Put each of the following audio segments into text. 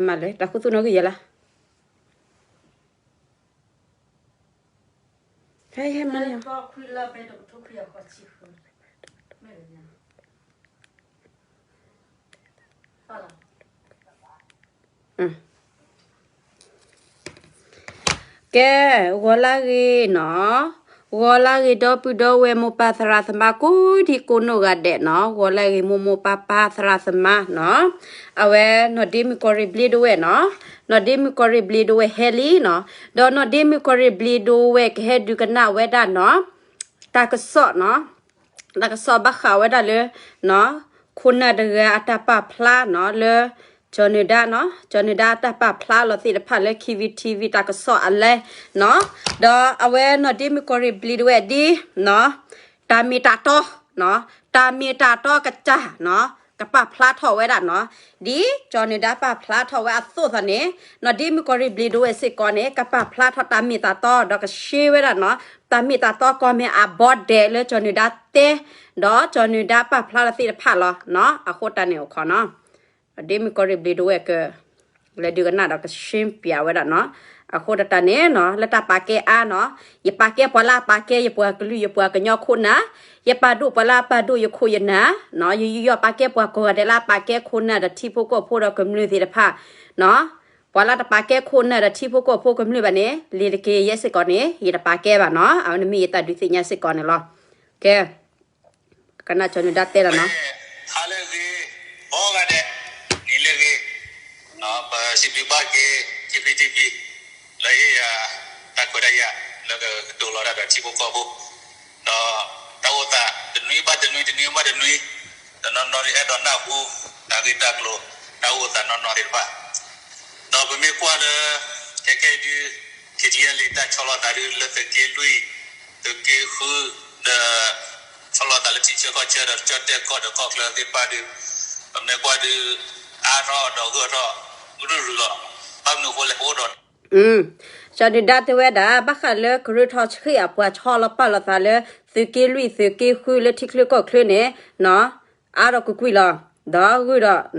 မၤလၢတၢ်ခူသူၣ်နီၣ်ဂံၢ်ယဲလၢ ဟဲဟဲမၤလၢ ကဲ, ဂီၤလၢဂ့ၤနီၤ, ဂီၤလၢဂ့ၤ ဒီပုၢ်ဒီဝဲၢ်မိၢ်ပၢ်သရၣ်သမါ ကိးဒံကိးနီၢ်ဂၤဒဲးနီၤ, ဂီၤလၢဂ့ၤ မိၢ်မိၢ်ပၢ်ပၢ်သရၣ်သမါနီၤ, အဝဲနီၢ်ဒ့မုၣ်ကီၢ်ရ့ၣ်ဘျ့ဒိဝဲၢ်နီၤ, နီၢ်ဒ့မုၣ်ကီၢ်ရ့ၣ်ဘျ့ဒိဝဲၢ်ဟဲလံနီၤ, ဒီးနီၢ်ဒ့မုၣ်ကီၢ်ရ့ၣ်ဘျ့ဒိဝဲၢ်ကဟဲဒုးကနၣ်ဝဲဒၣ်နီၤ, တၢ်ကစီၣ်နီၤ, တၢ်ကစီၣ်ဘၣ်ဃးဝဲဒၣ်လၢ ခိၣ်နၢ်တဂၤအတၢ်ပာ်ဖျါနီၤ လၢ ကၠီၤနုၤဒါနီၤ, ကၠီၤနုၤဒါအတၢ်ပာ်ဖျါလီၤသ့ၣ်တဖၣ်လၢ ခံဝံ ထံဝံ တၢ်ကစီၣ်အလဲနီၤ, ဒီးအဝဲနီၢ်ဒ့မုၣ်ကီၢ်ရ့ၣ်ဘျ့ဒိဝဲၢ်ဒ်နီၤ, တၢ်မ့ၢ်တၢ်တီနီၤ, တၢ်မ့ၢ်တၢ်တီကစၢ်နီၤ, ကပာ်ဖျါထီၣ်ဝဲဒၣ်နီၤ, ဒ်ကၠီၤနုၤဒါပာ်ဖျါထီၣ်ဝဲအသိးသးန့ၣ်, နီၢ်ဒ့မုၣ်ကီၢ်ရ့ၣ်ဘျ့ဒိဝဲၢ်စ့ၢ်ကီးန့ၣ် ကပာ်ဖျါထီၣ်တၢ်မ့ၢ်တၢ်တီ ဒီးကရှဲဝဲဒၣ်နီၤ, တၢ်မ့ၢ်တၢ်တီကီၢ်မ့ၢ်အဘီဒဲးလၢကၠီၤနုၤဒါတဲ, ဒီးကၠီၤနုၤဒါပာ်ဖျါလီၤသ့ၣ်တဖၣ်လီၤနီၤ, အဃိတၢ်န့ၣ်အိၣ်ခိးနီၤ, နီၢ်ဒ့မုၣ်ကီၢ်ရ့ၣ်ဘျ့ဒိဝဲၢ်က လဲၤဒုးကနၣ်ဒီးကရှဲပၠးဝဲဒၣ်နီၤ, အဃိတၢ်န့ၣ်နီၤ လၢတၢ်ပာ်ကဲအါနီၤ, ယပာ်ကဲပှၤလၢအပာ်ကဲယပှၤကလုာ်ယပှၤကညီခိၣ်နၢ်, ယပာ်ဒိၣ်ပှၤလၢအပာ်ဒိၣ်ယခိၣ်ယနၢ်နီၤ, ယယူးယီၣ်ပာ်ကဲပှၤကိးဂၤဒဲးလၢအပာ်ကဲခိၣ်နၢ်ဒီးထံဖိကီၢ်ဖိဒီးကမျၢၢ်သ့ၣ်တဖၣ်နီၤ, ပှၤလၢတပာ်ကဲခိၣ်နၢ်ဒီးထံဖိကီၢ်ဖိကမျၢၢ်ဘၣ်န့ၣ် လံၤတက့ၢ်ယဲစ့ၢ်ကီးန့ၣ် ယတပာ်ကဲဘၣ်နီၤ, အဝဲန့ၣ်မ့ၢ်ယတၢ်ဒုးသ့ၣ်ညါစ့ၢ်ကီးန့ၣ်လီၤ. ကဲ ကနၣ်ကၠီၤနုၤဒါတဲလီၤနီၤ. ဟါလၢအဂ့ၤ, ကိးဂၤဒဲး, နံၤလၢအဂ့ၤ, ပစံးဘျုးဘၣ်က့ၤ ကၠံၣ်ဖံတံၣ်ဖံ လၢဟ့ၣ်ယၤ တၢ်ခွဲးတၢ်ယာ် လၢကကတိၤလီၤတၢ်ဒီးထံဖိကီၢ်ဖိ, ဒီးတၢ်အိၣ်သးတနွံဘၣ်တနွံ တနွံဘၣ်တနွံ, ဒီးနီၢ်နီၢ်ဒ်အဲၣ်ဒိးနၢ်ဟူ တၢ်ဂ့ၢ်တၢ်ကျိၤ တၢ်အိၣ်သးနီၢ်နီၢ်သ့ၣ်တဖၣ်, ဒီးပမ့ၢ်ကွၢ်လၢ ခဲခဲအံၤဒုး ခံထံအဲလံ တၢ်ဆီလီၤသးဒုးလၢသုးက့လွံၢ် သုးက့ဃု ဒီး ဆီလီၤသးလၢထံဆၢကီၢ်ဆၢဒီးကၠီၣ်တဲၣ်ကီၢ်ဒီးကီၢ်ချၢသ့ၣ်တဖၣ်ဒုး ပမ့ၢ်ကွၢ်ဒုး အါထီၣ်ဒီးဂၢၢ်ထီၣ် ရုၢ်ရုၢ်လီၤ. ဘၣ်မနုၤအဃိလဲၣ် ပအိၣ်ဒီး ကၠီၤနုၤဒါတဲဝဲဒၣ် ဘၣ်ဃးလၢကရၢထီၣ်ဆှံအပှၤဆီလီၤပာ်လီၤသးလၢ သုးက့လွံၢ်သုးက့ဃုလၢထံချၢကီၢ်ချၢန့ၣ် အါထီၣ်ကွ့ၢ်ကွ့ၢ်လီၤ. ဒီးဂုၢ်ဒီး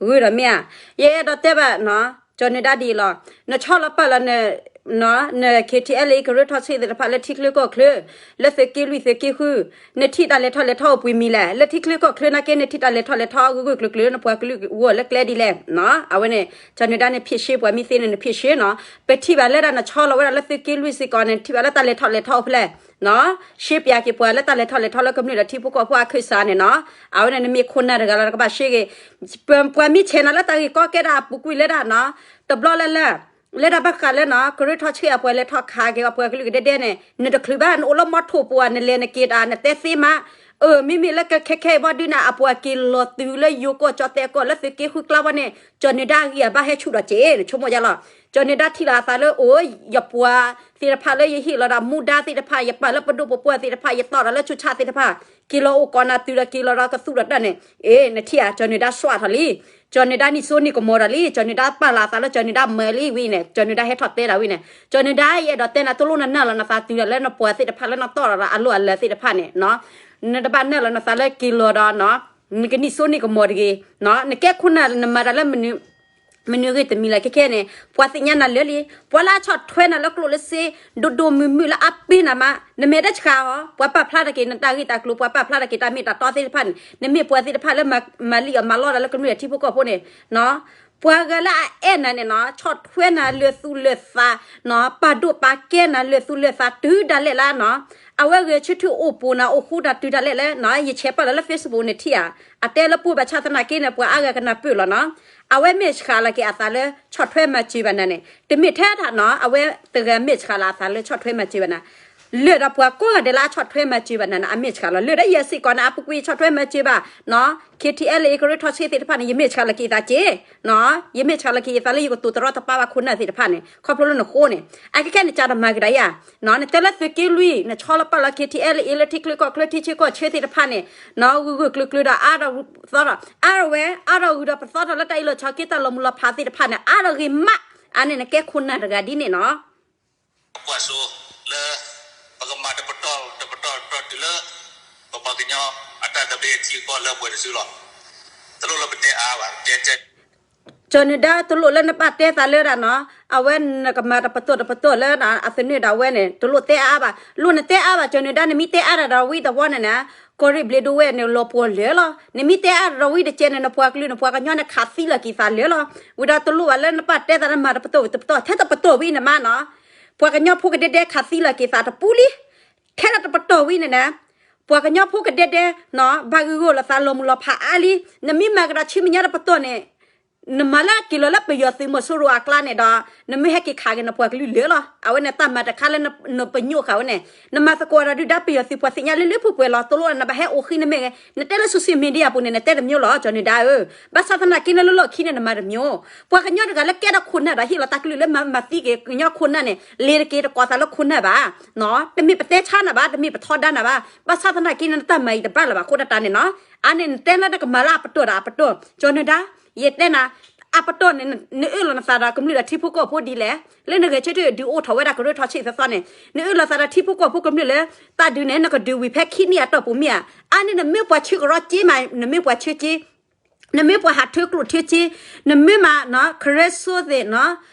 ဂုၢ်ဒီးမ့ၢ်ဧါ, ယအဲၣ်ဒိးတဲဘၣ် ကၠီၤနုၤဒါဒ်အံၤလီၤ. နဆီလီၤပာ်လီၤ န KTLA ကရၢထီၣ်ဆှံသ့ၣ်တဖၣ်လၢထံချၢကီၢ်ချၢ လၢသုးက့လွံၢ်သုးက့ဃု နထံၣ်တၢ်လဲၤထီၣ်လဲၤထီအိၣ်ပှဲၤမံၤလဲၣ်. လၢထံချၢကီၢ်ချၢနာ်က့ နထံၣ်တၢ်လဲၤထီၣ်လဲၤထီဂုၢ်ဂုၢ်ကျၢၤကျၢၤ နပှၤကလုာ်ဂီၢ်လၢကျဲဒ်လဲၣ်. အဝဲန့ၣ် ကၠီၤနုၤဒါန့ၣ် ဖံးရှဲပှၤမ့ၢ်သ့န့ၣ် နဖံးရှဲနီၤ. ပထံၣ်ဘၣ်လၢဒၣ်နဆီလီၤဝဲဒၣ်လၢသုးက့လွံၢ်စ့ၢ်ကီးန့ၣ် ထံၣ်ဘၣ်လၢတၢ်လဲၤထီၣ်လဲၤထီအိၣ်ဖဲလဲၣ် ရှဲပၠးက့ၤပှၤလၢတၢ်လဲၤထီၣ်လဲၤထီလၢကမျၢၢ်ဒီးထံဖိကီၢ်ဖိအခၢၣ်စးန့ၣ်နီၤ. အဝဲန့ၣ်နမ့ၢ်ခိၣ်နၢ်တဂၤလီၤ နကဘၣ်ရှဲဂ့ၤ. ပှၤမ့ၢ်ဆဲးနၤလၢတၢ်ဂ့ၢ်ကီကဲဒၣ်အပူၤကွံာ်လၢဒၣ်နီၤ တဘျီလၢ်လၢ် လၢတၢ်ဘၣ်ဃးလၢနီၤ ကရၢထီၣ်ဆှံအပှၤလဲၤထီၣ်ခးက့ၤအပှၤကလုာ်ကဒဲဒဲန့ၣ် နတချုးဘၣ် နအိၣ်လၢမီထိၣ်ပူၤဧါ နလဲၤနက့ၤတၢ် နတဲသ့မး. အၢ မ့မ့ၢ်လၢကခဲခဲအံၤဘၣ်ဒုးနၤ အပှၤက့ၤလီၤတုၤလၢယိၤကီၢ်ကၠီၣ်တဲၣ်ကီၢ်လၢသုးက့ဃုကျါဘၣ်န့ၣ် ကၠီၤနုၤဒါအဂံၢ်အဘါဟဲဆူၣ်ဒီးစ့ နဆိကမိၣ်ယါလီၤ. ကၠီၤနုၤဒါထံၣ်လီၤအသးလၢအိၣ် ယပှၤသ့ၣ်တဖၣ်လၢယဟ့ၣ်လီၤဒီးမူဒါသ့ၣ်တဖၣ် ယပာ်လၢပဒိၣ်ပပှၢ်သ့ၣ်တဖၣ် ယတီၢ်ဒီးလၢဆူၣ်ဆါသ့ၣ်တဖၣ် က့ၤလီၤအိၣ်ကိးနၤတုၤဒီးက့ၤလီၤဒီးကသူၣ်ဒီးတၢ်န့ၣ် အ့ နထံၣ်ဧါ ကၠီၤနုၤဒါစွါထီၣ်လံ. ကၠီၤနုၤဒါနံၣ်စိနံၣ်ကမီၤဒီးလံ ကၠီၤနုၤဒါပာ်လီၤအသးလၢကၠီၤနုၤဒါမၤလံဝံၤန့ၣ် ကၠီၤနုၤဒါဟဲထီၣ်တဲဒၣ်ဝံၤန့ၣ် ကၠီၤနုၤဒါယအဲၣ်ဒိးတဲနၤ တလိၣ်နနၢ်လီၤနသးတုၤဒီးလၢနပှၤသ့ၣ်တဖၣ်လၢနတီၢ်ဒီးအလီၢ်အလၤသ့ၣ်တဖၣ်န့ၣ် နတဘၣ်နၢ်လီၤနသးလၢက့ၤလီၤဒီး နကနံၣ်စိနံၣ်ကမီၤတဂ့ၤ နကဲခိၣ်နၢ်နမၤတၢ်လၢ မနုၤဂ့ၤတမံၤလဲၣ် ခဲခဲန့ၣ် ပှၤသ့ၣ်ညါနၤလၢာ်လံ ပှၤလၢအဆီၣ်ထွဲနၤလၢကျိၣ်လၢစ့ ဒိၣ်ဒိၣ်မုၢ်မုၢ်လၢအပ့ၤနၤမး နမဲာ်တဆှးအီၤ ပှၤပာ်ဖျါတၢ်က့ၤ နတၢ်ဂ့ၢ်တၢ်ကျိၤ ပှၤပာ်ဖျါတၢ်က့ၤ တၢ်မ့ၢ်တၢ်တီသ့ၣ်တဖၣ်န့ၣ် နမ့ၢ်ပှၤသ့ၣ်တဖၣ်လၢမၤလံၣ်အီၣ်မၤလီတၢ်လၢကမျၢၢ်ထံဖိကီၢ်ဖိန့ၣ် ပှၤဂၤလၢအအဲၣ်နၤန့ၣ်နီၤ ဆီၣ်ထွဲနၤလၢာ်သူၣ်လၢာ်သးနီၤ ပာ်ဒိၣ်ပာ်ကဲနၤလၢာ်သူၣ်လၢာ်သးတုၤဒၣ်လဲာ်လၢနီၤ အဝဲဂဲၤဆၢထၢၣ်အိၣ်ပိာ်နၤအိၣ်ဃူတၢ်တုၤဒၣ်လဲာ်လၢနီၤ ယဆဲးပာ်လီၤလၢ Facebook န့ၣ်ထံၣ်ဧါ အတဲလၢပှိၢ်ဘၣ်ဆၣ်သနာ်က့န့ၣ် ပှၤအါဂၤကနၢ်ပၢၢ်လီၤနီၤ အဝဲမ့ၢ်ဆှးလီၤက့ၤအသးလၢဆီၣ်ထွဲမၤစၢၤဘၣ်နၤန့ၣ် တမ့ၢ်ထဲဒၣ်နီၤ အဝဲတဂၤမ့ၢ်ဆှးလီၤအသးလၢဆီၣ်ထွဲမၤစၢၤဘၣ်နၤ လၢာ်ဒီးပှၤကိးဂၤဒဲးလၢအဆီၣ်ထွဲမၤစၢၤဘၣ်နၤန့ၣ် အမ့ၢ်ဆှးလီၤ လၢာ်ဒီးယဲစ့ၢ်ကီးန့ၣ် အပူၤကွံာ်ဆီၣ်ထွဲမၤစၢၤဘၣ်နီၤ KTLA ကရၢထီၣ်ဆှံသ့ၣ်တဖၣ်န့ၣ် ယမ့ၢ်ဆှးလီၤက့ၤသးက့ၤနီၤ ယမ့ၢ်ဆှးလီၤက့ၤယသးလၢယကတိၤတရီတပါဘၣ်ခိၣ်နၢ်သ့ၣ်တဖၣ်န့ၣ် ခီဖျိလၢနဃိန့ၣ် အခဲခဲန့ၣ် ကၢ်တမၤကဒါယၤ နတဲလၢသုးက့လွံၢ် နဆီလီၤပာ်လီၤ KTLA လၢထံချၢကီၢ်ချၢထံဆၢကီၢ်ဆၢသ့ၣ်တဖၣ်န့ၣ် နီၤ ဂုာ်ဂုာ်ကျၢၤကျၢၤဒီးအါဒီးသီဒီး အါဒီးဝဲ အါဒီးဂုာ်ဒီးပသီထီၣ်လၢတၢ်အ့ၣ်လိာ်ဆိးက့တၢ်လီၤမုၢ်လီၤဖးသ့ၣ်တဖၣ်န့ၣ် အါဒီးဂ့ၤမး အါန့ၣ်နကဲခိၣ်နၢ်တဂၤဒ်န့ၣ်နီၤ ကွၢ်စိလၢ ပကမၤတပတီၢ်တပတီၢ်တပတီၢ်တုၤလၢ ပပှၤကညီအတၢ်သဘျ့အထံအကီၢ်လၢပှဲၤတစုလီၤ. တလိၣ်လၢပတဲအါဘၣ် တဲတဲ ကၠီၤနၢၤဒါ တလိၣ်လၢနဘၣ်တဲသးလၢဒၣ်နီၤ, အဝဲနကမၤတပတီၢ်တပတီၢ်လၢအသနၢၣ်ဒၣ်ဝဲန့ၣ် တလိၣ်တဲအါအါဘၣ်. လိၣ်နတဲအါဘၣ် ကၠီၤနၢၤဒါ နမ့ၢ်တဲအါဒၣ်ဒီးဝံသဝီန့ၣ်န့ၣ်, ကီၢ်ရ့ၣ်ဘျ့းဒိဝဲန့ၣ် လီၤပှီၢ်လၢာ်လီၤ. နမ့ၢ်တဲအါဒၣ်ဒီးဝံတကဲးန့ၣ် နပှၤကလုာ်နပှၤကညီန့ၣ် ခးသံလီၤက့ၤသးလၢာ်လီၤ. ဝံၤဒီးတလိၣ်ဘၣ်လၢနဘၣ်တဲသးလၢမၤတပတီၢ်တပတီၢ် ထဲတပတီၢ်ဝံၤန့ၣ်မးနီၤ, ပှၤကညီဖိကဒဲဒဲခးသံလီၤက့ၤသးတပူၤလံ. ထဲဒၣ်တပတီၢ်ဝံၤန့ၣ်န့ၣ်, ပှၤကညီဖိကဒဲဒဲနီၤ ဘၣ်ဂုာ်ဂုာ်လိာ်သးလီၤမုၢ်လီၤဖးအါလံ. နမ့ၢ်မၤကဒီးဆူမဲာ်ညါတပတီၢ်န့ၣ် နမၤလၢက့ၤလီၤလၢပယီၤသုးမီၤစိရိၤအကျါန့ၣ်ဒီး နမ့ၢ်ဟဲက့ၤခးက့ၤနပှၤကလုာ်လၢာ်လီၤ. အဝဲန့ၣ်တၢ်မၤတခါလၢနပညိၣ်ဃာ်ဝဲန့ၣ်, နမၤသကိးဒီးဒုၣ်ဒါပယီၤသုးပှၤသ့ၣ်ညါလၢလၢပှဲၤပှဲၤလီၤ. တလိၣ်နဘၣ်ဟဲအိၣ်ဃံနမဲာ်ဂ့ၤ, နတဲလၢ social media ပူၤန့ၣ် နတဲတမျိုးလီၤ ကၠီၤနၢၤဒါဧၢ. ဘၣ်ဆၣ်သနာ်က့န့ၣ်လၢလီၢ်ခံန့ၣ် နမၤတမျိုး. ပှၤကညီတဂၤလၢကဲထီၣ်ခိၣ်နၢ်ဒီးဟ့ၣ်လီၤတၢ်ကလုၢ်လၢမၤသံက့ၤကညီခိၣ်နၢ်န့ၣ် လဲၤတက့ၤတကိးသးလၢခိၣ်နၢ်ဘၣ်. တမ့ၢ်ပတဲဆါနၤဘၣ်, တမ့ၢ်ပထီဒါနၤဘၣ်. ဘၣ်ဆၣ်သနာ်က့န့ၣ် နတၢ်မၤအံၤတဘၣ်လၢၤဘၣ်အဃိတၢ်န့ၣ်နီၤ. အါန့ၣ်နတဲလၢနကမၤလၢအပတီၢ်ဒီးအပတီၢ်, ကၠီၤနၢၤဒါ, ယတဲနၤ, အပတီၢ်န့ၣ် နအၢၣ်လီၤနသးဒီးကမျၢၢ်ဒီးထံဖိကီၢ်ဖိဒ်လဲၣ်. လၢနဂဲၤဆၢထၢၣ်ဒုးအိၣ်ထီၣ်ဝဲဒၣ်ကရၢထီဆံးသီသီန့ၣ် နအၢၣ်လီၤသးဒီးထံဖိကီၢ်ဖိကမျၢၢ်လၢ တၢ်ဒုးန့ၣ် နကဒုးဝံၤဖဲခံနံၣ်အတီၢ်ပူၤမ့ၢ်ဧါ. အါန့ၣ်နမ့ၢ်ပှၤဆၢကရီက့မး, နမ့ၢ်ပှၤဆၢက့ နမ့ၢ်ပှၤဟးထၢကျိၣ်ထၢက့, နမ့ၢ်မး ခရၢစိသ့ၣ်နီၤ,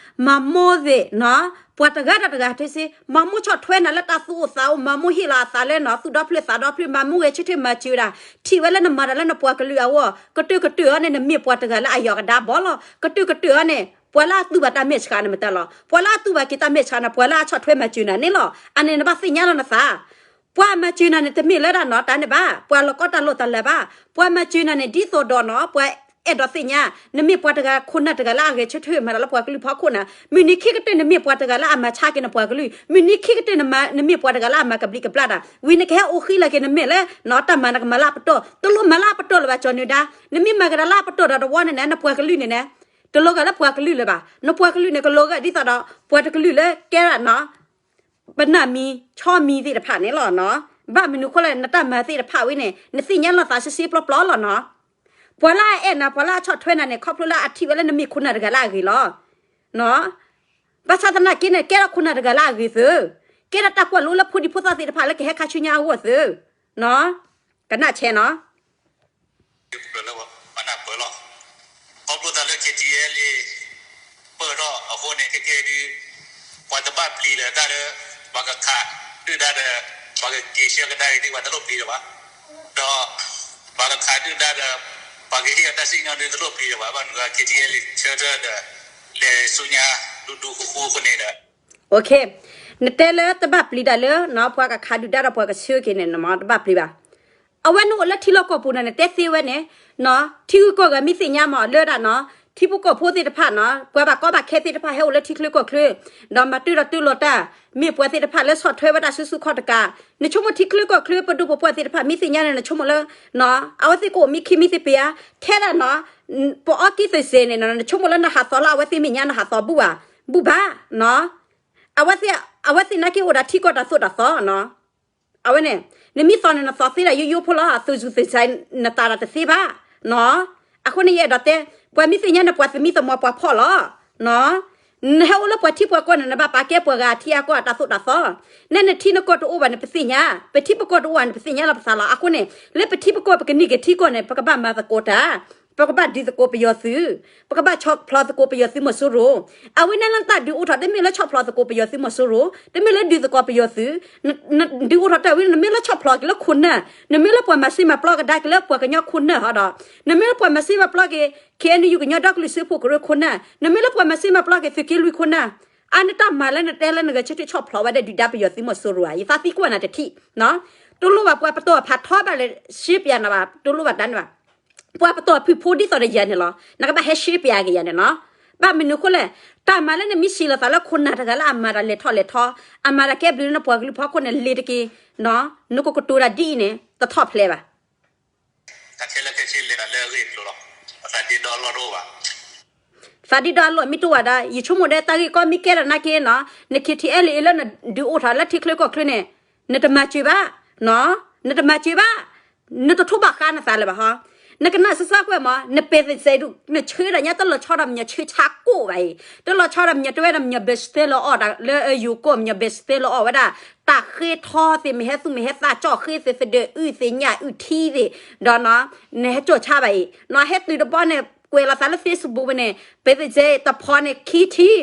မၤမိၢ်သ့ၣ်နီၤ, ပှၤတဂၤဒီးတဂၤထၢစ့, မၤမိၢ်ဆီၣ်ထွဲနၤလၢတၢ်သူၣ်အိၣ်သးအိၣ်, မၤမိၢ်ဟ့ၣ်လီၤအသးလၢနီၤ သူၣ်ဒီဖျၢၣ်သးဒီဖျၢၣ်, မၤမိၢ်ဂဲၤဆၢထၢၣ်မၤစၢၤဒၣ်, ထံၣ်ဝဲလၢနမၤတၢ်လၢနပှၤကလုာ်အဂီၢ်, ကတၢၢ်ကတၢၢ်အီၤန့ၣ် နမ့ၢ်ပှၤတဂၤလၢအယီၤကဒါဘီလီၤ. ကတၢၢ်ကတၢၢ်အီၤန့ၣ် ပှၤလၢအတူၢ်ဘၣ်တၢ်မဲာ်ဆှးန့ၣ်မတၤလီၤ. ပှၤလၢအတူၢ်ဘၣ်က့ၤတၢ်မဲာ်ဆှးန့ၣ် ပှၤလၢအဆီၣ်ထွဲမၤစၢၤနၤန့ၣ်လီၤ. အန့ၣ်နဘၣ်သ့ၣ်ညါလီၤနသး ပှၤမၤစၢၤနၤန့ၣ် တမ့ၢ်လၢဒၣ်နီၤ တၢ်န့ၣ်ဘၣ်, ပှၤလီၤကီတၢ်လိၣ်တၢ်လၤဘၣ်. ပှၤမၤစၢၤနၤန့ၣ် ဒ်သိးဒီးနီၤ ပှၤအဲၣ်ဒိးသ့ၣ်ညါ နမ့ၢ်ပှၤတဂၤခိၣ်နၢ်တဂၤလၢအဂဲၤဆၢထၢၣ်မၤတၢ်လၢပှၤကလုာ်ဖီခိၣ်နၤ, မုၢ်နံၤခံကတၢၢ် နမ့ၢ်ပှၤတဂၤလၢအမၤဆါက့ၤနပှၤကလုာ်, မုၢ်နံၤခံကတၢၢ် နမ့ၢ်ပှၤတဂၤလၢအမၤကဘျံးကဘျၣ်တၢ်, ဝံၤနကဟဲအိၣ်ဃံလီၤက့ၤနမဲာ်လၢ နီၤ တၢ်မၤနကမၤလၢအပတီၢ်, တလိၣ်မၤလၢအပတီၢ်လၢၤဘၣ် ကၠီၤနၢၤဒါ, နမ့ၢ်မၤကဒါလၢအပတီၢ်ဒီးတဝီန့ၣ်န့ၣ် နပှၤကလုာ်န့ၣ်န့ၣ် တလိၤဂာ်လၢပှၤကလုာ်လၢၤဘၣ်, နပှၤကလုာ်န့ၣ် ကလိၤဂာ်ဒ်သိးဒီး ပှၤတကလုာ်လၢကဲဒၣ်နီၤ ပနၢ်မံၤဆီမံၤသ့ၣ်တဖၣ်န့ၣ်လီၤနီၤ. ဘၣ်မနုၤအဃိလဲၣ် နတၢ်မၤသ့ၣ်တဖၣ်ဝဲန့ၣ် နသ့ၣ်ညါလီၤသးစ့စ့ပျီပျီလီၤနီၤ. ပှၤလၢအအဲၣ်နၤ ပှၤလၢအဆီၣ်ထွဲနၤန့ၣ် ခီဖျိလၢအထံၣ်ဝဲလၢနမ့ၢ်ခိၣ်နၢ်တဂၤလၢအဂ့ၤလီၤ. ဘၣ်ဆၣ်သနာ်က့န့ၣ် ကဲထီၣ်ခိၣ်နၢ်တဂၤလၢအဂ့ၤသု, ကဲထီၣ်တၢ်ကွၢ်လိလၢဖိဒံဖိသၣ်သ့ၣ်တဖၣ်လၢကဟဲခါဆူညါအဂီၢ်သု, ကနၣ်ဆဲးနီၤ ပှၤနၢ်ပၢၢ်လီၤ. ခီဖျိသးလၢ K T L A ပၢၢ်ထီၣ်အဃိန့ၣ် ခဲကဲဒုး ပှၤတဘၣ်ပျံၤလၢၤတၢ်လၢ ပှၤကခးဒုၣ်ဒါဒီး ပှၤကက့ၤဆှၢကဒါအံၤဒုး ပှၤတလိၣ်ပျံၤလၢၤဘၣ်. ဒီး ပှၤကခးဒုၣ်ဒါဒီး ပှၤကဟ့ၣ်အီၤတၢ်စံၣ်ညီၣ်ဒုး တလိၣ်ပျံၤလၢၤဘၣ်. ဘၣ်မနုၤ K T L A ဆၢထၢၣ်ဒီး လဲၤဆူညါဒူဒူဃူဃူအဃိန့ၣ်ဒီး နတဲလၢတဘၣ်ပျံၤဒၣ်လၢ ပှၤကခးဒုၣ်ဒါဒီးပှၤကဆှၢက့ၤန့ၣ် တဘၣ်ပျံၤဘၣ်. အဝဲန့ၣ်အိၣ်လၢထံလီၢ်ကီၢ်ပူၤန့ၣ် နတဲသ့ဝဲန့ၣ်, ထံဂုၤကီၢ်ဂၤမ့ၢ်သ့ၣ်ညါမးလၢဒၣ်နီၤ ထံဖိကီၢ်ဖိသ့ၣ်တဖၣ်နီၤ ပှၤဘၣ်ကီဘၣ်ခဲသ့ၣ်တဖၣ်ဟဲအိၣ်လၢထံချၢကီၢ်ချၢ, ဒီးမၤတၢ်ဒီးတၢ်လီၤတၢ်, မ့ၢ်ပှၤသ့ၣ်တဖၣ်လၢဆီၣ်ထွဲဝဲဒၣ်ဆူဆူခီၣ်တကး, နဆိကမိၣ်ထံချၢကီၢ်ချၢ ပဒိၣ်ပပှၢ်သ့ၣ်တဖၣ်မ့ၢ်သ့ၣ်ညါန့ၣ် နဆိကမိၣ်လၢ အဝဲသ့ၣ်ကအိၣ်မံခံမံသ့ၣ်ပ့ၤဧါ, ထဲဒၣ်နီၤ ပအီကံသစဲးန့ၣ် နဆိကမိၣ်လၢနဟးသီလၢအဝဲသ့ၣ်မဲာ်ညါ နဟးသီဘူၣ်ဘၣ်, ဘူၣ်ဘၣ်နီၤ. အဝဲသ့ၣ်နာ်က့အိၣ်ဒီးထံကီၢ်တၢ်သိၣ်တၢ်သီနီၤ. အဝဲန့ၣ် နမ့ၢ်သီန့ၣ် နသီသ့ဒၣ်ယိယိဖိလီၤ, အသုးစူၤသ့ၣ်စဲး နသးဒီးတသ့ဘၣ်နီၤ. အဃိန့ၣ် ယအဲၣ်ဒိးတဲ ပှၤမ့ၢ်သ့ၣ်ညါန့ၣ် ပှၤသမံသမိးပှၤဖှီၣ်လီၤ. နဟဲအိၣ်လၢပှၤထံပှၤကီၢ်န့ၣ် နဘၣ်ပာ်ကဲပှၤဂၤအထံအကီၢ်အတၢ်သိၣ်တၢ်သီ, နဲနထံနကီၢ်တအိၣ်ဘၣ်န့ၣ် ပသ့ၣ်ညါ, ပထံပကီၢ်တအိၣ်ဘၣ်န့ၣ် ပသ့ၣ်ညါလီၤပသးလီၤ. အဃိန့ၣ် လၢပထံပကီၢ်ပကန့ၢ်က့ၤထံကီၢ်န့ၣ် ပကဘၣ်မၤသကိးတၢ်, ပကဘၣ်ဒုးသကိးပယီၤသုး, ပကဘၣ်ဆီၣ်ဖျိသကိးပယီၤသုးမီၤစိရိၤ. အဝဲန့ၣ်လၢတၢ်ဒုးအိၣ်ထီၣ် တမ့ၢ်လၢဆီၣ်ဖျိသကိးပယီၤသုးမီၤစိရိၤ, တမ့ၢ်လၢဒုးသကိးပယီၤသုး, ဒုးအိၣ်ထီၣ်တၢ်ဝဲ နမ့ၢ်လၢဆီၣ်ဖျိက့ၤလၢခိၣ်နၢ်, နမ့ၢ်လၢပှၤမၤစ့မၤပျီကဒါက့ၤလၢပှၤကညီခိၣ်နၢ်ဟီဒီး, နမ့ၢ်လၢပှၤမၤစ့မၤပျီက့ၤ K N U ကညီဒီကလုာ်စၢဖှိၣ်ကရၢခိၣ်နၢ်, နမ့ၢ်လၢပှၤမၤစ့မၤပျီက့ၤသုးက့လွံၢ်ခိၣ်နၢ်, အါနတၢ်မၤလၢနတဲလၢနဂဲၤဆၢထၢၣ်ဆီၣ်ဖျိဝဲဒၣ်ဒုၣ်ဒါပယီၤသုးမီၤစိရိၤဧါ, ယသးသံကွၢ်နၤတထံၣ်, တလိၣ်ဘၣ်ပှၤပတီၢ်ဖးထီဘၣ်လဲၣ် ရှဲပျးနၤဘၣ်, တလိၣ်ဘၣ်တၢ်န့ၣ်ဘၣ်. ပှၤပတီၢ်ဖုၣ်ဖိဒ်သိးဒီးယၤန့ၣ်လီၤ, နကဘၣ်ဟဲရှဲပျးက့ၤယၤန့ၣ်နီၤ. ဘၣ်မနုၤအဃိလဲၣ်, တၢ်မၤလၢနမ့ၢ်စံးလီၤသးလၢခိၣ်နၢ်တဂၤလၢအမၤတၢ်လဲၤထီၣ်လဲၤထီ, အမၤတၢ်ကဲဘျုးလၢနပှၤကလုာ်ဖီခိၣ်န့ၣ် လ့ၤတက့ၢ်, နကကတိၤတၢ်ဒ်အံၤန့ၣ် တထီၣ်ဖျဲးဘၣ်. သးဒ့ဒီအလိၣ်မ့ၢ်တအိၣ်ဝဲဒၣ် ယဆိကမိၣ်ဒီးတၢ်ဂ့ၢ်ကီမ့ၢ်ကဲထီၣ်နာ်က့နီၤ, န K T L A လၢနဒုးအိၣ်ထီၣ်လၢထံချၢကီၢ်ချၢန့ၣ်, နတမၤစၢၤဘၣ်, နတမၤစၢၤဘၣ်, နတထိးဘၣ်ဃးနသးလၢၤဘၣ်ဟီ. နကနၣ်စၢ်စၢ်ကွဲးမး, နပဲာ်သ့ၣ်စဲးဒူၣ် နဆၢဒၣ်ညါတလီၤဆီဒီးမညီဆၢဆါကိၣ်ဘၣ်အံၤ, တလီၤဆီဒီးမညီတဲဝဲဒၣ်မညီဘဲစတဲလီၤအီၣ်တၢ်လၢယိၤကီၢ် မညီဘဲစတဲလီၤအီၣ်ဝဲဒၣ်, တၢ်ဃ့ထီသ့ၣ် မ့ၢ်ဟဲသူၣ်မ့ၢ်ဟဲသး ကၠီၣ်ဃ့သ့ၣ် သဒၢးအုၣ်သ့ၣ် ညၣ်အုၣ်ထံသ့ၣ်, ဒီး နဟဲကၠီၣ်ဆါဘၣ်အံၤ, နဟဲတုၤတဘီန့ၣ် ကွဲးလီၤသးလၢ Facebook ဝဲန့ၣ် ပသ့ၣ်တဖီန့ၣ် ခံထံၣ်,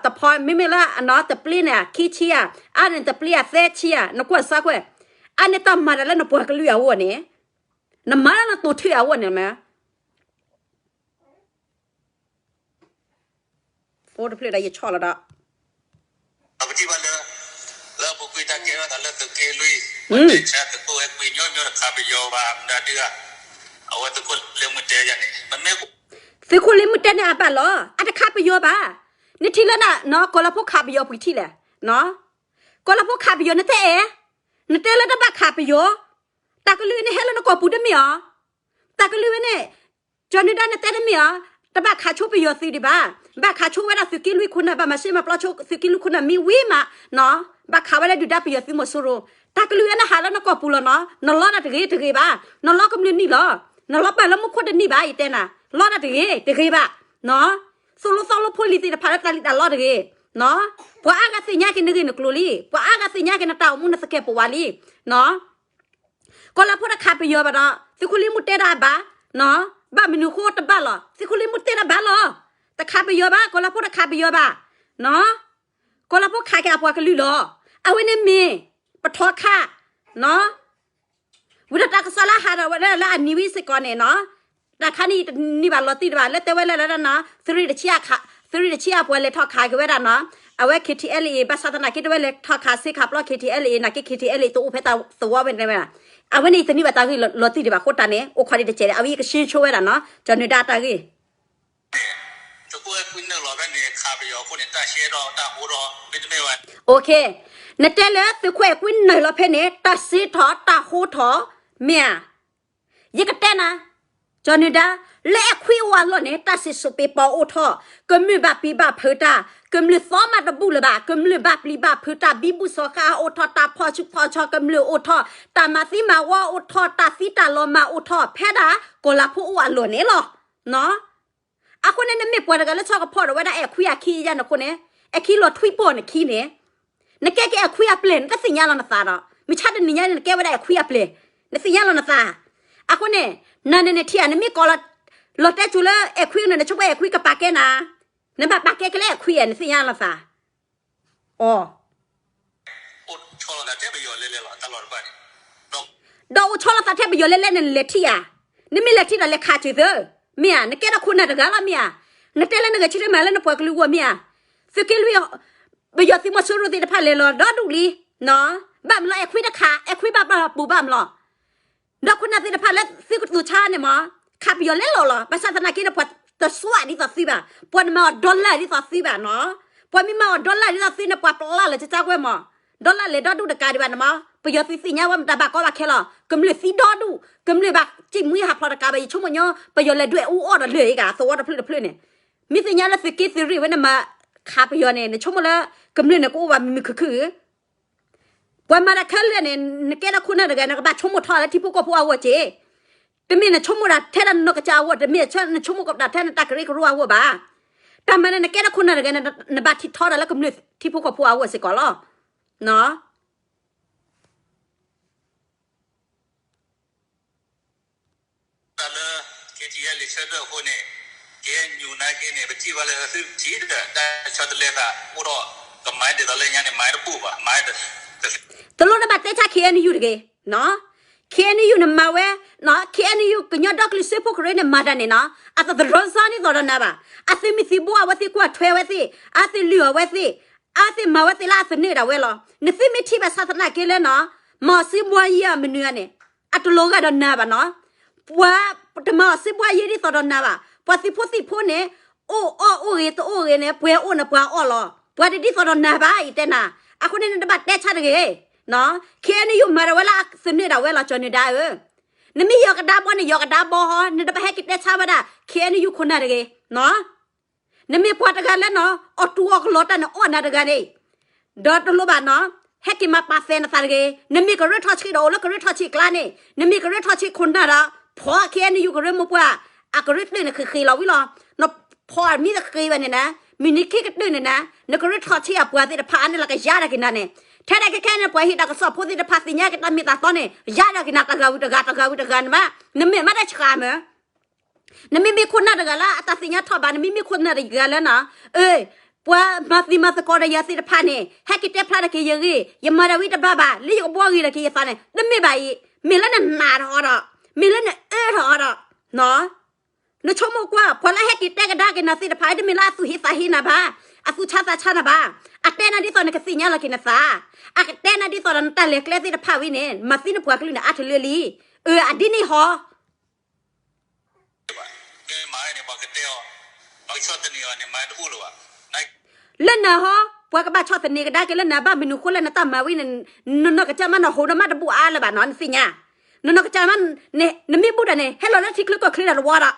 တဖီမ့မ့ၢ်လၢအနီၢ်တပျ့ၤန့ၣ် ခံထံၣ်ဧါ, အါန့ၣ်တပျ့ၤဧါ သၢထံၣ်ဧါ, နကွၢ်စၢ်ကွဲၢ်, အါန့ၣ်တၢ်မၤတၢ်လၢနပှၤကလုာ်အဂီၢ်န့ၣ်, နမၤလၢနတိာ်ထူၣ်အဂီၢ်န့ၣ်မ့ၢ် ဖိတဖျၢၣ်ဒီးယဆီၣ်လီၤဒီး, ပထံၣ်ဘၣ်လၢ လၢအပူၤကွံာ်တၢ်ကဲထီၣ်သးလၢသုးက့လွံၢ်, ပှၤတဲဆါသုးခိၣ်အဲၣ်ခွံညီညီတခးပယီၤဘၣ် မတၤဒုဧါ, အဝဲသုးခိၣ်လ့မူတဲယၤန့ၣ် မ့မ့ၢ် သုးခိၣ်လ့မူတဲန့ၣ်အဘၣ်လီၤ အတခးပယီၤဘၣ်, နထံၣ်လၢန ကီၤလၤဖိခးပယီၤပှဲၤထံၣ်လဲၣ်, ကီၤလၤဖိခးပယီၤနတဲအဲၣ်, နတဲလၢတဘၣ်ခးပယီၤ, တၢ်ကလုၢ်န့ၣ်ဟဲလၢနကီၢ်ပူၤတမ့ၢ်ဧါ, တၢ်ကလုၢ်ဝဲန့ၣ် ကၠီၤနုၤဒါနတဲတမ့ၢ်ဧါ, တဘၣ်ခးဆိပယီၤသုးဒံးဘၣ်, ဘၣ်ခးဆိဝဲဒၣ်သုးက့လွံၢ်ခိၣ်နၢ် ဘၣ်မၤစ့မၤပျီဆိသုးက့လွံၢ်ခိၣ်နၢ်မ့ၢ်ဝံၤမး, ဘၣ်ခးဝဲဒၣ်ဒုၣ်ဒါပယီၤသုးမီၤစိရိၤ, တၢ်ကလုၢ်ဝဲန့ၣ်ဟးလၢနကီၢ်ပူၤလီၤနီၤ, နလီတၢ်တဂ့ၤတဂ့ၤဘၣ်, နလီကမျၢၢ်နံၣ်လီၤ, နလီပာ်လၢမူခိၣ်တနံၣ်ဘၣ် ယတဲနၤ, လီတၢ်တဂ့ၤတဂ့ၤဘၣ်, သိၣ်လိသီလိဖိလံၤသ့ၣ်တဖၣ်လၢတၢ်လံၣ်တၢ်လီတဂ့ၤ, ပှၤအါဂၤသ့ၣ်ညါက့ၤနဂ့ၢ်နကျိၤလံ, ပှၤအါဂၤသ့ၣ်ညါက့ၤနတၢ်အိၣ်မူနသကဲာ်ပဝးလံ, ကီၤလၤဖိတခးပယီၤဘၣ်ဒီး သုးခိၣ်လ့မူတဲဒၣ်အဘၣ်, ဘၣ်မနုၤဃိတဘၣ်လီၤ, သုးခိၣ်လ့မူတဲဒၣ်ဘၣ်လီၤ, တခးပယီၤဘၣ်, ကီၤလၤဖိတခးပယီၤဘၣ်, ကီၤလၤဖိခးက့ၤအပှၤကလုာ်လီၤ, အဝဲန့ၣ်မ့ၢ် ပထီခါ, ဝံၤဒီးတၢ်ကစီၣ်လၢဟးဒီးဝဲဒၣ်လၢအနံၤဝံၤစ့ၢ်ကီးန့ၣ်နီၤ, တၢ်ခါန့ၣ်တနံၤဘၣ်လီၤတံၢ်တဘၣ် လၢတဲဝဲလၢလၢနီၤ, သုးရ့ၣ်တဆံအပှၤလဲၤထီၣ်ခးက့ၤဝဲဒၣ်နီၤ, အဝဲ K T L A ဘၣ်ဆၣ်သနာ်က့ တဲဝဲလဲၤထီၣ်ခးစ့ခးပျီ K T L A နာ်က့ K T L A တအိၣ်ဖဲတၢ်သဝီဝဲန့ၣ်ဝဲဒၣ်, အဝဲန့ၣ်တနံၤဘၣ်တၢ်ဂ့ၢ်လီၤတံၢ်ဒံးဘၣ်အဃိတၢ်န့ၣ် အိၣ်ခိးဒံးတစဲးဒီး အဝဲယကရှင်းဆိဝဲဒၣ်နီၤ, ကၠီၤနုၤဒါတၢ်ဂ့ၢ် နတဲလၢသုးခိၣ်အဲၣ်ခွံနုာ်လီၤဖဲန့ၣ် တၢ်စ့ထီၣ်တၢ်ဟိထီၣ်, မ့ၢ်ဧါ, ယကတဲနၤ, ကၠီၤနုၤဒါ, လၢအဲၣ်ခွံအိၣ်အလီၢ်န့ၣ် တၢ်စံၣ်စိၤပ့ၤပီၤအိၣ်ထီၣ်, ကမျၢၢ်ဘၣ်ပျံၤဘၣ်ဖုးတၢ်, ကမျၢၢ်သီမးတဘူၣ်လၢၤဘၣ်, ကမျၢၢ်ဘၣ်ပျံၤဘၣ်ဖုးတၢ်, ဘံဘူစီၤဃာ်အိၣ်ထီၣ်, တၢ်ဖီၣ်ဆူၣ်ဖီၣ်ဆီ ကမျၢၢ်အိၣ်ထီၣ်, တၢ်မၤသံမၤဝီအိၣ်ထီၣ်, တၢ်သံတၢ်လီၤမၢ်အိၣ်ထီၣ်, ဖဲဒၣ်ကီၤလၤဖိအိၣ်အလီၢ်န့ၣ်လီၤ. အဃိန့ၣ် နမ့ၢ်ပှၤတဂၤလၢဆီကဖီၣ်ဒီးဝဲဒၣ်အဲၣ်ခွံအခံယါန့ၣ်အဃိန့ၣ်, အဲၣ်ခံလီၤထွံပိာ်နခံန့ၣ်, နကဲက့ၤအဲၣ်ခွံအပျဲၢ် နတသ့ၣ်ညါလီၤနသးဒီး မုၢ်ဆါတနံၤညါန့ၣ် နကဲဝဲဒၣ်အဲၣ်ခွံအပျဲၢ်, နသ့ၣ်ညါလီၤနသး. အဃိန့ၣ် နၤန့ၣ်နထံၣ်ဧါ နမ့ၢ်ကိးလီၤ လီၤတဲစိၤလၢအဲၣ်ခွံန့ၣ် နဆိကမိၣ်အဲၣ်ခွံကပာ်ကဲနၤ, နဘၣ်ပာ်ကဲကလဲၣ်အဲၣ်ခွံဧါ နသ့ၣ်ညါလီၤနသး အီၤ ဒီးအိၣ်ဆီလီၤသးထဲပယီၤလဲၤလဲၤလီၤ တၢ်လီၢ်တဖၣ်န့ၣ်, ဒီးအိၣ်ဆီလီၤသးထဲပယီၤလဲၤလဲၤန့ၣ် နလဲၤထံၣ်ဧါ, နမ့ၢ်လဲၤထံၣ်ဒီးလဲၤခးစၢၤသု, မ့ၢ်ဧါ, နကဲထီၣ်ခိၣ်နၢ်တဂၤလီၤ မ့ၢ်ဧါ, နတဲလၢနဂဲၤဆၢထၢၣ်မၤလၢနပှၤကလုာ်အဂီၢ် မ့ၢ်ဧါ, သုးက့လွံၢ် ပယီၤသုးမီၤစိရိၤသ့ၣ်တဖၣ်လဲၤလီၤဒီဒူၣ်လံ, ဘၣ်မနုၤလီၤ အဲၣ်ခွံတခး အဲၣ်ခွံဘၣ်ဘၣ်ပူၤဘၣ်မနုၤလီၤ ဒီးခိၣ်နၢ်သ့ၣ်တဖၣ်လၢသုကတိၤဆါန့ၣ်မး, ခးပယီၤလဲၤလီၤလီၤ. ဘၣ်ဆၣ်သနာ်က့န့ၣ် ပှၤတစွးဒ်သိးသုဘၣ်, ပှၤတမၤအီၤ dollar ဒ်သိးသုဘၣ်နီၤ, ပှၤမ့ၢ်မၤအီၤ dollar ဒ်သိးသုန့ၣ် ပှၤပျၢ်လၢၤကကါကွဲမး, dollar လဲၤဒီဒူၣ်တကးဒံးဘၣ်န့ၣ်မး, ပယီၤသုးသ့ၣ်ညါဝဲမတၤဘၣ်ကီဘၣ်ခဲလီၤ. ကမျၢၢ်သံဒီဒူၣ်, ကမျၢၢ်ဘၣ်စံၣ်မှံဟးဖျိးတကးဘၣ်, ယဆိကမိၣ်ညီ ပယီၤလဲၤဒွဲၣ်အူအီၣ်ဒီးလၢာ်အံၤကသဝီတဖျၢၣ်တဖျၢၣ်န့ၣ်, မ့ၢ်သ့ၣ်ညါလၢသုးက့သုးရ့ၣ်ဝဲန့ၣ်မၤခးပယီၤန့ၣ် နဆိကမိၣ်လၢ ကမျၢၢ်န့ၣ်ကအိၣ်ဘၣ်မုာ်မုာ်ခုၣ်ခုၣ်ဧါ. ပှၤမၤတၢ်ခဲလၢာ်န့ၣ် နကဲထီၣ်ခိၣ်နၢ်တဂၤ နကဘၣ်ဆိကမိၣ်ထီၣ်လၢထံဖိကီၢ်ဖိအဂီၢ်က့ၤ, တမ့ၢ်နဆိကမိၣ်ဒၣ်ထဲဒၣ်နနီၢ်ကစၢ်အဂီၢ်, တမ့ၢ်နဆိကမိၣ်ကဒၣ်ထဲနတၢ်ကရၢကရိအဂီၢ်ဘၣ်. တၢ်မၤန့ၣ် နကဲထီၣ်ခိၣ်နၢ်တဂၤန့ၣ် နဘၣ်ထံၣ်ထီဒၣ်လၢကမျၢၢ်ထံဖိကီၢ်ဖိအဂီၢ်စ့ၢ်ကီးလီၤ. တၢ်လၢ KTLA ဆၢထၢၣ်အဃိန့ၣ် KNU နာ်က့န့ၣ် ပထံၣ်ဘၣ်လၢသုထံၣ်ဒီး တၢ်ဆီတလဲသးအိၣ်ဒီး ကမၤဒ်သိးလၢညါန့ၣ် မၤတဘူၣ်ဘၣ်, မၤတ တလိၣ်နဘၣ်တဲဆါ KNU တဂ့ၤ, KNU န့ၣ်မၤဝဲ, KNU ကညီဒီကလုာ်စၢဖှိၣ်ကရၢန့ၣ် မၤတၢ်န့ၣ်နီၤ, အသးတရီစါဒ်သိးဒီးနၤဘၣ်. အသုးမုၢ်သံၣ်ဘိအဝဲသ့ၣ်ကွၢ်ထွဲဝဲသ့ၣ်, အသုးလုၢ်အီၣ်ဝဲသ့ၣ်, အသုးမၤဝဲသ့ၣ်လၢအသန့ၢ်ဒၣ်ဝဲလီၤ. နသုမ့ၢ်ထံၣ်ဘၣ်ဆၣ်သနာ်က့လၢနီၤ, မၤအီၤစံးဘှါယံၤအမနုၤဧါန့ၣ် အတလီၤဂာ်ဒီးနၤဘၣ်နီၤ. ပှၤတမၤအီၤစံးဘှါယံၤဒ်သိးဒီးနၤဘၣ်. ပှၤသုးဖိသံၣ်ဖိန့ၣ် အိၣ်အီၣ်အိၣ်ဂ့ၤတအိၣ်ဂ့ၤန့ၣ် ပှဲၤအိၣ်န့ၣ်ပှၤအီၣ်လီၤ. ပှၤတဒ်သိးဒီးနၤဘၣ် ယတဲနၤ. အဃိန့ၣ် နတဘၣ်တဲဆါတဂ့ၤ. KNU မၤဒၣ်ဝဲလၢအသန့ၢ်ဒၣ်ဝဲလီၤ ကၠီၤနုၤဒါဧၢ. နမ့ၢ်ယီၤကဒါဘီန့ၣ် ယီၤကဒါဘီဟီ, နတဘၣ်ဟဲက့ၤတဲဆါဝဲဒၣ် KNU ခိၣ်နၢ်တဂ့ၤ. နမ့ၢ်ပှၤတဂၤလၢနီၤ အီၣ်တူၢ်အီၣ်ကလီတၢ်န့ၣ် အီၣ်နၤတဂၤန့ၣ် ဒီးတလိၣ်ဘၣ်နီၤ ဟဲက့ၤမၤပာ်သဲနသးတဂ့ၤ. နမ့ၢ်ကရၢထီၣ်ဆံးဒီးအိၣ်လၢကရၢထီၣ်ဆံးအကျါန့ၣ် နမ့ၢ်ကရၢထီၣ်ဆံးခိၣ်နၢ်ဒီး ဖီ KNU ကရၢမိၢ်ပှၢ် အကရၢတၢၢ်န့ၣ်ဃ့ဃ့လီၤဝံၤလီၤ. နဖီမ့ၢ်တဃ့ဘၣ်န့ၣ်နၤ မုၢ်နံၤခံကတၢၢ်န့ၣ်နၤ နကရၢထီၣ်ဆံးအပှၤသ့ၣ်တဖၣ်အါန့ၣ်လီၤကယါဒၣ်က့ၤနၤန့ၣ် ထဲဒၣ်ခဲခဲန့ၣ် ပှၤဟ့ၣ်တၢ်ကစီၣ်ဖိသ့ၣ်တဖၣ်သ့ၣ်ညါက့ၤတၢ်မ့ၢ်တၢ်တီန့ၣ် ယါဒၣ်က့ၤနၤတဂၤဝံၤတဂၤ တဂၤဝံၤတဂၤန့ၣ်မး နမဲာ်မးတၢ်ဆှးမၢ် နမ့မ့ၢ်ခိၣ်နၢ်တဂၤလၢအတၢ်သ့ၣ်ညါထီၣ်ဘး, နမ့မ့ၢ်ခိၣ်နၢ်တဂၤလၢန, အၢ, ပှၤမၤသံမၤသကိးဒီးယၤသ့ၣ်တဖၣ်န့ၣ် ဟဲက့ၤတဲဖျါတက့ၢ်ယဂ့ၢ်, ယမၤတၢ်ဝံတဘၣ်ဘၣ်, လၢယကဘှီဂ့ၤဒီးက့ၤယသးန့ၣ် တမ့ၢ်ဘၣ်အံၤ, မ့ၢ်လၢနနာ်ထီၣ်အီၤဒီး, မ့ၢ်လၢနအၢထီၣ်အီၤဒီး, နဆိကမိၣ်ကွၢ် ပှၤလၢဟဲက့ၤတဲကဒါက့ၤနၤသ့ၣ်တဖၣ် တမ့ၢ်လၢအသူၣ်ဟ့သးဟ့နၤဘၣ်, အသူၣ်ဆါသးဆါနၤဘၣ်, အတဲနၤဒ်သိးနကသ့ၣ်ညါလီၤက့ၤနသး, အကတဲနၤဒ်သိးဒီးနတၢ်လဲၤကျဲသ့ၣ်တဖၣ်ဝံၤန့ၣ် မၤသံနပှၤကလုာ်န့ၣ်အါတလၢလံ, အၢ အဒ်န့ၣ်ဟီ လၢနၤဟီ ပှၤကဘၣ်ဆီၣ်သနံးကဒါက့ၤလၢနၤဘၣ်, မနုၤဃိလၢနတၢ်မၤဝံၤန့ၣ် နနီၢ်ကစၢ်မးနဟူးနမးတဘူၣ်အါလၢၤဘၣ်နီၤ, နသ့ၣ်ညါ, နနီၢ်ကစၢ်မး, နမ့ၢ်ဘူၣ်တၢ်န့ၣ် ဟဲလီၤလၢထံချၢကီၢ်ချၢတဝီဒီး,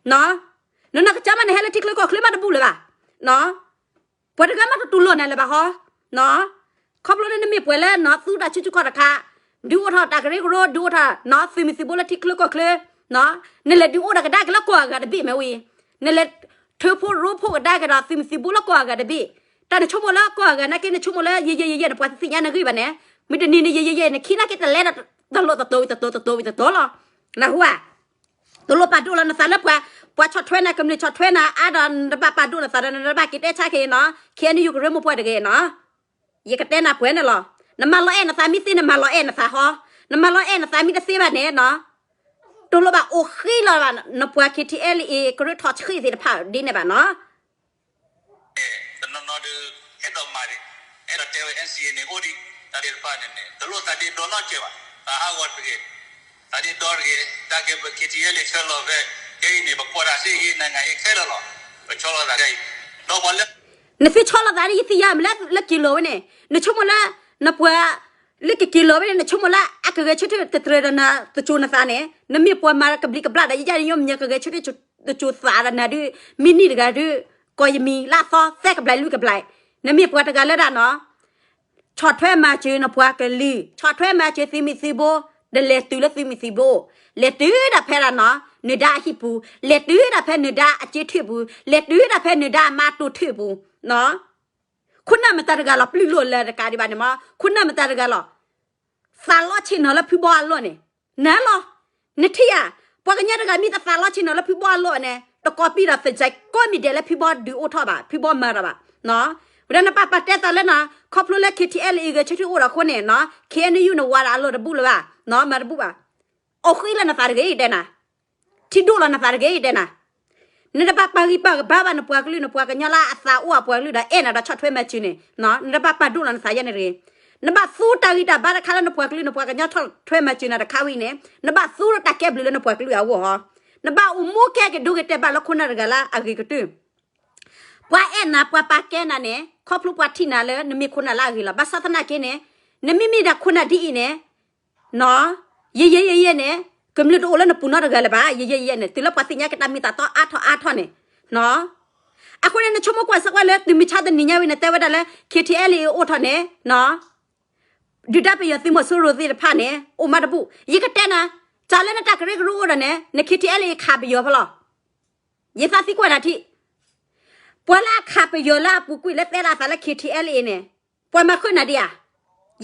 နနီၢ်ကစၢ်မးန့ၣ် ဟဲလၢထံချၢကီၢ်ချၢမးတဘူၣ်လၢၤဘၣ်, ပှၤတဂၤမးတတူၢ်လိာ်နၤလၢၤဘၣ်ဟီ, ခီဖျိလၢနမ့ၢ်ပှၤလၢနသူတၢ်ဆူၣ်ဆူၣ်ခီၣ်တခါ, ဒုးအိၣ်ထီၣ်တၢ်ကရၢကရိ, ဒုးအိၣ်ထီၣ်သုးမုၢ်သံၣ်ဘိလၢထံချၢကီၢ်ချၢ, နလဲၤဒုးအိၣ်ထီၣ်ကဒါက့ၤလၢကီၢ်အဂၤတဘ့ၣ်မ့ၢ်ဝံၤ, နလဲၤထၢဖှိၣ်ရိဖှိၣ်ကဒါက့ၤဒီးသုးမုၢ်သံၣ်ဘိလၢကီၢ်အဂၤတဘ့ၣ်, တၢ်နဆိကမိၣ်လၢကီၢ်အဂၤနာ်က့ နဆိကမိၣ်လၢယဲယဲယဲယဲန့ၣ် ပှၤသ့ၣ်ညါနဂ့ၢ်ဘၣ်န့ၣ်, မ့ၢ်တနံၤန့ၣ် ယဲယဲယဲ နခံနာ်က့တလဲဒီး တလိၣ်တတိၤဝံၤတတိၤ တတိၤဝံၤတတိၤလီၤ, နၢ်ဟူဧါ တလိၣ်ပာ်ဒိၣ်လီၤနသးလၢပှၤ, ပှၤဆီၣ်ထွဲနၤ ကမျၢၢ်ဆီၣ်ထွဲနၤအါဒီး နတဘၣ်ပာ်ဒိၣ်နသးဒီး နတဘၣ်က့ၤတဲဆါက့ၤနီၤ, KNU ကရၢမိၢ်ပှၢ်တဂ့ၤနီၤ, ယကတဲနၤပှဲၤန့ၣ်လီၤ, နမၤလီၤအဲၣ်နသးမ့ၢ်သ့ နမၤလီၤအဲၣ်နသးဟီ, နမၤလီၤအဲၣ်နသးမ့ၢ်တသ့ဘၣ်န့ၣ်နီၤ, တလိၣ်ဘၣ်အိၣ်ဃံလီၤဘၣ်, နပှၤ KTLA ကရၢထီၣ်ဆှံသ့ၣ်တဖၣ်ဒ်န့ၣ်ဘၣ်နီၤ တနီၤနီၤဒုး အဲၣ်ဒိးမၤဒံး, အဲၣ်ဒိးတဲဝဲ NCA န့ၣ် အိၣ်ဒံး, တၢ်သ့ၣ်တဖၣ်န့ၣ်န့ၣ် တလိၣ်သးဒ့ဒီနီတစဲးဘၣ်, သးဟးဂီၤတဂ့ၤ, သးဒ့ဒီတဂ့ၤ, တၢ်ကဲပ KTLA ဆၢလီၤဖဲ ခဲအံၤန့ၣ် ပကွၢ်တၢ်သ့ၣ်ဂ့ၤ နံၣ်ဂၤအံၤခဲလၢာ်လီၤ, ပဆီလီၤသးဒ်အံၤ, ဒီးပှၤလၢ နသ့ဆီလီၤသးန့ၣ် ယသ့ၣ်ညါမ့ၢ်လၢ လၢက့ၤလီၤဝဲန့ၣ် နဆိကမိၣ်လၢ နပှၤ လၢကက့ၤလီၤဝဲန့ၣ် နဆိကမိၣ်လၢ အကဂဲၤဆၢထၢၣ်တတြဲၤဒီးနၤ တစိၤနသးန့ၣ် နမ့ၢ်ပှၤမၤကဘျံးကဘျၣ်ဒီး ယဲယဲန့ၣ်ယမ့ၢ်ကဂဲၤဆၢထၢၣ်တစိၤသးဒီးနၤဒုး မ့ၢ်နံၣ်တဂၤဒုး ကိးယမံၤလၢအသီ သၢကဘျံးလွံၢ်ကဘျံး, နမ့ၢ်ပှၤတဂၤလၢဒၣ်နီၤ ဆီၣ်ထွဲမၤစၢၤနပှၤကလုာ်, ဆီၣ်ထွဲမၤစၢၤသုးမုၢ်သံၣ်ဘိ, ဒီးလဲၤတုၤလၢသုးမုၢ်သံၣ်ဘိ, လဲၤတုၤဒၣ်ဖဲဒၣ်နီၤ နဒါအဟံၣ်ပူၤ, လဲၤတုၤဒၣ်ဖဲနဒါအစ့ထၢၣ်ပူၤ, လဲၤတုၤဒၣ်ဖဲနဒါအမါတိၢ်ထၢၣ်ပူၤ, ခိၣ်နၢ်မတၤတဂၤလီၤ ပျုၢ်လိာ်လၢတကးဒံးဘၣ်န့ၣ်မး, ခိၣ်နၢ်မတၤတဂၤလီၤ သးလီဆ့ၣ်နီၤလၢဖုဘီအလီၢ်န့ၣ်, နၤလီၤ, နထံၣ်ဧါ, ပှၤကညီတဂၤမ့ၢ်တသးလီဆ့ၣ်နီၤလၢဖုဘီအလီၢ်န့ၣ် တကိးပံၢ်ဒီးသယဲးကိးမံၤဒဲးလၢဖုဘီဒုးအိၣ်ထီၣ်ဘၣ်, ဖုဘီမၤတၢ်ဘၣ်, ဝဲဒၣ်နဘၣ်ပာ်တဲသးလၢနီၤ ခီဖျိလၢ KTLA ဂဲၤဆၢထၢၣ်အိၣ်ဒီးအဃိန့ၣ်နီၤ KNU န့ၣ်ဝၤဒီးအလီၢ်တဘူၣ်လၢၤဘၣ်, မၤတဘူၣ်ဘၣ်, အိၣ်ဃံလၢနသးတဂ့ၤတဲနၤ ထံဒိၣ်လီၤနသးတဂ့ၤတဲနၤ, နတဘၣ်ပာ်ဂံၢ်ပာ်ကဘၢဘၣ်နပှၤကလုာ် နပှၤကညီလၢအသးအိၣ်အပှၤကလုာ်ဒီး အဲၣ်နၤဒီးဆီၣ်ထွဲမၤစၢၤန့ၣ်, နတဘၣ်ပာ်ဒိၣ်လီၤနသးယဲန့ၣ်တဂ့ၤ, နဘၣ်သူတၢ်ဂံၢ်တၢ်ဘါတခါလၢနပှၤကလုာ် နပှၤကညီဆီၣ်ထွဲမၤစၢၤနၤတခါဝံၤန့ၣ် နဘၣ်သူဒီးတၢ်ကဲဘျုးလၢနပှၤကလုာ်အဂီၢ်ဟီ, နဘၣ်အိၣ်မူကဲက့ၤဒိဂ့ၤတဲာ်ဘၣ်လၢခိၣ်နၢ်တဂၤလၢအဂ့ၤကတၢၢ် ပှၤအဲၣ်နၤ ပှၤပာ်ကဲနၤန့ၣ် ခီဖျိပှၤထံၣ်နၤလၢနမ့ၢ်ခိၣ်နၢ်လၢအဂ့ၤလီၤ. ဘၣ်ဆၣ်သနာ်က့န့ၣ် နမ့မ့ၢ်ဒၣ်ခိၣ်နၢ်ဒ်အံၤန့ၣ် နီၤ, ယဲယဲယဲယဲန့ၣ် ကမျၢၢ်တအိၣ်လၢနပူၤနီတဂၤလၢၤဘၣ်, ယဲယဲယဲန့ၣ် တုၤလၢပှၤသ့ၣ်ညါက့ၤတၢ်မ့ၢ်တၢ်တီအါထီၣ်အါထီၣ်န့ၣ်, နီၤ, အဃိန့ၣ် နဆိကမိၣ်ကွၢ်စ့ၢ်ကီးလၢ တုၤမုၢ်ဆါတနံၤညါဝံၤ နတဲဝဲဒၣ်လၢ KTLA အိၣ်ထီၣ်န့ၣ် နီၤ ဒုၣ်ဒါပယီၤသုးမီၤစိရိၤသ့ၣ်တဖၣ်န့ၣ် အိၣ်မးတဘူၣ်, ယကတဲနၤ, တၢ်လၢနတၢ်ကရၢကရိအိၣ်ဒီးန့ၣ် န KTLA ခးပယီၤဖဲလီၤ. ယသးသံကွၢ်နၤထံၣ်, ပှၤလၢအခးပယီၤလၢအပူၤကွံာ်လၢတဲဒၣ်အသးလၢ KTLA န့ၣ် ပှၤမၤဃုာ်နၤဒံးဧါ,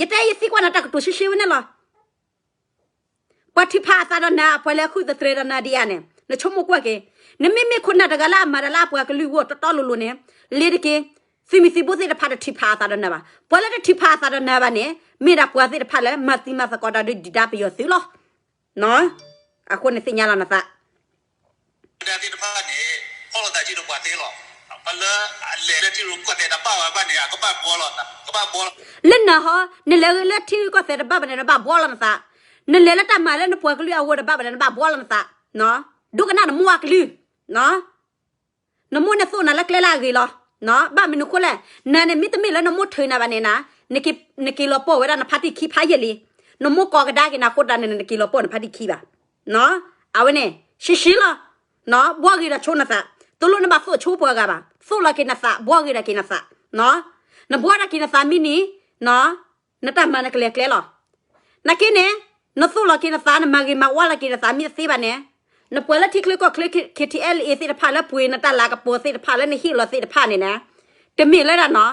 ယတဲယသံကွၢ်နၤ တၢ်ကတိၤရှဲရှဲဝဲန့ၣ်လီၤ. ပှၤထုးဖးအသးဒီးနၤ ပှၤလဲၤဃုသတြဲၤဒီးနၤဒံးဧါန့ၣ် နဆိကမိၣ်ကွၢ်က့ၤ, နမ့မ့ၢ်ခိၣ်နၢ်တဂၤလၢအမၤတၢ်လၢအပှၤကလုာ်အဂီၢ်တီတီလိၤလိၤန့ၣ် လ့ၤတက့ၢ်, သုးမုၢ်သံၣ်ဘိသ့ၣ်တဖၣ်တထုးဖးအသးဒီးနၤဘၣ်, ပှၤလၢတထုးဖးအသးဒီးနၤဘၣ်န့ၣ် မ့ၢ်ဒၣ်ပှၤသ့ၣ်တဖၣ်လၢမၤသံမၤသကိးတၢ်ဒီးဒုၣ်ဒါပယီၤသုးလီၤ. အဃိန့ၣ်သ့ၣ်ညါလီၤနသး ဒုၣ်ဒါသ့ၣ်တဖၣ်န့ၣ် ဖီၣ်လိာ်သးကံဒီးပှၤသ့လီၤ. ပှၤလၢအလဲၤလၢထံရူၢ်ကီၢ်သဲးတဘၣ်ဘၣ်န့ၣ် အကဘၣ်ဘှီလီၤ, ကဘၣ်ဘှီလီၤ. လၢနၤဟီ နလဲၤလၢထံရူၢ်ကီၢ်သဲးတဘၣ်ဘၣ်န့ၣ် နဘၣ်ဘှီလီၤနသး, နလဲၤလၢတၢ်မၤလၢနပှၤကလုာ်အဂီၢ်တဘၣ်ဘၣ်န့ၣ် နဘၣ်ဘှီလီၤနသး, ဒိကနၣ်နမိၢ်အကလုၢ် နမိၢ်န့ၣ်သိၣ်နၤလၢကျဲလၢအဂ့ၤလီၤ. ဘၣ်မနုၤအဃိလဲၣ်, နၤန့ၣ် မ့တမ့ၢ်လၢနမိၢ်ထုးနၤဘၣ်န့ၣ်နၤ, နက့ၤလီၤပှီၢ်ဝဲဒၣ်နဖါတံၢ်ခံဖးယံာ်လံ. နမိၢ်ကိးကဒါက့ၤနၤအဃိတၢ်န့ၣ် နက့ၤလီၤပှီၢ်နဖါတံၢ်ခံဘၣ်. အဝဲန့ၣ် ရှံရှံလီၤ. ဘှီဂ့ၤဒီးဆိနသး, တလိၣ်နဘၣ်သိၣ်ဆိပှၤဂၤဘၣ်, သိၣ်လီၤက့ၤနသး, ဘှီဂ့ၤဒီးက့ၤနသး. နဘှီဒီးက့ၤနသးမ့ၢ်န့ၣ် နတၢ်မၤနကလဲၤကျဲလီၤ. နာ်က့န့ၣ် နသိၣ်လီၤက့ၤနသး နမၤဂ့ၤမၤဝါလီၤက့ၤနသးမ့ၢ်တသ့ဘၣ်န့ၣ်, နပှၤလၢထံချၢကီၢ်ချၢ KTLA သ့ၣ်တဖၣ်လၢပှ့ၤနတၢ်လၤကပီၤသ့ၣ်တဖၣ်လၢနဟ့ၣ်လီၤသ့ၣ်တဖၣ်န့ၣ်နၤ, တမ့ၢ်လၢဒၣ်နီၤ,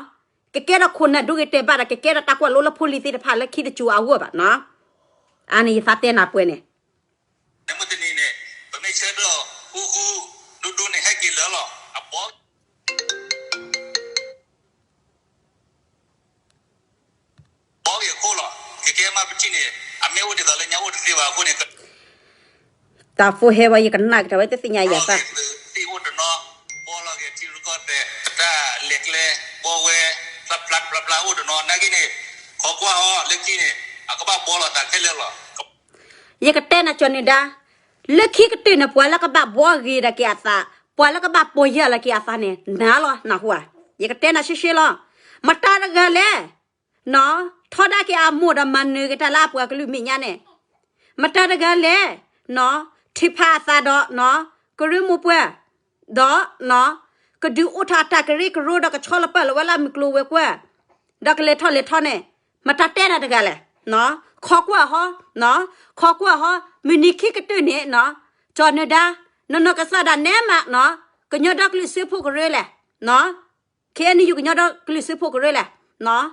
ကကဲထီၣ်ခိၣ်နၢ်ဒိဂ့ၤတဲာ်ဘၣ်ဒီး ကကဲထီၣ်တၢ်ကွၢ်လိလၢဖိလံၤသ့ၣ်တဖၣ်လၢခံတစိၤအဂီၢ်ဘၣ်နီၤ. အါန့ၣ်ယသးတဲနၤပှဲၤန့ၣ် နမုၢ်တနံၤန့ၣ် ပမ့ၢ်ဆၢထၢၣ်ဃူဃူ သ့ၣ်ဘၣ်အဃိန့ၣ် တၢ်ဖိဟဲဝဲ ယကနၣ်ကတၢၢ်ဝဲ တသ့ၣ်ညါယၤသၣ် သ့ၣ်အိၣ်တနီၤ ဘီလီၤက့ၤထံရူၢ်ကီၢ်သဲး တၢ်လဲၤကျဲ ဘီဝဲ ဖျါဖျါဖျါဖျါအိၣ်တနီၤ နာ်က့န့ၣ် ခိးကွၢ်ဟီ လၢခံန့ၣ် အကဘၣ်ဘီလီၤသးခဲလၢာ်လီၤ. ယကတဲနၤကၠီၤနုၤဒါ လၢခံကတၢၢ်န့ၣ် ပှၤလၢကဘၣ်ဘှီဂ့ၤဒၣ်က့ၤအသး ပှၤလၢကဘၣ်ပီၢ်ယၢ်လီၤက့ၤအသးန့ၣ် နၤလီၤ နၢ်ဟူဧါ. ယကတဲနၤရှဲရှဲလီၤ. မတၤတဂၤလဲၣ် နီၤ ထီဒါက့ၤအမိၢ်ဒီးမၤနၢၤက့ၤတၢ်လၢအပှၤကလုာ်မဲာ်ညါန့ၣ် မတၤတဂၤလဲၣ် နီၤ ထုးဖးအသးဒီး နီၤ ကရၢမိၢ်ပှၢ် ဒီး နီၤ ကဒုးအိၣ်ထီၣ်အတၢ်ကရၢကရိဒီးကဆီလီၤပာ်လီၤဝဲလၢအမုၢ်ကျိၤဝဲၤကွာ် ဒီးကလဲၤထီၣ်လဲၤထီန့ၣ် မတၤတဲနၤတဂၤလဲၣ် နီၤ ခိးကွၢ်ဟီ နီၤ ခိးကွၢ်ဟီ မုၢ်နံၤခံကတၢၢ်န့ၣ် နီၤ ကၠီၤနုၤဒါ နီၢ်နီၢ်ကစၢ်ဒၣ်နဲမး နီၤ ကညီဒီကလုာ်စၢဖှိၣ်ကရၢလဲၣ် နီၤ ခ့ၣ်အဲၣ်ယူၣ် ကညီဒီကလုာ်စၢဖှိၣ်ကရၢလဲၣ် နီၤ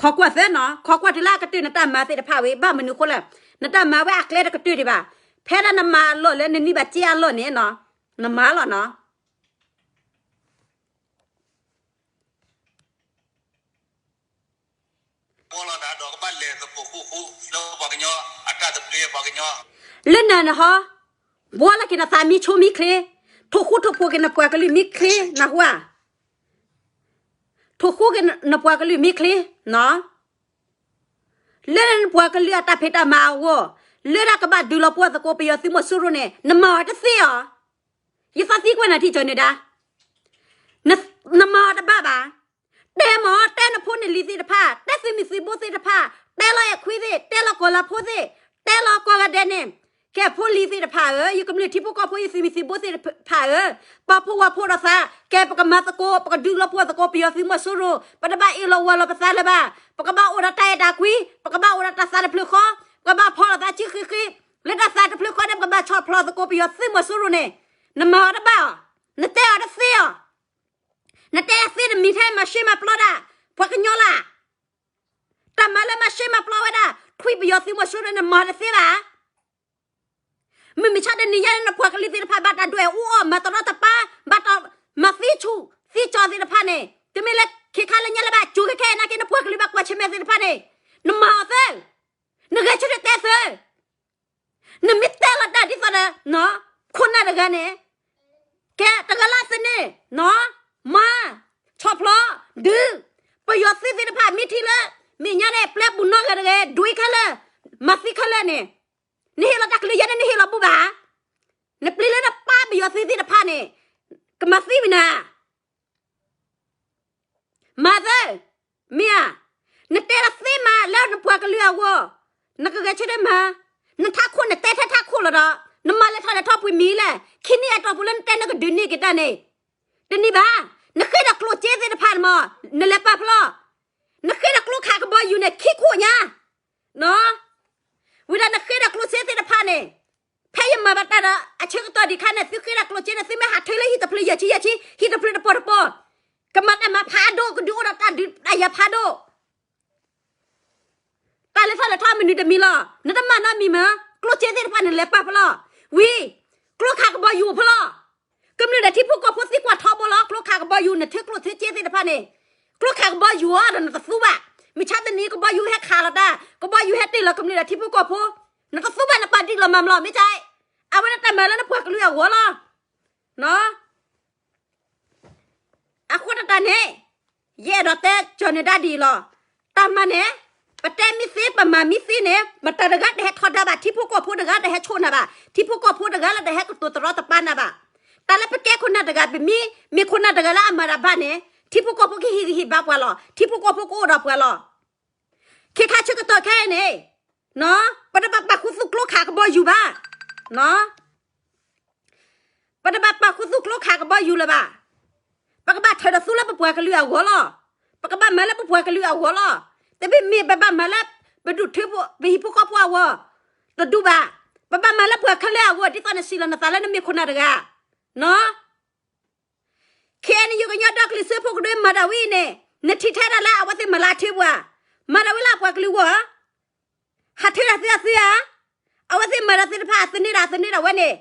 ခိးကွၢ်သၢ နီၤ ခိးကွၢ်တုၤလၢအကတၢၢ်နတၢ်မၤသ့ၣ်တဖၣ်ဝံၤ ဘၣ်မနုၤအဃိလဲၣ် နတၢ်မၤဝဲအကျဲတကတၢၢ်ဒံးဘၣ် ဖဲဒၣ်နမၤအလီၢ်လၢနနံၣ်ဘၣ်က့အလီၢ်န့ၣ် နီၤ နမၤလီၤ နီၤ ဘီလီၤသးဒီးကဘၣ်လဲၤသကိးဃူဃူ လၢပှၤကညီအတၢ်သဘျ့ပှၤကညီ လၢနၤနဟီ ဘီလီၤက့ၤနသးမံဆိမံချ့ ထိၣ်ဃူထိၣ်ဖိးက့ၤနပှၤကလုာ်မံချ့ နၢ်ဟူဧါ ထိၣ်ဃူက့ၤနပှၤကလုာ်မံချ့ နီၤ လၢနပှၤကလုာ်အတၢ်ဖံးတၢ်မၤအဂီၢ် လၢဒၣ်ကဘၣ်ဒုးလီၤပှီၢ်သကိးပယီၤသုးမီၤစိရိၤန့ၣ် နမၤအီၤတသ့အီၤ ယသးသံကွၢ်နၤထံၣ်ကၠီၤနုၤဒါ နမၤအီၤတဘၣ်ဘၣ် တဲမ့ၢ် တဲနဖိနလံၤသ့ၣ်တဖၣ် တဲသုးမုၢ်သံၣ်ဘိသ့ၣ်တဖၣ် တဲလီၤအဲၣ်ခွံသ့ၣ် တဲလီၤကီၤလၤဖိသ့ၣ် တဲလီၤကိးဂၤဒဲးန့ၣ် ကဲဖိလံၤသ့ၣ်တဖၣ်ဧၢ ယကမျၢၢ်ထံဖိကီၢ်ဖိ ယသုးမုၢ်သံၣ်ဘိသ့ၣ်တဖၣ်ဧၢ ပာ်ဖှိၣ်ဝဲဖှိၣ်ဒီးသး ကဲပကမၤသကိး ပကဒုးလီၤပှီၢ်သကိးပယီၤသုးမီၤစိရိၤ ပတဘၣ်အ့ၣ်လိာ်ဝီလိာ်ပသးလၢၤဘၣ် ပကဘၣ်အိၣ်ဒီးတၢ်အဲၣ်တၢ်ကွံ ပကဘၣ်အိၣ်ဒီးတၢ်သးတဖျၢၣ်ဃီ ပကဘၣ်ဖီၣ်လိာ်သးစုဃ့ဃ့ လၢတၢ်သးတဖျၢၣ်ဃီန့ၣ် ပကဘၣ်ဆီၣ်ဖျိးသကိးပယီၤသုးမီၤစိရိၤန့ၣ် နမၤအီၤတဘၣ်အီၤ နတဲအီၤတသ့အီၤ နတဲအသ့တမံၤထဲမၤရှဲမၤပျီဒၣ် ပှၤကညီလၢ် တၢ်မၤလၢမၤရှဲမၤပျီဝဲဒၣ် ထွံၣ်ပယီၤသုးမီၤစိရိၤန့ၣ် နမၤတသ့ဘၣ် မုၢ်မဆါတနံၤညါန့ၣ် နပှၤကလုာ်သ့ၣ်တဖၣ်ဘၣ်တၢ်ဒွဲၣ်အူအီၣ် မၤတရီတပါ ဘၣ်တၢ်မၤသံဆူၣ်သံကၠီၤသ့ၣ်တဖၣ်န့ၣ် တမ့ၢ်လၢခဲခါလၢညါလၢၤဘၣ် ကၠိခဲခဲအံၤနာ်က့ နပှၤကလုာ်ဘၣ်ကွၢ်ဆၢၣ်မဲာ်သ့ၣ်တဖၣ်န့ၣ် နမၤအီၤသ့ နဂဲၤဆၢထၢၣ်တဲသ့ နမ့ၢ်တဲလီၤတၢ်ဒ်သိးဒီး ခိၣ်နၢ်တဂၤန့ၣ် ကဲတဂၤလၢအသန့ၣ် နီၤ မၤ ဆီၣ်ဖျိး ဒုး ပယီၤသုးသ့ၣ်တဖၣ်မ့ၢ်ထံၣ်လၢ မဲာ်ညါန့ၣ် ပျဲပူၤနီၢ်ဂၤတဂ့ၤ ဒွံခဲလၢာ် မၤသံခဲလၢာ်န့ၣ် နဟ့ၣ်လီၤတၢ်ကလုၢ်ယဲန့ၣ် နဟ့ၣ်လီၤဘူၣ်ဘၣ် နပျံၤလၢနပၢ်ပယီၤသုးသ့ၣ်တဖၣ်န့ၣ် ကမၤသံဝံၤနၤ မၤသၢ မ့ၢ်ဧါ, နတဲတၢ်သ့မးလၢနပှၤကလုာ်အဂီၢ်, နကဂဲၤဆၢထၢၣ်မၤ, နထးခိၣ်နတဲထဲထးခိၣ်လီၤဒီး နမၤလဲၤထီၣ်လဲၤထီၣ်ပှ့ၤမံၤလဲၣ်, ခံနံၣ်အတီၢ်ပူၤလၢနတဲနကဒုးန့ၢ်က့ၤတၢ်န့ၣ်, တနံၤဘၣ်, နဃ့ဒီးကျိၣ်စ့သ့ၣ်တဖၣ်န့ၣ်မး, နလဲၤပာ်ဖျီ, နဃ့ဒီးကျိခးကဘီယူၤန့ၣ် ခံခိၣ်ညါ ဝံၤဒီးနဃ့ဒီးကျိၣ်စ့သ့ၣ်တဖၣ်န့ၣ်, ဖဲယမၤဘၣ်တၢ်ဒီး အဆၢကတီၢ်ဒံးခါန့ၣ် သုဃ့ဒီးကျိၣ်စ့န့ၣ် သုမ့ၢ်ဟးထၢလၢဟံၣ်တဖျၢၣ်ယဲၢ်ဆံယဲၢ်ဆံ, ဟံၣ်တဖျၢၣ်တပီၤတပီၤ, ကမၤတၢ်မၤဖးဒိၣ် ကဒုးအိၣ်ဒီးတၢ်ဒုးတၢ်ယၤဖးဒိၣ်, တၢ်လဲၤထီၣ်လဲၤထီၣ်မနုၤတမံၤလီၤ, နတမၤနီတမံၤမး, ကျိၣ်စ့သ့ၣ်တဖၣ်န့ၣ် လဲၤပာ်ဖျီ, ဝံၤ, ကျိခးကဘီယူၤအိၣ်ဖျီ ကမျၢၢ်ဒီးထံဖိကီၢ်ဖိသံကွၢ်ထီဘိလီၤ, ကျိခးကဘီယူၤ နထၢကျိၣ်ထၢစ့သ့ၣ်တဖၣ်န့ၣ်, ကျိခးကဘီယူၤအီၤဒီးနတသူဘၣ်, မုၢ်ဆါတနံၤကဘီယူၤဟဲခးလီၤတၢ်, ကဘီယူၤဟဲတ့ၢ်လီၤကမျၢၢ်ဒီးထံဖိကီၢ်ဖိ, နတသူဘၣ်နပာ်ဒံးလီၤမၤမလီၤ မ့ၢ်ကဲ, အဝဲန့ၣ်တၢ်မၤလၢနပှၤကလုာ်အဂီၢ်လီၤ. အဃိတၢ်န့ၣ်, ယအဲၣ်ဒိးတဲကၠီၤနၢၤဒါဒ်အံၤလီၤ. တၢ်မၤန့ၣ်, ပတဲမ့ၢ်သ့ ပမၤမ့ၢ်သ့န့ၣ် မတၤတဂၤတဟဲထီဒါဘၣ်, ထံဖိကီၢ်ဖိတဂၤတဟဲဆိၣ်နၤဘၣ်, ထံဖိကီၢ်ဖိတဂၤလၢတဟဲကတိၤတရီတပါနၤဘၣ်. တၢ်လၢပကဲခိၣ်နၢ်တဂၤ ပမ့ၢ်မ့ၢ်ခိၣ်နၢ်တဂၤလၢအမၤတၢ်ဘၣ်န့ၣ်, ထံဖိကီၢ်ဖိကဟ့ၣ်ဂံၢ်ဟ့ၣ်ဘါပှၤလီၤ, ထံဖိကီၢ်ဖိကအိၣ်ဒီးပှၤလီၤ. ခဲခါဆၢကတီၢ်ခဲအံၤန့ၣ်, ပတဘၣ်ပာ်ခူသူၣ်ကျိခးကဘီယူၤဘၣ်. ပတဘၣ်ပာ်ခူသူၣ်ကျိခးကဘီယူၤလၢၤဘၣ်. ပကဘၣ်ထၢဒီးသူလၢပပှၤကလုာ်အဂီၢ်လီၤ. ပကဘၣ်မၤလၢပပှၤကလုာ်အဂီၢ်လီၤ. တမ့ၢ်မ့ၢ်ပဘၣ်မၤလၢပဒူၣ်ထၢဖိ ပဟံၣ်ဖိဃီဖိအဂီၢ်, တဒူၣ်ဘၣ်. ပဘၣ်မၤလၢပှၤခဲလၢာ်အဂီၢ် ဒ်သိးနစံးလီၤနသးလၢနမ့ၢ်ခိၣ်နၢ်တဂၤ, နီၤ ခ့ၣ်အဲၣ်ယူၣ် ကညီဒီကလုာ်စၢဖှိၣ်ကရၢမၤတၢ်ဝံၤအံၤန့ၣ်, နထံၣ်ထဲဒၣ်လၢအဝဲသ့ၣ်မၤလၢအထၢပှၤ, မၤတၢ်ဝံၤလၢအပှၤကလုာ်အဂီၢ်ဧါ, ဟးထၢတၢ်သုအသုဧါ, အဝဲသ့ၣ်မၤတၢ်သ့ၣ်တဖၣ် အသန့ၤဒၣ်သန့ၤဒၣ်ဝဲန့ၣ်,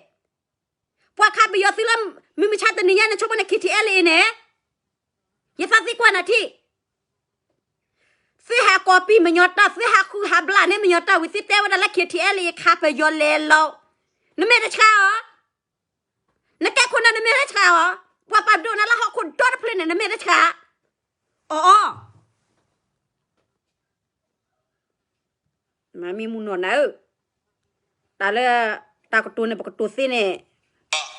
ပှၤခးပယီၤသုးလၢ မုၢ်မဆါတနံၤညါန့ၣ် ဆိကမိၣ်န့ၣ် ခံထံၣ်အဲလ့ၣ်အံၤန့ၣ်, ယသးသံကွၢ်နၤထံၣ် သုဟးကိးပံၤမညီတၢ်, သုဟးဃုဟးဘျၣ်န့ၢ်မညီတၢ်ဝံၤ သုတဲဝဲဒၣ်လၢ K T L A ခးပယီၤလဲၤလီၤ, နမ့ၢ်တဆှးအီၤ, နကဲခိၣ်နၢ်နမ့ၢ်တဆှးအီၤ, ပှၤပာ်ဒိၣ်နၤလၢဟီၣ်ခိၣ်ဒီတဖျၢၣ်န့ၣ် နမ့ၢ်တဆှး, အီၣ်အီၣ် မ့ၢ်မူနီၢ်နၤဧၢ, တၢ်လၢ တၢ်ကတိၤန့ၣ် ပကတိၤသ့န့ၣ်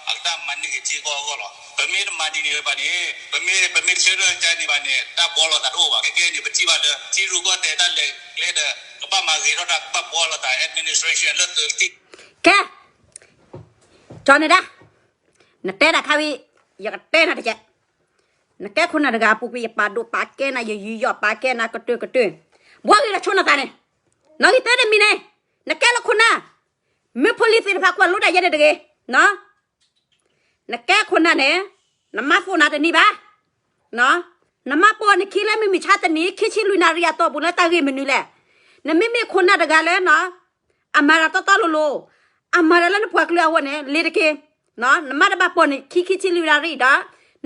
အကတၢၢ်မၤန့ၢ်က့ၤထံကီၢ်အဂီၢ်လီၤ. ပမ့ၢ်တမၤဒ်န့ၣ်ဘၣ်န့ၣ် ပမ့ၢ် ပမ့ၢ်တဆၢထၢၣ်ကါန့ၣ်ဘၣ်န့ၣ် တၢ်ဘှီလိာ်သးတအိၣ်ဘၣ်. ခဲကဲန့ၣ် ပထံၣ်ဘၣ်လၢ ထံရူၢ်ကီၢ်သဲးတၢ်လဲၤကျဲဒီး ကဘၣ်မၤဂ့ၤထီၣ်တၢ် ကဘၣ်ဘှီလိာ်သး administration လၢသုးထံၣ် ကဲ ကၠီၤနဒါ, နတဲတၢ်ခါဝံၤ ယကတဲနၤတကဲး, နကဲခိၣ်နၢ်တဂၤအပူၤကွံာ် ယပာ်ဒိၣ်ပာ်ကဲနၤ ယယူးယီၣ်ပာ်ကဲနၤ ကတၢၢ်ကတၢၢ်, ဘှီဂ့ၤဒီးဆိနသးန့ၣ်, နီၣ်ဂံၢ်သၢတမံၤန့ၣ်, နကဲလၢခိၣ်နၢ်, မ့ၢ်ဖိလံၤသ့ၣ်တဖၣ်ကွၢ်လိတၢ်ယဲန့ၣ်တဂ့ၤ, နကဲခိၣ်နၢ်န့ၣ်, နမါသိၣ်နၤတနံၤဘၣ်, နမါပိာ်နခံလၢမုၢ်မဆါတနံၤ ခံဆံလွံၢ်နၣ်ရံၣ်အတီၢ်ပူၤလၢတၢ်ဂ့ၢ်မနုၤလဲၣ်, နမ့မ့ၢ်ခိၣ်နၢ်တဂၤလၢ အမၤတၢ်တီတီလိၤလိၤ, အမၤတၢ်လၢနပှၤကလုာ်အဂီၢ်န့ၣ် လ့ၤတက့ၢ်, နမါတဘၣ်ပိာ်နခံခံဆံလွံၢ်နၣ်ရံၣ်ဒီး,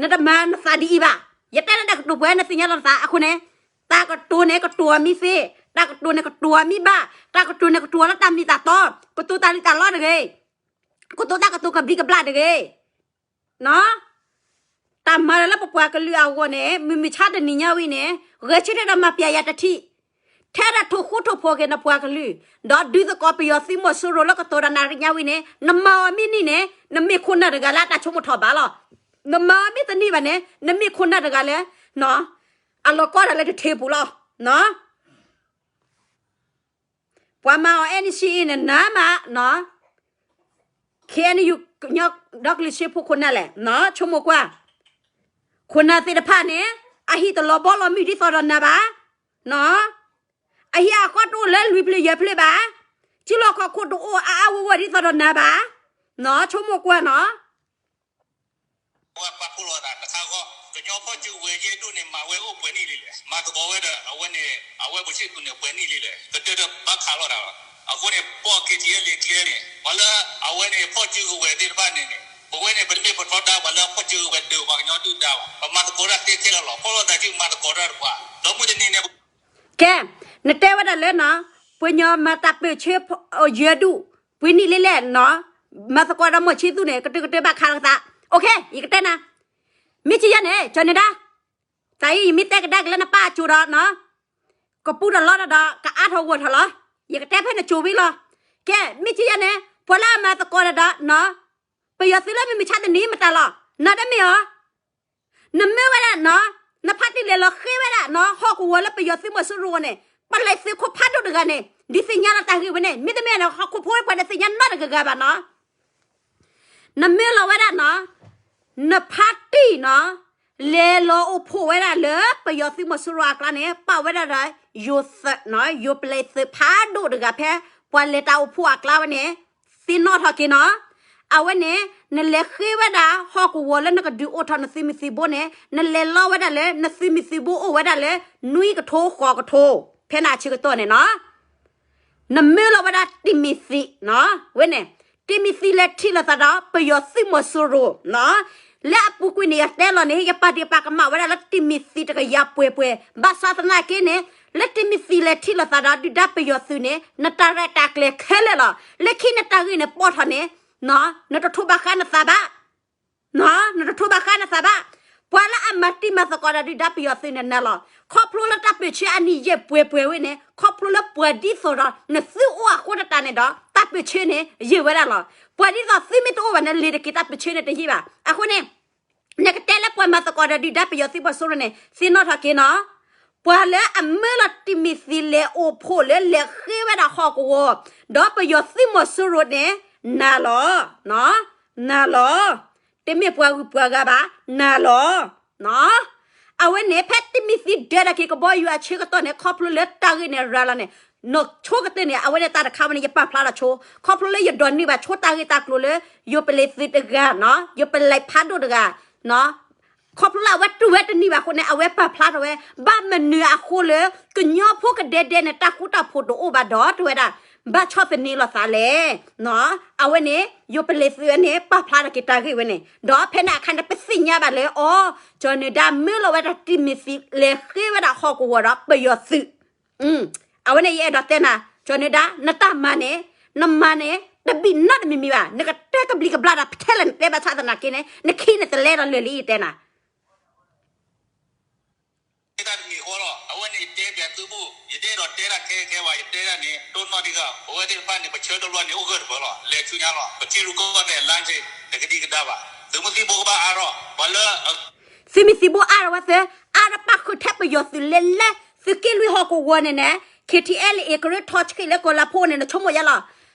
နတမၤနသးဒ်အံၤဘၣ်, ယတဲလၢတၢ်ကတိၤပှဲၤနသ့ၣ်ညါလီၤနသးအဃိန့ၣ်, တၢ်ကတိၤန့ၣ်ကတိၤအီၤမံသ့, တၢ်ကတိၤန့ၣ်ကတိၤအီၤမံဘၣ်, တၢ်ကတိၤန့ၣ်ကတိၤအီၤလၢတၢ်မ့ၢ်တၢ်တီ, ကတိၤတၢ်လံၣ်တၢ်လီတဂ့ၤ, ကတိၤတၢ်ကတိၤကဘျံးကဘျၣ်တဂ့ၤ တၢ်မၤတၢ်လၢပပှၤကလုာ်အဂီၢ်န့ၣ် မုၢ်မဆါတနံၤညါဝံၤန့ၣ် ဂဲၤဆၢထၢၣ်ဒီးမၤပျဲယၤတထံၣ်, ထဲဒၣ်ထိၣ်ဃူထိၣ်ဖိးက့ၤနပှၤကလုာ်, ဒီးဒုးသကိးပယီၤသုးမီၤစိရိၤလၢကတိၤတၢ်နၣ်ရံၣ်ညါဝံၤန့ၣ် နမၤအီၤမ့ၢ်နံၣ်န့ၣ် နမ့ၢ်ခိၣ်နၢ်တဂၤလၢအတၢ်ဆိကမိၣ်ထီၣ်ဘးလီၤ. နမၤအီၤမ့ၢ်တနံၣ်ဘၣ်န့ၣ် နမ့ၢ်ခိၣ်နၢ်တဂၤလၢ အလီၤကီတၢ်လၢတထ့ပူၤလီၤ. ပှၤမၤအီၤ N C A န့ၣ် နမၤ K N U ကညီဒီကလုာ်စၢဖှိၣ်ခိၣ်နၢ်လဲၣ်, ဆိကမိၣ်ကွၢ်, ခိၣ်နၢ်သ့ၣ်တဖၣ်န့ၣ် အဟံၣ်တလီၤဘီလီၤမုၢ်ဒ်သိးဒီးနၤဘၣ်, အဟံၣ်အဃီတအိၣ်လၢလွံၢ်ဖျၢၣ်ယဲၢ်ဖျၢၣ်ဘၣ်, စုလီၢ်ခီၣ်ခိၣ်တအိၣ်အါအါဂီၢ်ဂီၢ်ဒ်သိးဒီးနၤဘၣ်, ဆိကမိၣ်ကွၢ်နီၤ ပှၤပာ်ဖှိၣ်လိာ်သးတခါဂီၢ်, ကညီဖီၣ်စုကဝဲၤယဲၢ်ဒိၣ်န့ၣ် မၤဝဲအိၣ်ပှဲၤနံၣ်လံလဲၣ်, မၤသကိးဝဲဒီးအဝဲန့ၣ် အဝဲပူၤဆ့ၣ်သူးန့ၣ် ပှဲၤနံၣ်လံလဲၣ်, ကတၢၢ်တဘၣ်ခးလိာ်သးလီၤ. အဃိန့ၣ် ပိာ် K T L A ကျဲန့ၣ် ပှၤလၢအဝဲန့ၣ် ဖီၣ်စုကဝဲၤသ့ၣ်တဖၣ်န့ၣ်န့ၣ် ပဝဲန့ၣ် ပတမ့ၢ်ပထီဒါပှၤလၢအဖီၣ်စုကဝဲၤဒၢးပှၤကညီဒုၣ်ဒါဘၣ်, ပမၤသကိးတၢ်သ့ခဲလၢာ်လီၤ. ဖီၣ်လိာ်သးစုမၤသကိးတၢ်တပှၤ, ဒီးမုၢ်တနံၤန့ၣ် ကဲ, နတဲဝဲဒၣ်လၢနီၤ, ပှၤကညီမၤတၢ်ပၢၢ်ဆၢယဲၢ်ဒူၣ်, ပှဲၤနံၣ်လံလဲၣ်နီၤ, မၤသကိးဒီးမီၢ်ဆံသူန့ၣ် ကတၢၢ်ကတၢၢ်ဘၣ်ခးလိာ်သး, အိၣ်ခ့ ယကတဲနၤ, မ့ၢ်ကယဲၢ်န့ၣ် ကၠီၤနဒါ, တၢ်အံၤယမ့ၢ်တဲကဒါက့ၤလၢနပၢ်အစိၤဒီးနီၤ, ကပူၤဒီးလီဒီး ကအါထီၣ်ဂီၢ်ထီၣ်လီၤ, ယကတဲဖဲနစိၤဝံၤလီၤ. ကဲ မ့ၢ်ကယဲၢ်န့ၣ် ပှၤလၢအမၤသကိးတၢ်ဒီးနီၤ, ပယီၤသုးလၢမုၢ်မဆါတနံၤမတၤလီၤ, နၤတမ့ၢ်အီၤ နမၢဝဲဒၣ်နီၤ, နဖါတံၢ်လဲၤလီၤဃ့ဝဲဒၣ်နီၤ ဟီၣ်ကဝီၤလၢပယီၤသုးမီၤစိရိၤအဂီၢ်န့ၣ်, ပလဲၤသုးခိၣ်ဖးဒိၣ်တဂၤန့ၣ် ဒုးသ့ၣ်ညါလီၤတၢ်ဂ့ၢ်ဝဲန့ၣ်, မ့တမ့ၢ်န့ၣ် ဟီၣ်ခိၣ်ဖိပှၤတသ့ၣ်ညါနီတဂၤဂၤဘၣ်နီၤ. နမၢလီၤဝဲဒၣ်နီၤ, နဖါတံၢ်နီၤ, လဲၤလီၤအိၣ်ဖှိၣ်ဝဲဒၣ်လၢပယီၤသုးမီၤစိရိၤအကျါန့ၣ် ပာ်ဝဲဒၣ်ဒီး ယိၤသုးနီၤ, ယိၤပလဲသုးဖးဒိၣ်တဂၤဖဲ ပှၤလဲၤတၢ်အိၣ်ဖှိၣ်အကျါဝဲန့ၣ် သ့ၣ်နီၣ်ထီၣ်က့ၤနီၤ. အဝဲန့ၣ် နလဲၤဃ့ဝဲဒၣ်ဟီၣ်ကဝီၤလၢနကဒုးအိၣ်ထီၣ်နသုးမုၢ်သံၣ်ဘိန့ၣ် နလဲၤလီၤဝဲဒၣ်လၢ နသုးမုၢ်သံၣ်ဘိအိၣ်ဝဲဒၣ်လၢ နွံကထိဃိးကထိ ဖဲန့ၣ်အဆၢကတီၢ်န့ၣ်နီၤ. နမၢလီၤဝဲဒၣ်တံၤမံၤသံနီၤ, ဝဲန့ၣ် တံၤမံၤသံလဲၤထံၣ်လိာ်သးဒီးပယီၤသုးမီၤစိရိၤနီၤ. လၢအပူၤကွံာ်န့ၣ် ယတဲလီၤန့ၣ် ယပာ်ဒ့ၣ်ပာ်ကမၣ်ဝဲဒၣ်လၢတံၤမံၤသံတကယၤပှဲၤပှဲၤ, ဘၣ်ဆၣ်သနာ်က့န့ၣ် လၢတံၤမံၤသံလဲၤထံၣ်လိာ်သးဒီးဒုၣ်ဒါပယီၤသုးန့ၣ် နတၢ်ရဲၣ်တၢ်ကျဲၤခဲလၢာ်လီၤ. လၢခံနတၢ်ဂ့ၢ်န့ၣ်ပီၢ်ထီၣ်န့ၣ် နတထိးဘၣ်ဃးနသးဘၣ် နတထိးဘၣ်ဃးနသးဘၣ်. ပှၤလၢအမၤတံၢ်မၤသကိးဒီးဒုၣ်ဒါပယီၤသုးန့ၣ်နၤလီၤ. ခီဖျိလၢတၢ်ပၢၢ်ဆၢအနံၣ်ယဲၢ်ပှဲၤပှဲၤဝဲန့ၣ် ခီဖျိလၢပှၤဒ်သိးဒီးနသုအိၣ်အဃိတတးန့ၣ်ဒီး တၢ်ပၢၢ်ဆၢန့ၣ် ယံာ်ဝဲဒၣ်လီၤ. ပှၤဒ်သိးသုမ့ၢ်တအိၣ်ဘၣ်န့ၣ် လ့ၤတက့ၤတၢ်ပၢၢ်ဆၢန့ၣ်တယံာ်ဘၣ်. အဃိန့ၣ် နကတဲလၢပှၤမၤသကိးဒီးဒုၣ်ဒါပယီၤသုးမီၤစိရိၤန့ၣ် သ့ၣ်နီၣ်ထီၣ်က့ၤနီၤ. ပှၤလၢအမၢလီၤတံၤမံၤသံလဲၤအိၣ်ဖှိၣ်လၢလဲၤဃ့ဝဲဒၣ်ဟီၣ်ကဝီၤ ဒီးပယီၤသုးမီၤစိရိၤန့ၣ် နၤလီၤ. နၤလီၤ. တမ့ၢ်ပှၤဂုၤပှၤဂၤဘၣ်, နၤလီၤ. အဝဲန့ၣ်ဖဲတံၤမံၤသံဒၢတၢ်က့ၤကဘီယူၤအဆၢကတီၢ်န့ၣ် ခီဖျိလၢတၢ်ဂ့ၢ်န့ၣ်ရၤလီၤန့ၣ် နဆိကတၢၢ်န့ၣ် အဝဲန့ၣ်တၢ်တခါဝဲန့ၣ် ယပာ်ဖျါထီၣ်ဆိ ခီဖျိလၢယဒိးန့ၢ်ဘၣ်ဆိတၢ်ဂ့ၢ်တၢ်ကျိၤလၢ ယိၤပလဲသုးတဂၤနီၤ, ယိၤပလဲဖးဒိၣ်တဂၤ ခီဖျိလၢအဝဲတူၢ်ဝဲတန့ၢ်ဘၣ်အဃိန့ၣ် အဝဲပာ်ဖျါထီၣ်ဝဲ ဘၣ်မနုၤအဃိလၢ ကညီဖိကဒဲဒဲန့ၣ် တၢ်ဃူတၢ်ဖိးတအိၣ်ဘၣ်ဒီး တဲဝဲဒၣ် ဘၣ်ဆီၣ်သနံးလိာ်သးလဲၣ်. အဝဲန့ၣ် ယိၤပလဲသုးဝဲန့ၣ် ပာ်ဖျါထီၣ်က့ၤတၢ်ဂ့ၢ်ဝဲန့ၣ် ဒီးဖဲန့ၣ်အခါန့ၣ် ပသ့ၣ်ညါဘၣ်လၢ အိ ကၠီၤနၢၤဒါမၢလီၤဝဲဒၣ်တံၤမံၤသံ လဲၤဃ့ဝဲဒၣ်ဟီၣ်ကဝီၤဒီးပယီၤသုး အဝဲန့ၣ်ယအဲၣ်ဒိးတဲနၤ ကၠီၤနၢၤဒါ နတၢ်မၤန့ၣ် နမၤန့ၣ် တဘံၣ်နီတမံၤမံၤဘၣ်, နကတဲကဘျံးကဘျၣ်ဒီး ထဲလဲၣ်နတဲဘၣ်ဆၣ်သနာ်က့န့ၣ် နခံန့ၣ်တလဲဒီးလၢာ်လံယတဲနၤ တၢ်တမံၤဃီလီၤ. အဝဲန့ၣ်ယတဲပျးသုဘူၣ် ယတအဲၣ်ဒိးတဲတၢ်ခဲခဲဘၣ်, ယတဲတၢ်န့ၣ် တိၢ်နီၣ်ဒံးဂၤ ပဝဲသ့ၣ်တဖၣ်န့ၣ် ပဆၢတဘျီန့ၣ် အိၣ်ဂၢၢ်တပၢၢ်လီၤ. လဲၤဆူညါလီၤ. ပထံရူၢ်ကီၢ်သဲးလၢ်န့ၣ် တကဒံကဒါဘၣ်. သုးမုၢ်သံၣ်ဘိကဘၣ်အါထီၣ် ပှၤလၢ သုးမုၢ်သံၣ်ဘိအါထီၣ်ဝဲသ့ၣ် အါထီၣ်ပၣ်ဃုာ်ထဲပယီၤသုးလဲၤလဲၤ သုးက့လွံၢ်ဟီၣ်ကဝီၤန့ၣ်န့ၣ် ခ့ထံအဲလ်အ့ ကရၢထီဆှံလၢကီၤလၤဖိန့ၣ် နဆိကမိၣ်ယါလီၤ.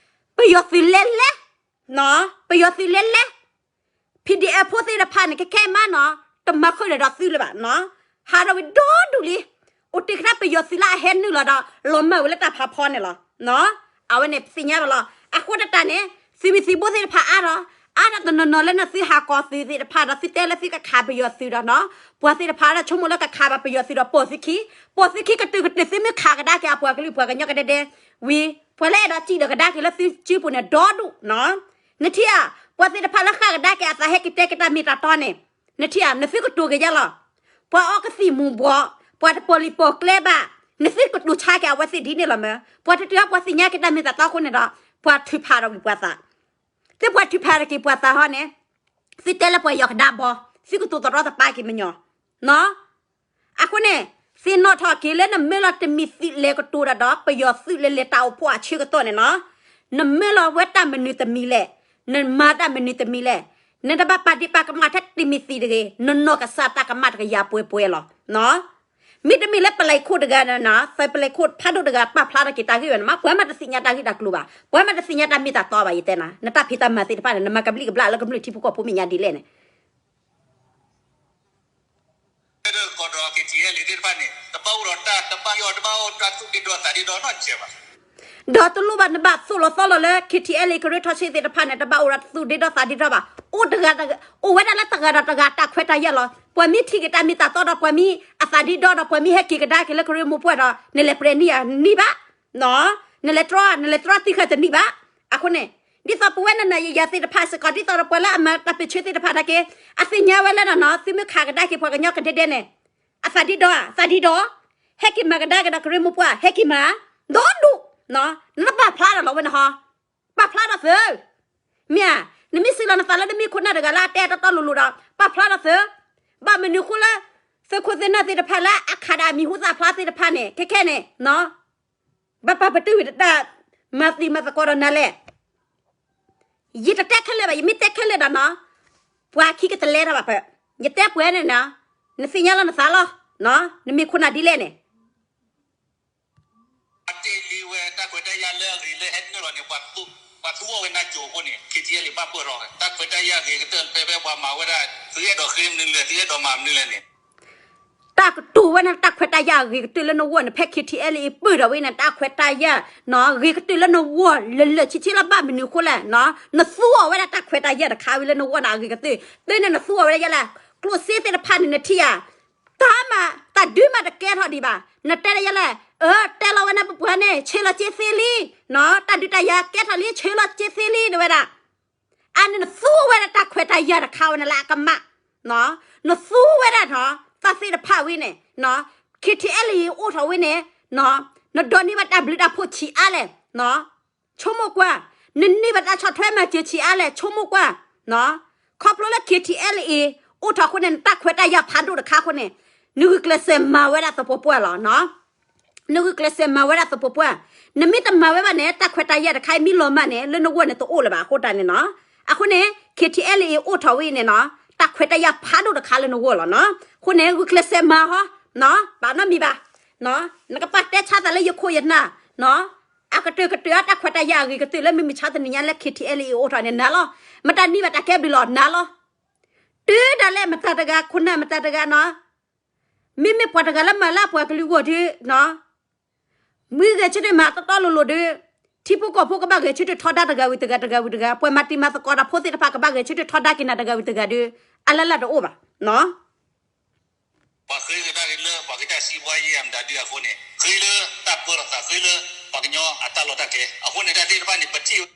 ပယီၤသုးလဲၤလဲၤ ပယီၤသုးလဲၤလဲၤ ဖံးဒံးအဲၣ်ဖိသ့ၣ်တဖၣ်န့ၣ် ကဲခဲအံၤမးနီၤ တမၤဃုာ်ဒီးသုလၢၤဘၣ်နီၤ, ဟးထီၣ်ဝံၤဒီဒူၣ်လံ, အိၣ်တ့ၢ်ကဒါပယီၤသုးလၢအဟဲနုာ်လီၤဒီး လီၤမၢ်ဝဲလၢတၢ်ဖးဖီန့ၣ်လီၤ. အဝဲန့ၣ်သ့ၣ်ညါဘၣ်လီၤ. အဃိသတးန့ၣ် သုးမုၢ်သံၣ်ဘိသ့ၣ်တဖၣ်အါထီၣ်, အါထီၣ်တနီၤနီၤလၢနသုဟးကိးသုးသ့ၣ်တဖၣ်ဒီး သုတဲလၢသုကခးပယီၤသုးဒီးနီၤ, ပှၤသ့ၣ်တဖၣ်ဒီးဆိကမိၣ်လၢကခးဘၣ်ပယီၤသုးဒီးပိာ်သုခံ, ပိာ်သုခံကတုၤကတုၤ သုမ့ၢ်ခးကဒါက့ၤအပှၤကလုာ်ပှၤကညီကဒဲဒဲ ဝံၤ ပှၤလၢအဲၣ်ဒိးစံၣ်ဒီးကဒါက့ၤလၢသုစုပူၤန့ၣ် ဒီဒူၣ်နီၤ. နထံၣ်ဧါ, ပှၤသ့ၣ်တဖၣ်လၢဃၣ်ကဒါက့ၤအသးဟဲက့ၤတဲက့ၤတၢ်မ့ၢ်တၢ်တီန့ၣ်, နထံၣ်ဧါ, နသုကတိၤက့ၤယါလီၤ. ပှၤအီကသံၣ်မူၤဘှီး, ပှၤတပိာ်လံာ်ပိာ်ကျဲဘၣ်, နသုကတိၤဆါက့ၤအဝဲသ့ၣ်ဒ်န့ၣ်လီၤမၢ်. ပှၤတတုၤအီၤပှၤသ့ၣ်ညါက့ၤတၢ်မ့ၢ်တၢ်တီအဃိန့ၣ်ဒီး ပှၤထုးဖးထီၣ်က့ၤပှၤသး, သုပှၤထုးဖးထီၣ်က့ၤပှၤသးဟီန့ၣ်, သုတဲလၢပှၤယီၤကဒါဘီ, သုကတိၤသရီသပၢ်က့ၤမညီၤနီၤ. အဃိန့ၣ် သ့ၣ်နီၣ်ထီၣ်က့ၤလၢနမ့ၢ်လီၤတမံၤသံးလဲၤကတိၤတၢ်ဒီး ပယီၤသုးလၢလဲၤတၢ်အိၣ်ဖှိၣ်အဆၢကတီၢ်န့ၣ်နီၤ, နမ့ၢ်လီၤဝဲတၢ်မနုၤတမံၤလဲၣ်, နမၤတၢ်မနုၤတမံၤလဲၣ်, နတဘၣ်ပာ်ဒ့ၣ်ပာ်ကမၣ်ထဲတမံၤသံးတဂ့ၤ, နနီၢ်ကစၢ်တၢ်ကမၣ်တကယၤပှဲၤပှဲၤလီၤ. မ့တမ့ၢ်လၢပလဲၤခိၣ်တဂၤန့ၣ်နီၤ, ပလဲၤခိၣ်ဖးဒိၣ်တဂၤပာ်ဖျါထီၣ်က့ၤတၢ်ဂ့ၢ်ဝဲန့ၣ်မး, ပှၤမးတသ့ၣ်ညါတၢ်ဂ့ၢ်တၢ်ကျိၤဘၣ်, ပှၤမးတသ့ၣ်ညါတၢ်မ့ၢ်တၢ်တီဘၣ်ယတဲနၤ, နတၢ်ဖံးတၢ်မၤသ့ၣ်တဖၣ်န့ၣ် နမၤကဘျံးကဘျၣ်လၢကမျၢၢ်ထံဖိကီၢ်ဖိမဲာ်ညါဒ်လဲၣ်န့ၣ် ကီၢ်ဒီး ခ့ထံအဲလ်အ့ သ့ၣ်တဖၣ်န့ၣ် တဘၣ်အိၣ်ဒီးတၢ် တဘၣ်ယီၢ် တဘၣ်အိၣ်တၢ်သူၣ်ဒ့ဒီသးဒ့ဒီနီတစဲးဘၣ်. ဒီးတလိၣ်ဘၣ်နဘၣ်သိၣ်လီၤသီလီၤလၢ ခ့ထံအဲလ်အ့ ကရၢထီဆှံသ့ၣ်တဖၣ်န့ၣ် တဘၣ်အိၣ်ဒီးသူၣ်ဒ့ဒီသးဒ့ဒီဘၣ်. အိၣ်တဂၤ, အိၣ်ဝဲဒၣ်လၢတဂၤဒီးတဂၤတၢ်ခွဲးတၢ်ယာ်လီၤ. ပှၤမ့ၢ်ထံၣ်က့ၤတၢ်မ့ၢ်တၢ်တီဒီး ပှၤမ့ၢ်အသးဒ့ဒီဒီး ပှၤမ့ၢ်ဟဲက့ၤကဒါက့ၤလၢကရၢမိၢ်ပှၢ်ဒီး နလဲၤပြဲးန့ၢ်ဧါ, နန့ၢ်ဘၣ်. နလဲၤတြီ, နလဲၤတြီသံဃာ်တန့ၢ်ဘၣ်. အဃိန့ၣ် ဒ်သိးပဝဲနၤနၤယၤယၤသ့ၣ်တဖၣ်စ့ၢ်ကီး ဒ်သိးဒီးပှၤလၢအမၤတၢ်ပၢၢ်ဆၢသ့ၣ်တဖၣ်တၢ်က့, အသ့ၣ်ညါဝဲလၢနီၤနီၤ သုမ့ၢ်ခးကဒါက့ၤပှၤကညီကဒဲဒဲန့ၣ်, အသးဒ့ဒီဧါ, သးဒ့ဒီ, ဟဲက့ၤမၤကဒါက့ၤဒီးကရၢမိၢ်ပှၢ် ဟဲက့ၤမၤ, ဒီဒူၣ်, နတပာ်ဖျါဒီးလီၤဝဲန့ၣ်ဟီ, ပာ်ဖျါဒီးသု, မ့ၢ်ဧါ, နမ့ၢ်စံးလီၤနသးလၢနမ့ၢ်ခိၣ်နၢ်တဂၤလၢအတဲတီတီလိၤလိၤဒီး ပာ်ဖျါဒီးသု, ဘၣ်မနုၤအဃိလၢ သုးခိၣ်သုးနၢ်သ့ၣ်တဖၣ်လၢအခးဒၣ်အမံၤဟူသၣ်ဖျါသ့ၣ်တဖၣ်န့ၣ် ခဲခဲန့ၣ် ဘၣ်ပာ်ပတုာ်ဝံၤတၢ် မၤသံမၤသကိးဒီးနၤလဲၣ်. ယတတဲခဲလၢာ်ဘၣ်, ယမ့ၢ်တဲခဲလၢာ်ဒီးနီၤ, ပှၤခံကတလဲထီၣ်ဘၣ်ဖဲ, ယတဲပှဲၤန့ၣ်နီၤ, နသ့ၣ်ညါလီၤနသးလီၤ, နမ့ၢ်ခိၣ်နၢ်ဒ်လဲၣ်န့ၣ် အတ့ၢ်လံဝဲတၢ်ခွဲးတၢ်ယာ်လၢအဂ့ၤလၢဟဲနုာ်လီၤန့ၣ် ပှၤသူအီၤဝဲနၢ်ကၠိအဃိန့ၣ် ခ့ထံအဲလ်အ့ ဘၣ်ပၢၢ်ထီၣ်ဝဲ တၢ်ခွဲးတၢ်ယာ်အဂ့ၤကတၢၢ် ဖဲဖဲပှၤမၤဝဲဒၣ် သုအဲၣ်ဒိးဃ့မနုၤလဲၣ် သုအဲၣ်ဒိးမၤမနုၤလဲၣ်န့ၣ် တၢ်ကတိၤဝဲန့ၣ် တၢ်ခွဲးတၢ်ယာ်အဂ့ၤကတၢၢ်လၢနဂီၢ်န့ၣ် ဖဲ ခ့ထံအဲလ်အ့ ပၢၢ်ထီၣ်ဝဲန့ၣ် တၢ်ခွဲးတၢ်ယာ် ဂ့ၤကတၢၢ်လၢနဂီၢ်လၢလၢာ်ဆ့ဆ့လီၤ ဘၣ်မနုၤအဃိလဲၣ်, နသူအီၤဝဲဒၣ်တၢ်ခွဲးတၢ်ယာ်တခါဝံၤလၢနဂီၢ်န့ၣ် အဂ့ၤကတၢၢ်, တုၤန့ၣ်နသူအီၤဝဲဒၣ်ယဲလဲၣ်, ကျိၣ်စ့သ့ၣ်တဖၣ်န့ၣ် နထံၣ်ဧါ, တၢ်မၤ တၢ်ဒုးမၤတကဲထီၣ်ဒံးဘၣ်, နတဲဒၣ်ယဲလဲၣ်, အၢ တဲလီၤဝဲန့ၣ် ပပှၤန့ၣ် ဆ့လီၤစ့သ့လံ, တၢ်ဒုးတၢ်ယၤကဲထီၣ်လံ ဆ့လီၤစ့သ့လံ တဲဝဲဒၣ် အန့ၣ်နသူဝဲဒၣ်တၢ်ခွဲးတၢ်ယာ်တခါဝဲန့ၣ်လၢအကမၣ်, နသူဝဲဒၣ်နီၤ တၢ်သ့ၣ်တဖၣ်ဝံၤန့ၣ်, ခ့ထံအဲလ်အ့ အိၣ်ထီၣ်ဝံၤန့ၣ်, နဒိးန့ၢ်ဘၣ်တၢ်ဘျုးတၢ်ဖှိၣ်ဆံးအါလဲၣ်, ဆိကမိၣ်ကွၢ်, နန့ၢ်ဘၣ်တၢ်ဆီၣ်ထွဲမၤစၢၤဆံးအါလဲၣ် ဆိကမိၣ်ကွၢ်, ခီဖျိလၢ ခ့ထံအဲလ်အ့ အိၣ်ထီၣ်အဃိန့ၣ် နတၢ်ခွဲးတၢ်ယာ်ဖးဒိၣ်တခါအဃိန့ၣ်, နဂုာ်ကျဲးစၢးမၤဝဲဒၣ်သပှၢ်ပှၢ်လီၤ. နဂုာ်ကျဲးစၢးမၤဝဲဒၣ်သပှၢ်ပှၢ်, နမ့ၢ်တမၤဝဲဘၣ်န့ၣ် တၢ်ခွဲးတၢ်ယာ်တခါအံၤမ့ၢ်လီၤမၢ်န့ၣ် လၢနဂီၢ်န့ၣ်တအိၣ်လၢၤဘၣ်အဃိတၢ်န့ၣ်နီၤ, အဃိန့ၣ် ခ့ထံအဲလ်အ့ အိၣ်ထီၣ်ဝံၤန့ၣ်နီၤ, တၢ်ခွဲးတၢ်ယာ်ဖးဒိၣ်တခါလၢနဂီၢ်လီၤနီၤ, အဃိန့ၣ် ဂုာ်ကျဲးစၢးမၤဟီ, ဘၣ်နီတမံၤဘၣ်, နကပာ်တဲဆါသးလၢယခိၣ်ယနၢ်, အကတၢၢ်ကတၢၢ်အတၢ်ခွဲးတၢ်ယာ်အဂ့ၤကတၢၢ်လၢမုၢ်မဆါတနံၤညါလၢ ခ့ထံအဲလ်အ့ အိၣ်ထီၣ်န့ၣ်နၤလီၤ, မတၤန့ၢ်ဘၣ်တၢ်ကဲဘျုးလီၤနၤလီၤ, တုၤဒၣ်လဲာ်မတၤတဂၤ ခိၣ်နၢ်မတၤတဂၤနီၤ မ့မ့ၢ်ပှၤတဂၤလၢမၤလၢအပှၤကလုာ်ဂီၢ်ဒီး, မ့ၢ်ဂဲၤဆၢထၢၣ်မၤတီတီလိၤလိၤဒီး, ထံဖိကီၢ်ဖိကဘၣ်ဂဲၤဆၢထၢၣ်ထီဒါတဂၤဝံၤတဂၤ တဂၤဝံၤတဂၤ, ပှၤမၤတံၤမၤသကိးဒီးဖိသ့ၣ်တဖၣ်ကဘၣ်ဂဲၤဆၢထၢၣ်ထီဒါက့ၤနၤတဂၤဝံၤတဂၤဒီး, အလၢ်လၢ်တအိၣ်ဘၣ်. ပှၤဃ့ကဒါက့ၤလၢ ပှၤကစၢ်စံးပှၤယဲၢ်အမတၤဒုအဃိန့ၣ် ဃ့လၢတၢ်ပၢလီၤသး ဃ့လၢပှၤကညီအတၢ်လီၢ်တၢ်ကျဲ အဃိန့ၣ် တၢ်သ့ၣ်တဖၣ်န့ၣ် ပထံၣ်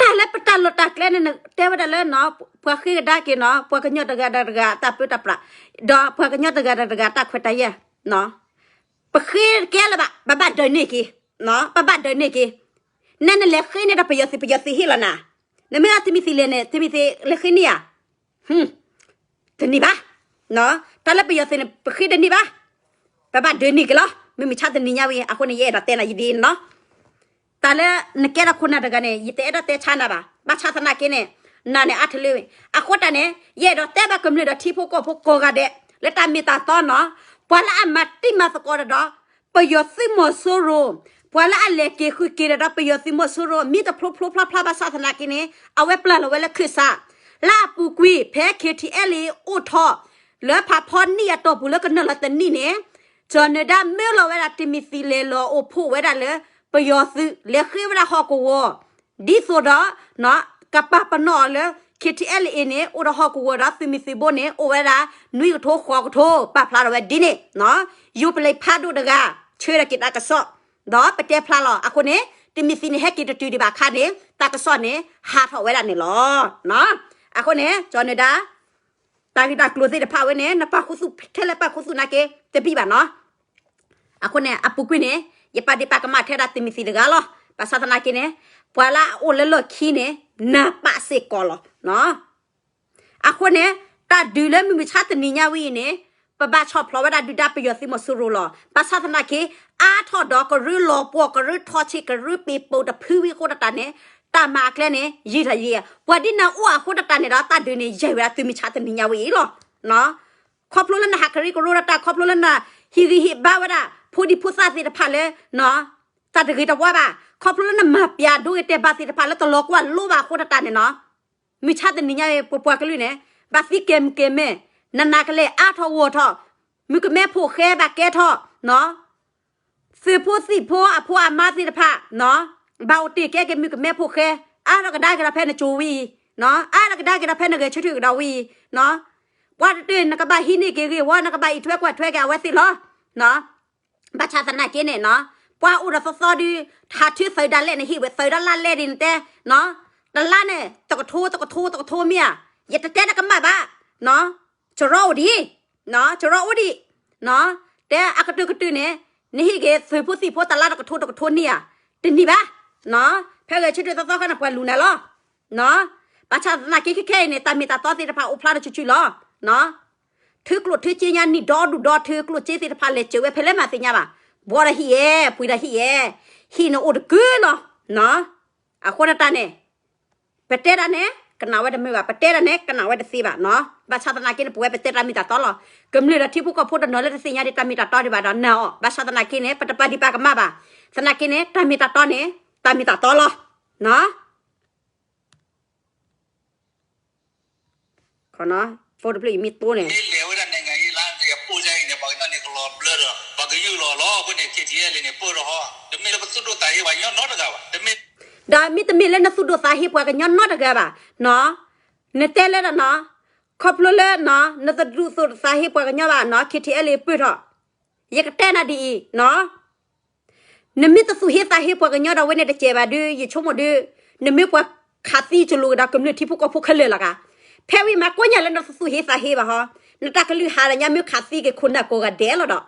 တၢ်လၢပတၢ်လီၢ်တၢ်ကျဲန့ၣ် တဲဝဲဒၣ်လၢ ပှၤဃ့ကဒါက့ၤနီၤ ပှၤကညီတဂၤဒီးတဂၤအတၢ်ပၢတၢ်ပြး, ဒီးပှၤကညီတဂၤဒီးတဂၤအတၢ်ခွဲးတၢ်ယာ်, ပဃ့တကဲလၢၤဘၣ်, ပဘၣ်ဒၢးန့ၢ်က့ၤ, ပဘၣ်ဒၢးန့ၢ်က့ၤ, နနလဲၤဃ့န့ၢ်ဒီးပယီၤသုး ပယီၤသုးဟ့ၣ်လီၤနၤ, နမ့ၢ်လၢတမံၤသံးလဲၣ်န့ၣ် တမံၤသံးလဲၤဃ့န့ၢ်ဧါ, တန့ၢ်ဘၣ်, တၢ်လၢပယီၤသုးန့ၣ် ပဃ့တန့ၢ်ဘၣ်, ပဘၣ်ဒၢးန့ၢ်က့ၤလီၤ, မ့မ့ၢ်ဆါတနံၤညါဝံၤ အဃိန့ၣ် ယအဲၣ်ဒိးတဲနၤယဒ်န့ၣ်နီၤ တၢ်လၢနကဲထီၣ်ခိၣ်နၢ်တဂၤန့ၣ် ယတအဲၣ်ဒိးတဲဆါနၤဘၣ်, ဘၣ်ဆၣ်သနာ်က့န့ၣ် နၤန့ၣ်အါတလၢဝံၤ အဃိတၢ်န့ၣ် ယအဲၣ်ဒိးတဲဘၣ်ကမျၢၢ်ဒီးထံဖိကီၢ်ဖိကိးဂၤဒဲး လၢတၢ်မ့ၢ်တၢ်တီနီၤ, ပှၤလၢအမၤတံၢ်မၤသကိးတၢ်ဒီး ပယီၤသုးမီၤစိရိၤ, ပှၤလၢအလဲၤက့ၤဃုာ်က့ၤတၢ်ဒီးပယီၤသုးမီၤစိရိၤ မ့ၢ်တဖျိဖျိဖျါဖျါဘၣ်ဆၣ်သနာ်က့န့ၣ် အဝဲပျၢ်လီၤဝဲလၢခၢၣ်စး, လၢအပူၤကွံာ် ဖဲ ခ့ထံအဲလ်အ့ အိၣ်ထီၣ် လၢဖးဖီနံၣ်အတီၢ်ပူၤလၢကနၢၤလီၤတနံၣ်န့ၣ် ကၠီၤနၢၤဒါမၢလီၤဝဲဒၣ်တမံၤသံးလဲၤလီၤအိၣ်ဖှိၣ်ဝဲဒၣ်လၢ ပယီၤသုး လဲၤဃ့ဝဲဒၣ်ဟီၣ်ကဝီၤ, ဒ်သိးဒီး ကပာ်ပနီၣ်အီၤလၢ ခ့ထံအဲလ်အ့န့ၣ် အိၣ်ဒီးဟီၣ်ကဝီၤဒီးသုးမုၢ်သုးဘိန့ၣ် အိၣ်ဝဲဒၣ် နွံကထိဃိးကထိ ပာ်ဖျါထီၣ်ဝဲဒ်န့ၣ်, ယိၤပလံးဖးဒိၣ်တဂၤ ဆှၢထီၣ်က့ၤတၢ်ကစီၣ် ဒီးပတဲဖျါလီၤ. အဃိန့ၣ် တမံၤသံးန့ၣ် ဟဲက့ၤတတုၤဒံးဘၣ်အခါန့ၣ် တၢ်ကစီၣ်န့ၣ် ဟးထီၣ်ဝဲဒၣ်န့ၣ်လီၤ. အဃိန့ၣ် ကၠီၤနၢၤဒါ တၢ်ဂ့ၢ်တၢ်ကျိၤသ့ၣ်တဖၣ်ဝဲန့ၣ် နပာ်ခူသူၣ်ထဲလဲၣ်ပာ်ခူသူၣ်နာ်က့ တဘံၣ်ဘၣ်နီၤ. အဃိန့ၣ် အပူၤကွံာ်န့ၣ် ယပာ်ဒ့ၣ်ပာ်ကမၣ်ထဲဒၣ်တမံၤသံးတဂၤလီၤ. ဘၣ်ဆၣ်သနာ်က့န့ၣ် ပှၤလၢအအိၣ်လၢလီၢ်ခံန့ၣ် နၢ်ပၢၢ်စ့ၢ်ကီးလီၤ. အဃိန့ၣ် တၢ်ဒုးလၢမုၢ်မဆါတနံၤညါဝံၤအံၤန့ၣ် ပဘၣ်ဆီၣ်ဖျိးဝဲဒၣ်ဒုၣ်ဒါပယီၤသုးမီၤစိရိၤလီၤ. ဘၣ်ဆၣ်သနာ်က့ အါထီၣ်ဒီးကရၢလီၤပှီၢ် ကရၢထီၣ်ဆံး ကရၢပ့ၤပိာ်တဖုဝံၤအဃိတၢ်န့ၣ် တၢ်မၤအကျဲန့ၣ် ယံာ်ထီၣ်ယံာ် ပှၤဒ်နၤအိၣ်အဃိတၢ်န့ၣ်ဒီး တၢ်ဒုးန့ၣ် ယံာ်ဝဲဒၣ်သုးမုၢ်ဆါတနံၤညါဝံၤအံၤလီၤ. ခီဖျိလၢနဟးကရၢကရိဒီးတၢ် ခီဖျိလၢနဟ့ၣ်ဂံၢ်ဟ့ၣ်ဘါဝဲဒၣ် ဖိဒံဖိသၣ်သ့ၣ်တဖၣ်လၢ တၢ်တဂ့ၤတဝါဘၣ် ခီဖျိလၢနမၤပျးဒိဂ့ၤတဲာ်ဘၣ်သ့ၣ်တဖၣ်လၢတလီၤကွၢ်လိဘၣ်အဃိတၢ်န့ၣ်နီၤ မုၢ်ဆါတနံၤညါအံၤ ပပှၤကလုာ်န့ၣ် ဘၣ်သံကဲၤမုၢ်ကဲၤမဲာ် နနၤကလဲာ်အါထီၣ်ဂီၢ်ထီၣ် မုၣ်ကမဲဖိဃဲဘၣ်ကဲထီၣ် သုးဖိသံၣ်ဖိအဖိအမါသ့ၣ်တဖၣ် ဘၣ်အိၣ်တ့ၢ်ကဲက့ၤမုၣ်ကမဲဖိဃဲ အါထီၣ်ကဒါက့ၤဒီးဖဲနကၠိၤဝံၤအံၤ အါထီၣ်ကဒါက့ၤဒီးဖဲနဂဲၤဆၢထၢၣ်ကဒီးဝံၤအံၤ ပှၤတတၢၢ်နကဘၣ်ဟံးန့ၢ်က့ၤဂ့ၢ်ဝီ နကဘၣ်အံးထွဲကွၢ်ထွဲက့ၤအဝဲသ့ၣ်လီၤ. ဘၣ်ဆၣ်သနာ်က့န့ၣ်နီၤ ပှၤအိၣ်ဒီးသီသီဒုး ဟးထုးသုးဒၣ်လဲာ်န့ၣ် ဟ့ၣ်ဝဲသုးဒၣ်လၢလဲၣ်ဒ်နတဲ တလါန့ၣ် တကထိ တကထိ တကထိမ့ၢ်ဧါ ယတတဲတကမၣ်ဘၣ် ကရီအိၣ်ဒံး ကရီအိၣ်ဒံး တဲအကတၢၢ်ကတၢၢ်န့ၣ် နဟ့ၣ်က့ၤသုးဖိသံၣ်ဖိတလါတကထိတကထိန့ၣ်ဧါ တန့ၢ်ဘၣ် ဖဲဂဲၤဆၢထၢၣ်သီသီခါန့ၣ် ပှၤလူၤနၤလီၤ ဘၣ်ဆၣ်သနာ်က့ခဲခဲအံၤန့ၣ် တၢ်မ့ၢ်တၢ်တီသ့ၣ်တဖၣ်အိၣ်ဖျါထီၣ်စုစုလီၤ ထုကျိၣ်ထုစ့ညါနံၣ်ဒီဒူၣ်ဒီထၢကျိၣ်စ့သ့ၣ်တဖၣ်လဲၤစၢၤဝဲဖဲလဲၣ်မၤသ့ၣ်ညါဘၣ် ဘှီဒီးဟံၣ်ယဲ ပှ့ၤဒီးဟံၣ်ယဲ ဟံၣ်န့ၣ်အိၣ်တကုလီၤ အဃိတၢ်န့ၣ် ပတဲတၢ်န့ၣ် ကနၣ်ဝဲတမုာ်ဘၣ် ပတဲတၢ်န့ၣ် ကနၣ်ဝဲတသ့ဘၣ်နီၤ ဘၣ်ဆၣ်သနာ်က့န့ၣ် ပဝဲပတဲတၢ်မ့ၢ်တၢ်တီလီၤ ကမျၢၢ်ဒီးထံဖိကီၢ်ဖိတနီၤလၢတသ့ၣ်ညါဒ်တၢ်မ့ၢ်တၢ်တီဒံးဘၣ်ဒီးနာ်အီၤ ဘၣ်ဆၣ်သနာ်က့န့ၣ် ပတပာ်ဒံးပာ်ကမၣ်ဘၣ် သနာ်က့န့ၣ် တၢ်မ့ၢ်တၢ်တီန့ၣ် တၢ်မ့ၢ်တၢ်တီလီၤ ဖိတဖျၢၣ်အံၤမ့ၢ်တိန့ၣ် မ့ၢ်လဲၤဝဲဒၣ် နိုင်ငံရေးလမ်းအပူၤန့ၣ် ပှၤကညီန့ၣ် ကလီၤဘျၢဒီး ပှၤကယူၢ်လီၤလီၤ အဃိန့ၣ် ခ့ထံအဲလ့န့ၣ် ပၢၢ်ထီၣ်ဟီ တမ့ၢ်လၢပသူၣ်ဒိၣ်သးဟ့ပှၤကညီနီတဂၤဘၣ် တမ့ၢ် ဒီးမ့တမ့ၢ်လၢနသူၣ်ဒိၣ်သးဟ့ပှၤကညီနီတဂၤဘၣ်နီၤ နတဲလၢဒီးနီၤ ခီဖျိလၢနီၤ နတဒုးသူၣ်ဒိၣ်သးဟ့ပှၤကညီဘၣ်နီၤ ခ့ထံအဲလ့ပၢၢ်ထီၣ် ယကတဲနၤဒ်အံၤနီၤ နမ့ၢ်တသူၣ်ဟ့သးဟ့ပှၤကညီဒီးဝဲန့ၣ်တစဲးဘၣ်ဒုး ယဆိကမိၣ်ဒုး နမ့ၢ်ပှၤခးသံကလိာ်ကဒီးကမျၢၢ်ထံဖိကီၢ်ဖိခဲလၢာ်လီၤဂာ် ဖဲဝံၤမးကိးညါလၢနတသူၣ်ဟ့သးဟ့ဘၣ်ဟီ နတၢ်ကလုၢ်ဟးဒီးညါမ့ၢ်ခးသံက့ၤခိၣ်နၢ်ကိးဂၤဒဲးလီၤဒီး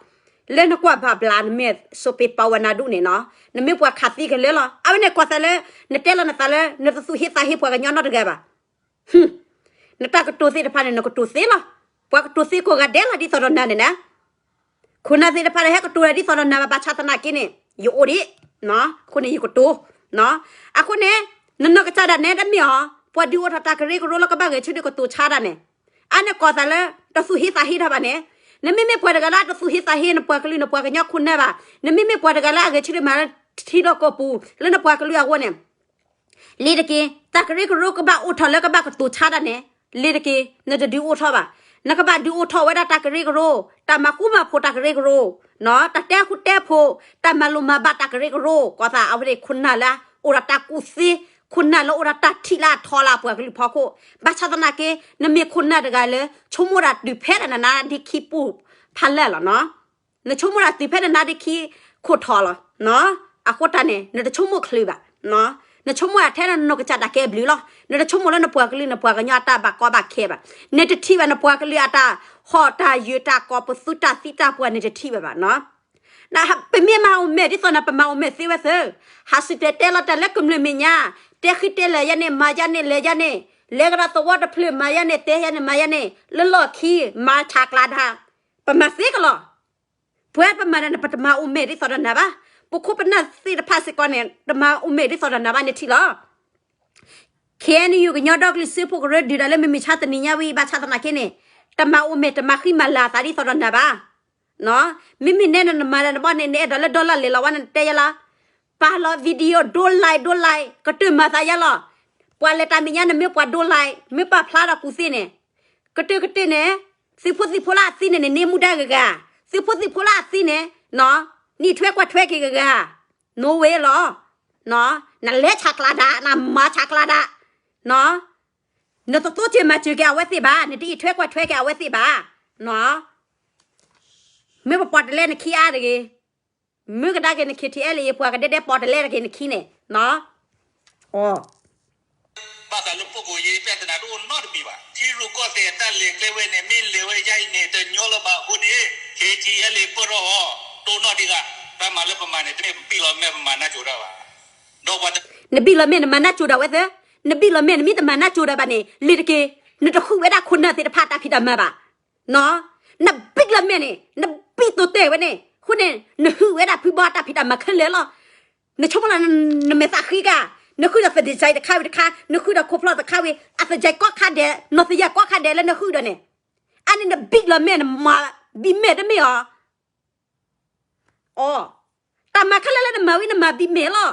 လၢနကွၢ်ဘၣ်ဘျးနမဲာ် စိးပ့ၤပာ်ဝဲနၤဒူၣ်န့ၣ်နီၤ နမ့ၢ်ပှၤခးသံကလၢာ်လီၤ အဝဲန့ၣ်ကွၢ်သးလၢ နတဲလီၤနသးလၢ နတသူၣ်ဟ့သးဟ့ပှၤကညီနီတဂၤဘၣ် နတၢ်ကတိၤသ့ၣ်တဖၣ်န့ၣ် နကတိၤသ့လီၤ. ပှၤကတိၤသ့ကိးဂၤဒဲးလီၤ ဒ်သိးဒီးနၤန့ၣ်နၤ. ခိၣ်နၢ်သ့ၣ်တဖၣ်န့ၣ် ဟဲကတိၤတၢ်ဒ်သိးဒီးနၤ ဘၣ်ဆၣ်သနာ်က့န့ၣ် ယအိၣ်ဒံး, အဃိန့ၣ် ယကတိၤ, အဃိန့ၣ် နနီၢ်ကစၢ်ဒၣ်နဲတမ့ၢ်အီၤ ပှၤဒုးအိၣ်ထီၣ်တၢ်ကရၢကရိလၢကဘၣ်ဂဲၤဆၢထၢၣ်ကတိၤဆါတၢ်န့ၣ်, အန့ၣ်ကိးသးလၢ တသူၣ်ဟ့သးဟ့ထီၣ်ဘၣ်န့ၣ်, နမ့မ့ၢ်ပှၤတဂၤလၢအတသူၣ်ဟ့သးဟ့ နပှၤကလုာ်နပှၤကညီခိၣ်နၢ်ဘၣ်, နမ့မ့ၢ်ပှၤတဂၤလၢအဂဲၤဆၢထၢၣ်မၤထံလီၢ်ကီၢ်ပူၤ လၢနပှၤကလုာ်အဂီၢ်န့ၣ် လ့ၤတက့ၢ်, တၢ်ကရၢကရိကဘၣ်အိၣ်ထီၣ်လၢကဘၣ်ကတိၤဆါတၢ်န့ၣ်, လ့ၤတက့ၢ်, နတဒုးအိၣ်ထီၣ်ဘၣ်. နကဘၣ်ဒုးအိၣ်ထီၣ်ဝဲဒၣ်တၢ်ကရၢကရိ, တၢ်မၤဃူမၤဖိးတၢ်ကရၢကရိ, တၢ်တဲဃူတဲဖိး, တၢ်မၤလိာ်မၤဘၣ်တၢ်ကရၢကရိ, ကိးသးအဝဲန့ၣ်ခိၣ်နၢ်လၢအိၣ်ဒီးတၢ်ကူၣ်သ့, ခိၣ်နၢ်လၢအိၣ်ဒီးတၢ်ထံၣ်လၢအထီလၢအပှၤကလုာ်ဖီခိၣ်, ဘၣ်ဆၣ်သနာ်က့ နမ့ၢ်ခိၣ်နၢ်တဂၤလၢ ဆိကမိၣ်ဒၣ်တုၤဖဲဒၣ်နနါဒ့ခံပူၤဖးလၢ်လီၤနီၤ. နဆိကမိၣ်ဒၣ်တုၤဖဲနနါဒ့ခံခိၣ်ထီၣ်လီၤ. အဃိတၢ်န့ၣ် နတဆိကမိၣ်ချုးဘၣ်. နဆိကမိၣ်ဒၣ်ထဲနနီၢ်ကစၢ်တၢ်ကဲဘျုးလီၤ. နတဆိကမိၣ်လၢနပှၤကလုာ်နပှၤကညီအတၢ်ဘၣ်ကီဘၣ်ခဲဘၣ်. နတထံၣ်ဘၣ်နပှၤကလုာ်အတၢ်ဟီၣ်တၢ်ယၢၤတၢ်ကီၢ်ပသူတၢ်သံတၢ်ပှၢ် နတထံၣ်ဘၣ်ဘၣ်နီၤ. ပမ့ၢ်မၤအိၣ်မဲာ်ဒ်သိးနၤ ပမၤအိၣ်မဲာ်သ့ဝဲသၢ, ဟးစံၣ်တဲၤတဲလီၤတၢ်လၢကမျၢၢ်မဲာ်ညါ, တဲဃံတဲလၤယါန့ၣ် မၤယါန့ၣ် လဲၤယါန့ၣ်, လဲၤကဒီးသဝီတဖျၢၣ်မၤယါန့ၣ် တဲယါန့ၣ် မၤယါန့ၣ် လၢလီၢ်ခံ မၤဆးကျးဒၣ်, ပမၤသ့ကလီၤ. ပှၤပမၤတၢ်န့ၣ် ပတမၤအိၣ်မဲာ်ဒ်သိးဒီးနၤဘၣ်. ပခိၣ်ပနၢ်သ့ၣ်တဖၣ်စ့ၢ်ကီးန့ၣ် တမၤအိၣ်မဲာ်ဒ်သိးဒီးနၤဘၣ်န့ၣ်ထံၣ်လီၤ. ခ့ၣ်အဲၣ်ယူၣ် ကညီဒီကလုာ်စၢဖှိၣ်ကရၢဒုးတၢ်လၢမုၢ်မဆါတနံၤညါဝံၤ ဘၣ်ဆၣ်သနာ်က့န့ၣ် တမၤအိၣ်မဲာ်တမၤဃံမၤလၤအသးဒ်သိးဒီးနၤဘၣ်. မ့မ့ၢ်နဲနမၤတၢ်တဘျီန့ၣ် နအဲၣ်ဒိးလၢ dollar လဲၤလီၤဝဲန့ၣ် နတဲယါလီၤ. ပာ်လီၤ video ဒိ like ဒိ like ကတၢၢ်မၤသးယါလီၤ. ပှၤလဲၤတၢ်မဲာ်ညါ နမ့ၢ်ပှၤဒိ like မ့ၢ်ပာ်ဖျါထီၣ်ကူၣ်သ့န့ၣ် ကတၢၢ်ကတၢၢ်န့ၣ် သုးဖိသံၣ်ဖိလၢအသံန့ၣ် နန့ၢ်မူဒါဂ့ၤဂ့ၤ, သုးဖိသံၣ်ဖိလၢအသံန့ၣ် နံၣ်ထွဲကွၢ်ထွဲက့ၤဂ့ၤဂ့ၤ, နိဝဲလီၤ. နလဲၤဆးကျးဒၣ် နမၤဆးကျးဒၣ်, နတတိစၢၤမၤစၢၤက့ၤအဝဲသ့ၣ်ဘၣ်, နတအံးထွဲကွၢ်ထွဲက့ၤအဝဲသ့ၣ်ဘၣ်. မ့ၢ်ပပှၤတလဲနခံအါတဂ့ၤ, မ့ၢ်ကဒါက့ၤန ခ့ၣ်ထံၣ်အဲလ်အ့ ပှၤကဒဲဒဲပှၤတလဲတဂ့ၤနခံန့ၣ် ဘၣ်ဃးလၢ ပုဂ္ဂိုလ်ရေး ပြဿနာ တအိၣ်နီတမံၤဘၣ်. ထံရူၢ်ကီၢ်သဲးအတၢ်လဲၤကျဲဝဲန့ၣ် မ့ၢ်လဲၤဝဲယါအံၤန့ၣ် တညီလၢၤဘၣ်အဃိန့ၣ် ခ့ၣ်ထံၣ်အဲလ်အ့ ပၢၢ်ထီၣ်အီၤ တအိၣ်နီတံၢ်ဂၤ, တၢ်မၤလၢပမၤန့ၣ် တမ့ၢ်ပဘံၣ်လီၤမဲာ်ပမၤနၢ်စိၤတၢ်ဘၣ်. ဒီးပှၤ နဘံၣ်လီၤမဲာ်နမၤနၢ်စိၤဒၣ်ဝဲသ့, နဘံၣ်လီၤမဲာ်နမ့ၢ်တမၤနၢ်စိၤဒၣ်ဘၣ်န့ၣ် လ့ၤတက့ၢ်, နတဃုဝဲဒၣ်ခိၣ်နၢ်သ့ၣ်တဖၣ်တၢ်ဖံးတၢ်မၤဘၣ်. နဘံၣ်လီၤမဲာ်န့ၣ် နဘံၣ်တိာ်တဲာ်ဝဲန့ၣ် အဃိန့ၣ် နဟုၣ်ဝဲဒၣ်ဖုဘီတၢ်ဖံးတၢ်မၤခဲလၢာ်လီၤ. နဆိကမိၣ်လၢ နမဲာ်သးဃံကါ, နဃုဒီးသဒံးစဲတခါဝံၤတခါ, နဃုဒီးခိၣ်ဖျီၣ်တခါဝံၤ အသယဲၢ်ကီခါဒဲး နီၢ်သယဲၢ်ကီခါဒဲးလၢနဃုဒီးန့ၣ်, အန့ၣ်နဘံၣ်လီၤမဲာ်နမၤဘံၣ်မဲာ်တမ့ၢ်အီၤ အီ, တၢ်မၤခဲလၢာ်လၢနမၤဝံၤနမၤဘံၣ်မဲာ်လီၤ.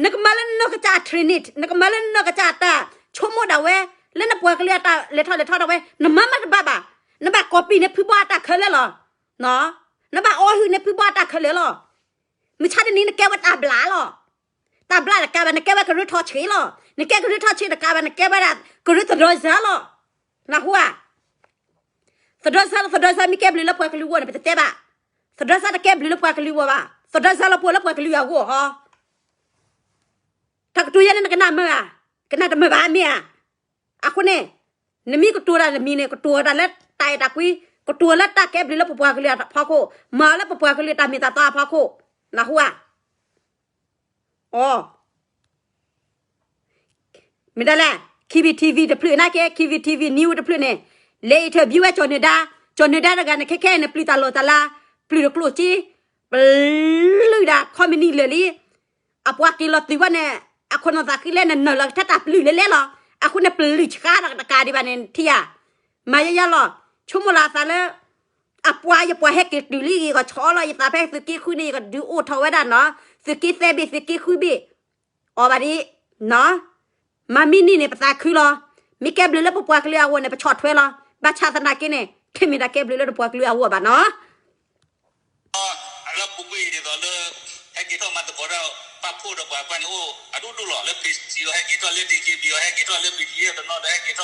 နကမၤလၢနနီၢ်ကစၢ်အ training, နကမၤလၢနနီၢ်ကစၢ်အတၢ်ဆိကမိၣ်ဒၣ်ဝဲ, လၢနပှၤကလုာ်အတၢ်လဲၤထီၣ်လဲၤထီဒၣ်ဝဲ နမၤမးတဘၣ်ဘၣ်. နဘၣ် copy န့ၢ်ဖုဘီအတၢ်ခဲလၢာ်လီၤ. နဘၣ်အီဟုၣ်န့ၢ်ဖုဘီအတၢ်ခဲလၢာ်လီၤ. မုၢ်ဆါတနံၤနကဲဝဲတၢ်ဘျၣ်လီၤ. တၢ်ဘျၣ်တကးဘၣ် နကဲဝဲကရၢထီဆံးလီၤ. နကဲကရၢထီဆံးတကးဘၣ် နကဲဝဲဒၣ်ကရၢသဒီစၢလီၤ. နၢ်ဟူဧါ. သဒီစၢလီၤ သဒီစၢမ့ၢ်ကဲဘျုးလၢပှၤကလုာ်အဂီၢ်န့ၣ် ပတတဲဘၣ်. သဒီစၢတကဲဘျုးလၢပှၤကလုာ်အဂီၢ်ဘၣ်. သဒီစၢလီၤပှဲၤလၢပှၤကလုာ်အဂီၢ်ဟီ. တၢ်ကတိၤယဲန့ၣ် နကနၣ်မုာ်ဧါ, ကနၣ်တမုာ်ဘၣ်မ့ၢ်ဧါ. အဃိန့ၣ် နမ့ၢ်ကတိၤတၢ်တမံၤန့ၣ် ကတိၤတၢ်လၢတၢ်အဲၣ်တၢ်ကွံ, ကတိၤလၢတၢ်ကဲဘျုးလၢပပှၤကလုာ်အဖီခိၣ်, မၤလၢပပှၤကလုာ်တၢ်မ့ၢ်တၢ်တီအဖီခိၣ်, နၢ်ဟူဧါ. အီ မ့ၢ်ဒၣ်လဲၣ်, Kiwi TV တဖျၢၣ်နာ်က့ Kiwi TV News တဖျၢၣ်န့ၣ် လဲၤ interview ဝဲကၠီၤနၢၤဒါ, ကၠီၤနၢၤဒါတဂၤန့ၣ် ခဲခဲအံၤန့ၣ် ပျုၢ်တၢ်လီၢ်တၢ်လၤ, ပျုၢ်တကျိၣ်စ့, ပျုၢ်ဒၣ် ခီမနံၣ်လၢာ်လံ. အပှၤက့ၤလီၤတုၤဘၣ်န့ၣ် အခိၣ်နူာ်သးဃံလဲၣ် နနုာ်လီၤကထါတၢ်ပျုၢ်လဲၣ်လဲၣ်လီၤ. အဃိန့ၣ် ပျုၢ်ဆှါဒီးတကးဒံးဘၣ်န့ၣ် ထံၣ်ဧါ. မၤယါယါလီၤ. ဆိကမိၣ်လီၤအသးလၢ အပှၤယပှၤဟဲက့ၤတုၤလံ ယကဆီလီၤယသးဖဲသုးက့ဃုန့ၣ် ယကဒုးအိၣ်ထီၣ်ဝဲဒၣ်နီၤ, သုးက့သဲဘ့ၣ် သုးက့ဃုဘ့ၣ်, အီၣ်ဘၣ်ဒ်, မၤမံနံၣ်န့ၣ် ပသးခုလီၤ. မ့ၢ်ကဲဘျုးလၢပပှၤကလုာ်အဂီၢ်န့ၣ် ပဆီၣ်ထွဲလီၤ. ဘၣ်ဆၣ်သနာ်က့န့ၣ် တမ့ၢ်တၢ်ကဲဘျုးလၢပပှၤကလုာ်အဂီၢ်ဘၣ်နီၤ. လၢပူၤကွံာ်ဒ်သိးလၢ ဟဲက့ၤထီၣ်မၤသကိးတၢ် ပာ်ဖှိၣ်ဒီးပှၤကွၢ်န့ၣ်အိၣ်အဒိၣ်ဒိၣ်လီၤ. လၢ PC အီၤ ဟဲက့ၤထီၣ်, လၢ DKBA အီၤ ဟဲက့ၤထီၣ်, လၢ BGF တနီၤဒီးဟဲက့ၤထီၣ်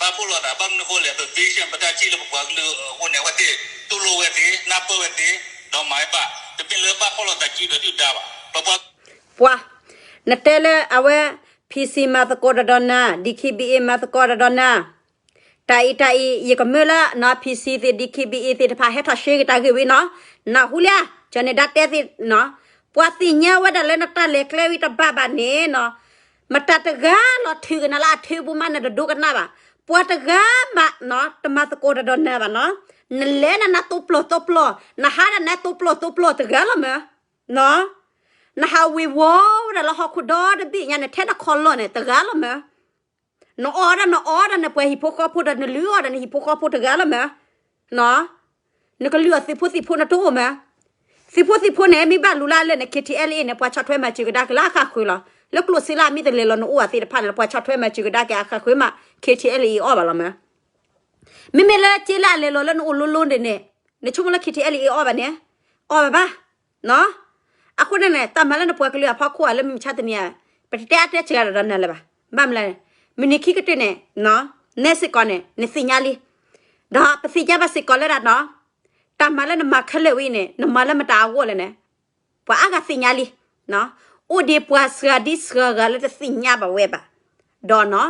ပာ်ဖှိၣ်လိာ်သး. ဘၣ်မနုၤအဃိလဲၣ်, ပ vision ပတၢ်ထံၣ်လၢပပှၤကလုာ်အဃိန့ၣ် အဝဲသ့ၣ်တူၢ်လိာ်ဝဲသ့ၣ်, နၢ်ပၢၢ်ဝဲသ့ၣ်, ဒီးမၤဝဲဘၣ်, တမ့ၢ်လၢဘၣ်ဖှိၣ်လိာ်သးစုဒီးဒုၣ်ဒါဘၣ်. ပပှၤ ပှၤ နတဲလၢအဝဲ PC မၤသကိးတၢ်ဒီးနၤ, DKBA မၤသကိးတၢ်ဒီးနၤ, တၢ်အံၤတၢ်အံၤ ယကမၢလၢနီၤ PC သ့ၣ် DKBA သ့ၣ်တဖၣ်ဟဲထီၣ်ရှဲက့ၤတၢ်ဂ့ၢ်ဝံၤနီၤ, နၢ်ဟူလံဧါ, ကၠီၤနၢၤဒါတဲသ့ၣ်နီၤ, ပှၤသ့ၣ်ညါဝဲဒၣ်လၢနတၢ်လဲၤကျဲဝံၤတဘၣ်ဘၣ်န့ၣ်နီၤ, မတၤတဂၤလီၤထုးကနၤလၢအထုးပူၤမး နတဒိကနၣ်ဘၣ်, ပှၤတဂၤမးနီၤ တမၤသကိးတၢ်ဒီးနၤဘၣ်နီၤ, နလဲၤနနၢ်တိပျီၢ်တိပျီၢ် နဟးဒၣ်နၢ်တိပျီၢ်တိပျီၢ်တဂၤလီၤမၢ်, နီၤ, နဟးဝ့ၤဝီၤဝဲဒၣ်လၢဟီၣ်ခိၣ်ဒီတဘ့ၣ်ညါ နထဲနခီၣ်လီၢ်န့ၣ် တဂၤလီၤမၢ် နအီၣ်ဒၣ်နအီၣ်ဒၣ်နပှၤဟံၣ်ဖိဃီဖိဒီး နလုၢ်အီၣ်ဒၣ်နဟံၣ်ဖိဃီဖိတဂၤလီၤမၢ်, နကလုၢ်အီၣ်သုးဖိသံၣ်ဖိနတအိၣ်မၢ်, သုးဖိသံၣ်ဖိန့ၣ် မ့ၢ်ဘၣ်လူၤလၢအလၢာ်န့ၣ် KTLA န့ၣ် ပှၤဆီၣ်ထွဲမၤစၢၤကဒါက့ၤလၢအဃၣ်ဃုာ်လီၤ. လၢကျိၣ်စ့လၢအမ့ၢ်တလဲၤလီၤနအိၣ်အသ့ၣ်တဖၣ်န့ၣ် ပှၤဆီၣ်ထွဲမၤစၢၤကဒါက့ၤအဃၣ်ဃုာ်မး KTLA အီၣ်ဘၣ်လီၤမၢ် မ့မ့ၢ်လၢစ့လၢအလဲၤလီၤလၢနအိၣ်လိၤလိၤန့ၣ်န့ၣ် နဆိကမိၣ်လၢ KTLA အီၣ်ဘၣ်န့ၣ်, အီၣ်ဘၣ်ဘၣ်, နီၤ, အဃိန့ၣ်န့ၣ် တၢ်မၤလၢနပှၤကလုာ်အဖီခိၣ်ဧါ လၢမုၢ်မဆါတနံၤဧါ, ပတတဲအါတဲစှၤဒီးနၤလၢၤဘၣ်, ဘၣ်မနုၤလဲၣ်, မုၢ်နံၤခံကတၢၢ်န့ၣ်, နဲစ့ၢ်ကီးန့ၣ် နသ့ၣ်ညါလံ, ဒီးပသ့ၣ်ညါဘၣ်စ့ၢ်ကီးလၢဒၣ်နီၤ, တၢ်မၤလၢနမၤခဲလၢာ်ဝဲအံၤန့ၣ် နမၤလၢမတၤအဂီၢ်လဲၣ်န့ၣ်, ပှၤအါဂၤသ့ၣ်ညါလံ, အိၣ်ဒံးပှၤစှၤဒံစှၤဂၤလၢတသ့ၣ်ညါဘၣ်ဝဲဘၣ်, ဒီးနီၤ,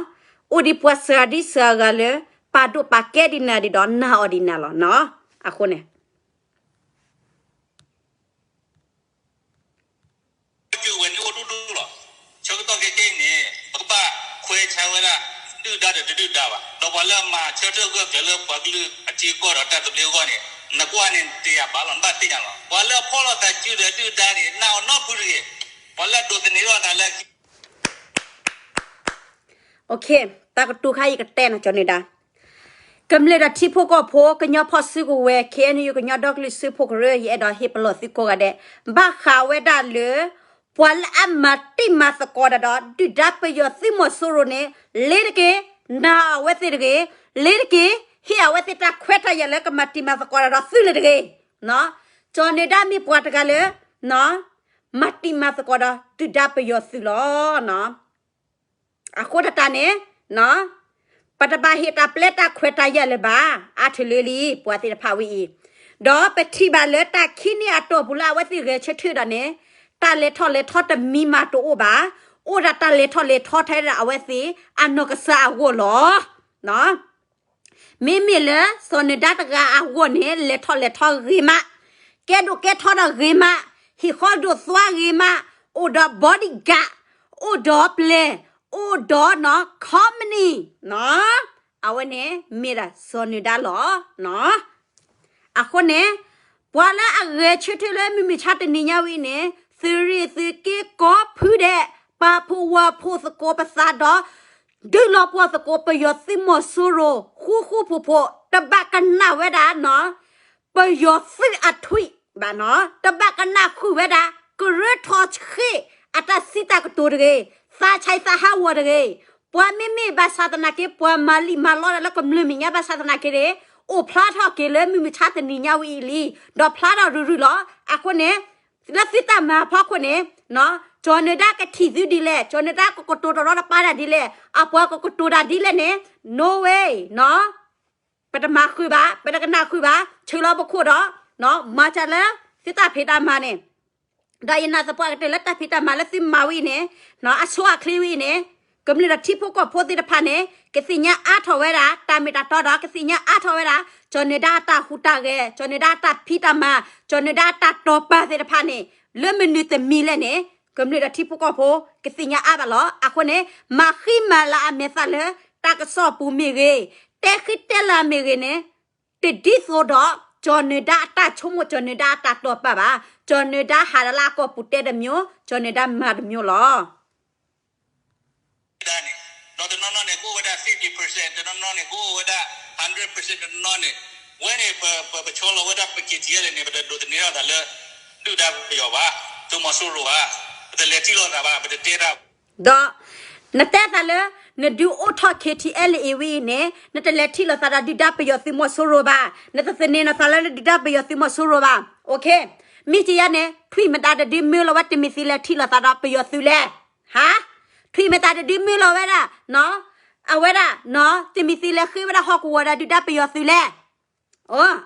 အိၣ်ဒံးပှၤစှၤဒံစှၤဂၤလၢ ပာ်ဒိၣ်ပာ်ကဲဒံးနၤဒံးဒီးနာ်အီၤဒံးနၤလီၤနီၤ, အဃိန့ၣ်, ပှၤလၢအမၤဆၢထၢၣ်ဂၢၢ်ကျၢၤလၢပှၤကလုာ်အထံအကီၢ်ဒီးတၢ်သဘျ့အဂီၢ်န့ၣ် နကွၢ်န့ၣ်တယာ်ဘၣ်လီၤ နဘၣ်သ့ၣ်ညါလီၤ. ပှၤလၢအဖီၣ်လိာ်သးစုဒီးဒုၣ်ဒါန့ၣ် နာ်အီၤနီတဖုတဂ့ၤ. ပှၤလၢအဒိးသန့ၤထီၣ်သးလၢ တၢ်ကတိၤခါအံၤကတဲနီၤ ကၠီၤနၢၤဒါ ကမျၢၢ်ဒီးထံဖိကီၢ်ဖိ ကညီဖီၣ်စုကဝဲၤ ခ့ၣ်အဲၣ်ယူၣ် ကညီဒီကလုာ်စၢဖှိၣ်ကရၢ ယအဲၣ်ဒိးဟ့ၣ်ပလီၢ်သုကိးဂၤဒဲး ဘၣ်ဃးဝဲဒၣ်လၢ ပှၤလၢအမၤတံၢ်မၤသကိးတၢ်ဒီး ဒုၣ်ဒါပယီၤသုးမီၤစိရိၤန့ၣ် လ့ၤတက့ၢ်, နာ်အဝဲသ့ၣ်တဂ့ၤ, လ့ၤတက့ၢ်, ဟ့ၣ်အဝဲသ့ၣ်တၢ်ခွဲးတၢ်ယာ်လၢကမၤတံၢ်မၤသကိးတၢ်ဒီးသုလၢၤတဂ့ၤ. ကၠီၤနၢၤဒါမ့ၢ်ပှၤတဂၤလၢ မၤတံၢ်မၤသကိးဒီးဒုၣ်ဒါပယီၤသုးလီၤ. အဃိသတးန့ၣ် ပတဘၣ်ဟ့ၣ်တၢ်ပျဲတၢ်ခွဲးတၢ်ယာ်လၢၤဘၣ်, အါထုးလၢလံ ပှၤသ့ၣ်တဖၣ်ဝဲအံၤ, ဒီးပထံၣ်ဘၣ်လၢတၢ်ခံနံၣ်အတီၢ်ပူၤလၢအဝဲသ့ၣ်ဂဲၤဆၢထၢၣ်ဒီးန့ၣ် တၢ်လဲၤထီၣ်လဲၤထီတမံၤမးတအိၣ်ဘၣ်, အိၣ်ဒၣ်တၢ်လဲၤထီၣ်လဲၤထီထဲဒၣ်အဝဲသ့ၣ်အနီၢ်ကစၢ်အဂီၢ်လီၤ. မ့မ့ၢ်လၢစီၤနၢၤဒါတဂၤအဂီၢ်န့ၣ် လဲၤထီၣ်လဲၤထီဂ့ၤမး, ကဲဒိၣ်ကဲထီဒီးဂ့ၤမး, ဟံၣ်ဃီဒိၣ်သွါဂ့ၤမး, အိၣ်ဒီး bodyguard, အိၣ်ဒီးပျဲၢ်, အိၣ်ဒီးနီၤ company, အဝဲန့ၣ်မ့ၢ်ဒၣ်စီၤနၢၤဒါလီၤ. အဃိန့ၣ် ပှၤလၢအဂဲၤဆၢထၢၣ်လၢမုၢ်မုၢ်ဆါတနံၤညါဝဲအံၤန့ၣ် သုးရ့ၣ်သုးက့ကိးဖုဒဲး ပာ်ဖှိၣ်ဝၢ်ဖှိၣ်သကိးပသးဒီး ဒုးလီၤပှီၢ်သကိးပယီၤသုးမီၤစိရိၤ ဃူဃူဖိးဖိး တဘၣ်ကနၣ်ဝဲဒၣ်နီၤ ပယီၤသုးအထွံၣ်ဘၣ်နီၤ, တဘၣ်ကနၣ်ဃုာ်ဝဲဒၣ် ကရၢထီၣ်ဃ့ၢ်အတၢ်စံးတၢ်ကတိၤတဂ့ၤ, သးဆဲးသးဟးဂီၤတဂ့ၤ, ပှၤမ့မ့ၢ်ဘၣ်ဆၣ်သနာ်က့ ပှၤမၤလံာ်မၤလီတၢ်လၢကမျၢၢ်မဲာ်ညါဘၣ်ဆၣ်သနာ်က့န့ၣ် အိၣ်ဖျါထီၣ်က့ၤလၢမုၢ်မုၢ်ဆါတနံၤညါဝဲအံၤလံ, ဒီးဖျါထီၣ်ရုၢ်ရုၢ်လီၤ. အဃိန့ၣ် လၢသုတၢ်မၤအဖီခိၣ်န့ၣ် ကၠီၤနၢၤဒါကထံၣ်သုဒ်လဲၣ်, ကၠီၤနၢၤဒါကကတိၤတရီတပါတၢ်ဒ်လဲၣ်, အပှၤကကတိၤတၢ်ဒ်လဲၣ်န့ၣ် no way နီၤ, ပတမၤဃုာ်ဘၣ်, ပတကနၣ်ဃုာ်ဘၣ်, ဆၢလီၤပခိၣ်ဒီး မၤစၢၤလၢသုတၢ်ဖံးတၢ်မၤန့ၣ်, ဒီးယနာ်သပှၢ်ကတၢၢ်လၢတၢ်ဖံးတၢ်မၤလၢသုမၤဝဲအံၤန့ၣ် အဆိအချ့ဝဲအံၤန့ၣ် ကမျၢၢ်ဒီးထံဖိကီၢ်ဖိသ့ၣ်တဖၣ်န့ၣ် ကသ့ၣ်ညါအါထီၣ်ဝဲဒၣ် တၢ်မ့ၢ်တၢ်တီဒီး ကသ့ၣ်ညါအါထီၣ်ဝဲဒၣ် ကၠီၤနၢၤဒါအတၢ်ဟူးတၢ်ဂဲၤ, ကၠီၤနၢၤဒါအတၢ်ဖံးတၢ်မၤ, ကၠီၤနၢၤဒါအတၢ်တီၢ်ပာ်သ့ၣ်တဖၣ်န့ၣ် လၢမနုၤတမံၤလဲၣ်န့ၣ် ကမျၢၢ်ဒီးထံဖိကီၢ်ဖိ ကသ့ၣ်ညါအါဘၣ်လီၤ. အဃိန့ၣ် မၤဃံမၤလၤအမဲာ်သၣ်လၢ တၢ်ကစီၣ်ပူၤမ့ၢ်ဂ့ၤ, တဲဃံတဲလၤမ့ၢ်ဂ့ၤန့ၣ် တဒ်သိးဒီး ကၠီၤနၢၤဒါအတၢ်ဆိကမိၣ် ကၠီၤနၢၤဒါအတၢ်တီၢ်ပာ်ဘၣ်. ကၠီၤနၢၤဒါဟးဒီးလၢအကီၢ်ပူၤတဲတမျိုး, ကၠီၤနၢၤဒါမၤတမျိုးလီၤ. ဒၣ်န့ၣ် ဒီးတနီၤနီၤန့ၣ် ကအိၣ်ဝဲဒၣ် fifty percent, တနီၤနီၤန့ၣ် ကအိၣ်ဝဲဒၣ် hundred percent, တနီၤနီၤန့ၣ် ဝဲန့ၣ် ပ ပ ပဆီလီၤဝဲဒၣ် ပ က့ထံအဲလ် န့ၣ် ပတဒိးသန့ၤထီၣ်သးလၢ ဒုၣ်ဒါပယီၤဘၣ်, သုးမီၤစိရိၤဘၣ်, ပတလဲၤထံၣ်လိာ်သးဘၣ်, ပတတဲတၢ် ဒီး နတဲသးလၢ နဒုးအိၣ်ထီၣ် ခ့ထံအဲလ် အံၤဝံၤအံၤန့ၣ် နတလဲၤထံၣ်လိာ်သးဒီးဒုၣ်ဒါပယီၤသုးမီၤစိရိၤဘၣ်, နတသန့ၤလိာ်သးလၢဒုၣ်ဒါပယီၤသုးမီၤစိရိၤဘၣ်. မ့ၢ်ကယၤန့ၣ် ထွံၣ်မတၤတဒုမၢလီၤဝဲ တမံၤသ့လဲၤထံၣ်လိာ်သးဒီးပယီၤသုးလဲၣ်. ဟါ, ထွံၣ်မတၤတဒုမၢလီၤဝဲဒၣ် အဝဲဒၣ် တမံၤသ့လဲၤဃ့ဝဲဒၣ်ဟီၣ်ကဝီၤဒီးဒုၣ်ဒါပယီၤသုးလဲၣ်.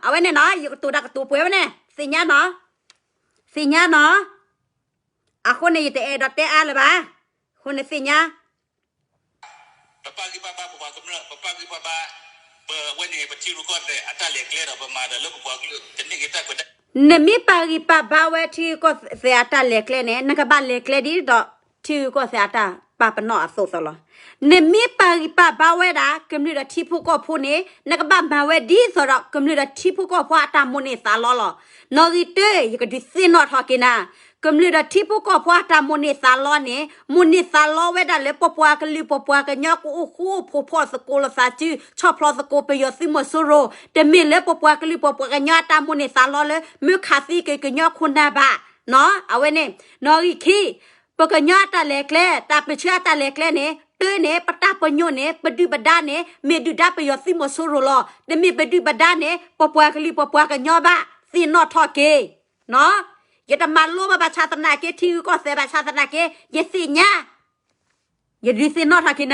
အဝဲန့ၣ်နီၤ ယကတိၤတၢ်ကတိၤပှဲၤဝဲန့ၣ် သ့ၣ်ညါနီၤ, သ့ၣ်ညါနီၤ. အဃိန့ၣ် ယတအဲၣ်ဒိးတဲအါလၢၤဘၣ်. အဃိန့ၣ်သ့ၣ်ညါ ပပာ်ဂံၢ်ပာ်ဘါပပှၤကမျၢၢ်, ပပာ်ဂံၢ်ပာ်ဘါ ပဝဲန့ၣ် ပထံရူၢ်ကီၢ်သဲးအတၢ်လဲၤကျဲဒီး ပမၤဒီးလၢပပှၤကလုာ် တန့ၢ်က့ၤတၢ်ခွဲးတၢ် နမ့ၢ်ပာ်ဂံၢ်ပာ်ဘါဝဲထံရူၢ်ကီၢ်သဲးအတၢ်လဲၤကျဲန့ၣ် နကဘၣ်လဲၤကျဲဒ်သိးထံရူၢ်ကီၢ်သဲးအတၢ်ပာ်ပနီၣ်အသိးသိးလီၤ. နမ့ၢ်ပာ်ဂံၢ်ပာ်ဘါဝဲဒၣ် ကမျၢၢ်ဒီးထံဖိကီၢ်ဖိန့ၣ် နကဘၣ်မၤဝဲဒ်သိးဒီး ကမျၢၢ်ဒီးထံဖိကီၢ်ဖိအတၢ်မိၣ်န့ၢ်သးလီလီၤ. နီၣ်ဂံၢ်တၢ ယကဒုးသ့ၣ်နီၣ်ထီၣ်က့ၤနၤ ကမျၢၢ်ဒီးထံဖိကီၢ်ဖိအတၢ်မိၣ်န့ၢ်သးလီန့ၣ် မိၣ်န့ၢ်သးလီဝဲဒၣ်လၢပပှၤကလုာ်ပပှၤကညီ ကအိၣ်ဃူအိၣ်ဖိးဖီၣ်သကိးလိာ်သးစု ဆီၣ်ဖျီသကိးပယီၤသုးမီၤစိရိၤ, တမ့ၢ်လၢပပှၤကလုာ်ပပှၤကညီအတၢ်မိၣ်န့ၢ်သးလီလၢ မၢခးသံက့ၤကညီခိၣ်နၢ်ဘၣ်. အဝဲန့ၣ် နီၣ်ဂံၢ်ခံ ပကညီအတၢ်လဲၤကျဲ တၢ်ပၢဆှၢအတၢ်လဲၤကျဲန့ၣ် တၢ်န့ၣ် ပတၢ်ပညိၣ်န့ၣ် ပဒုၣ်ပဒါန့ၣ် မ့ၢ်ဒုၣ်ဒါပယီၤသုးမီၤစိရိၤလီၤ. တမ့ၢ်ပဒုၣ်ပဒါန့ၣ် ပပှၤကလုာ်ပပှၤကညီဘၣ်. သ့ၣ်နီၣ်ထီၣ်က့ၤ ယတမၤလိဘၣ်ဘၣ်ဆၣ်သနာ်က့ ထံဂုၤကီၢ်သဲးဘၣ်ဆၣ်သနာ်က့ ယသ့ၣ်ညါ, ယဒုးသ့ၣ်နီၣ်ထီၣ်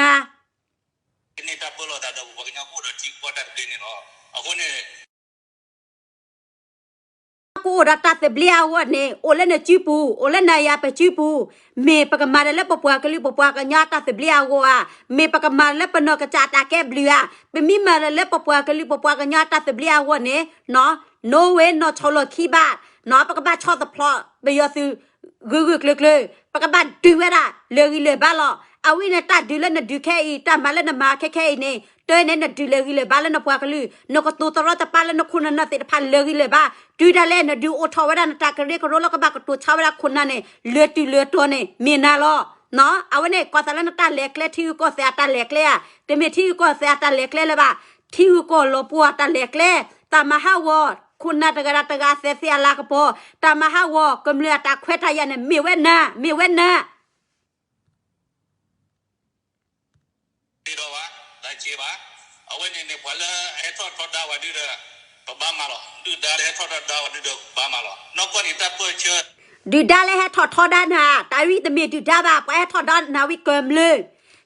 က့ၤနၤ ကအိၣ်ဒီးတၢ်သဘျ့အဂီၢ်န့ၣ် အိၣ်လၢနစုပူၤ အိၣ်လၢနယၤပစုပူၤ, မ့ၢ်ပကမၤဒီးလၢပပှၤကလုာ်ပပှၤကညီအတၢ်သဘျ့အဂီၢ်ဧါ, မ့ၢ်ပကမၤလၢပနီၢ်ကစၢ်အတၢ်ကဲဘျုးဧါ, ပမ့ၢ်မၤဒီးလၢပပှၤကလုာ်ပပှၤကညီအတၢ်သဘျ့အဂီၢ်န့ၣ် no way နီၢ်ဆီလီၢ်ခံဘၣ်, ပကဘၣ်ဆီၣ်သဖျိးပယီၤသုး ဂၢၢ်ဂၢၢ်ကျၢၤကျၢၤ, ပကဘၣ်ဒုးဝဲဒၣ်လၢာ်ဂံၢ်လၢာ်ဘါလီၤ. အဝဲန့ၣ်တၢ်ဒုးလၢနဒုးခဲအံၤ တၢ်မၤလၢနမၤခဲခဲအံၤန့ၣ် တၢ်န့ၣ် နဒုးလဲၤဂံၢ်လဲၤဘါလၢနပှၤကလုာ်, နကတိၤတရီတပါလၢနခိၣ်နနၢ်သ့ၣ်တဖၣ်လဲၤဂံၢ်လဲၤဘါ, တုၤဒၣ်လဲာ် နဒုးအိၣ်ထီၣ်ဝဲဒၣ်နတၢ်ကရၢကရိလၢကဘၣ်ကတိၤဆါဝဲဒၣ်ခိၣ်နၢ်န့ၣ် လၢတုၤလၢတီၤန့ၣ် မ့ၢ်နၤလီၤ. အဝဲန့ၣ် ကွၢ်သးလၢနတၢ်လဲၤကျဲ ထံဂုၤကီၢ်သဲးအတၢ်လဲၤကျဲဧါ, တမ့ၢ်ထံဂုၤကီၢ်သဲးအတၢ်လဲၤကျဲလၢၤဘၣ်, ထံဂုၤကီၢ်လီၤပှီၢ်အတၢ်လဲၤကျဲ, တၢ်မၤဟးဂီၤ ခိၣ်နၢ်တဂၤဒီးတဂၤအသဲသ့ၣ်အလၤကပီၤ, တၢ်မၤဟးဂီၤ ကမျၢၢ်အတၢ်ခွဲးတၢ်ယာ်န့ၣ် မ့ၢ်ဝဲနၤ, မ့ၢ်ဝဲနၤ ဒီးဘၣ် တၢ်က့ဘၣ်, အဝဲန့ၣ်န့ၣ် ပှၤလၢအဟဲထီၣ်ထီဒါဝဲဒုဒီး ပဘၣ်မၤလီၤ, ဒုၣ်ဒါလၢဟဲထီၣ်ထီဒါဝဲဒုဒီး ပဘၣ်မၤလီၤ, နီၢ်ကီၢ်န့ၣ်တၢ်ပၢၢ်ဆၢ ဒုၣ်ဒါလၢဟဲထီၣ်ထီဒါနၤ, တၢ်ဝံၤတမ့ၢ်ဒုၣ်ဒါဘၣ်, ပှၤဟဲထီၣ်ဒီးနၤဝံၤကမျၢၢ်,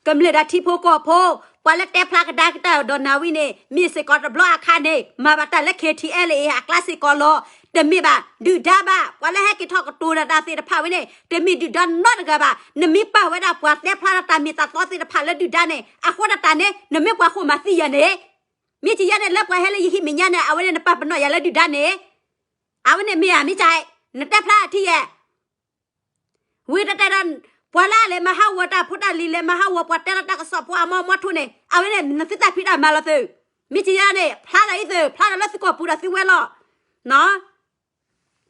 ကမျၢၢ်ဒီးထံဖိကီၢ်ဖိ, ပှၤလၢတဲဖျါကဒါက့ၤတၢ်ဒီးနၤဝံၤန့ၣ် မ့ၢ်စ့ၢ်ကီးတဘျီအခါန့ၣ် မၤဘၣ်တၢ်လၢ KTLA အကျါစ့ၢ်ကီးလီၤ. တမ့ၢ်ဘၣ်ဒုၣ်ဒါဘၣ်, ပှၤလၢဟဲက့ၤထီၣ်ကတိၤဒီးတၢ်သ့ၣ်တဖၣ်ဝဲန့ၣ် တမ့ၢ်ဒုၣ်ဒါနီတဂၤဘၣ်. နမ့ၢ်ပာ်ဝဲဒၣ်ပှၤတဲဖျါဒီးတၢ်မ့ၢ်တၢ်တီသ့ၣ်တဖၣ်လၢဒုၣ်ဒါန့ၣ် အဃိဒၣ်တၢ်န့ၣ် နမ့ၢ်ပှၤဃိမၤသံယၤန့ၣ်, မ့ၢ်ကယဲၢ်န့ၣ် လၢပှၤဟဲလၢယဟံၣ်မဲာ်ညါန့ၣ် အဝဲန့ၣ်နပာ်ပနီၣ်ယၤလၢဒုၣ်ဒါန့ၣ်, အဝဲန့ၣ်မ့ၢ်ဧါ မ့ၢ်က, နတဲဖျါအထံၣ်ယဲၢ် ဝံၤတတဲဒီး ပှၤလၢအလဲၤမၤဟးဂီၤတၢ်ဖိတၢ်လံၤ လဲၤမၤဟးဂီၤပှၤတဲလီၤတၢ်ကစီၣ်ဖိအမီမီထိၣ်န့ၣ် အဝဲန့ၣ် နသုတၢ်ဖံးတၢ်မၤလီၤသုး, မ့ၢ်ကယဲၢ်န့ၣ် ဖျါလီၤအံၤသုး ဖျါလီၤလၢသုကီၢ်ပူၤဒီးသုဝဲလီၤ.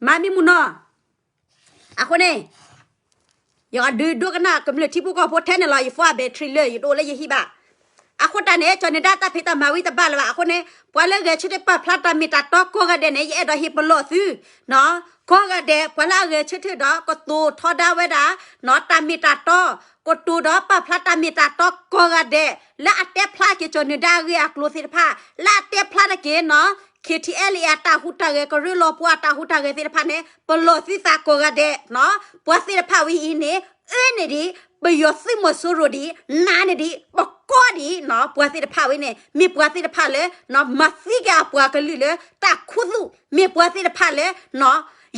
မၤမ့ၢ်မုၢ်နီၢ်, အဃိန့ၣ် ယဒုးဒိကနၣ်ကမျၢၢ်ထံဖိကီၢ်ဖိထဲန့ၣ်လီၤ ယ phone အ battery လၢ ယတအိၣ်လၢယဟံၣ်ဘၣ်. အဃိတၢ်န့ၣ် ကၠီၤနၢၤဒါတၢ်ဖံးတၢ်မၤဝံၤတဘၣ်လၢၤဘၣ်. အဃိန့ၣ် ပှၤလၢဂဲၤဆၢထၢၣ်ပာ်ဖျါတၢ်မ့ၢ်တၢ်တီကိးဂၤဒဲးန့ၣ် ယအဲၣ်ဒိးဟ့ၣ်ပလီၢ်သု ကိးဂၤဒဲး ပှၤလၢအဂဲၤဆၢထၢၣ်ဒီးကတိၤထီဒါဝဲဒၣ် တၢ်မ့ၢ်တၢ်တီ, ကတိၤဒီးပာ်ဖျါတၢ်မ့ၢ်တၢ်တီကိးဂၤဒဲး လၢအတဲဖျါက့ၤကၠီၤနၢၤဒါအဂ့ၢ်အကျိၤသ့ၣ်တဖၣ်, လၢအတဲဖျါတက့ၢ် KTLA အတၢ်ဟူးတၢ်ဂဲၤ ကရၢလီၤပှီၢ်အတၢ်ဟူးတၢ်ဂဲၤသ့ၣ်တဖၣ်န့ၣ် ပလီၢ်သုသးကိးဂၤဒဲး, ပှၤသ့ၣ်တဖၣ်ဝဲအံၤန့ၣ် အၢန့ၣ်ဒံး ပယီၤသုးမီၤစိရိၤဒံး နးန့ၣ်ဒံး ပကီဒံး ပှၤသ့ၣ်တဖၣ်ဝဲန့ၣ် မ့ၢ်ပှၤသ့ၣ်တဖၣ်လၢ မၤသံက့ၤအပှၤကလုာ်လၢတၢ်ခူသူၣ်, မ့ၢ်ပှၤသ့ၣ်တဖၣ်လၢ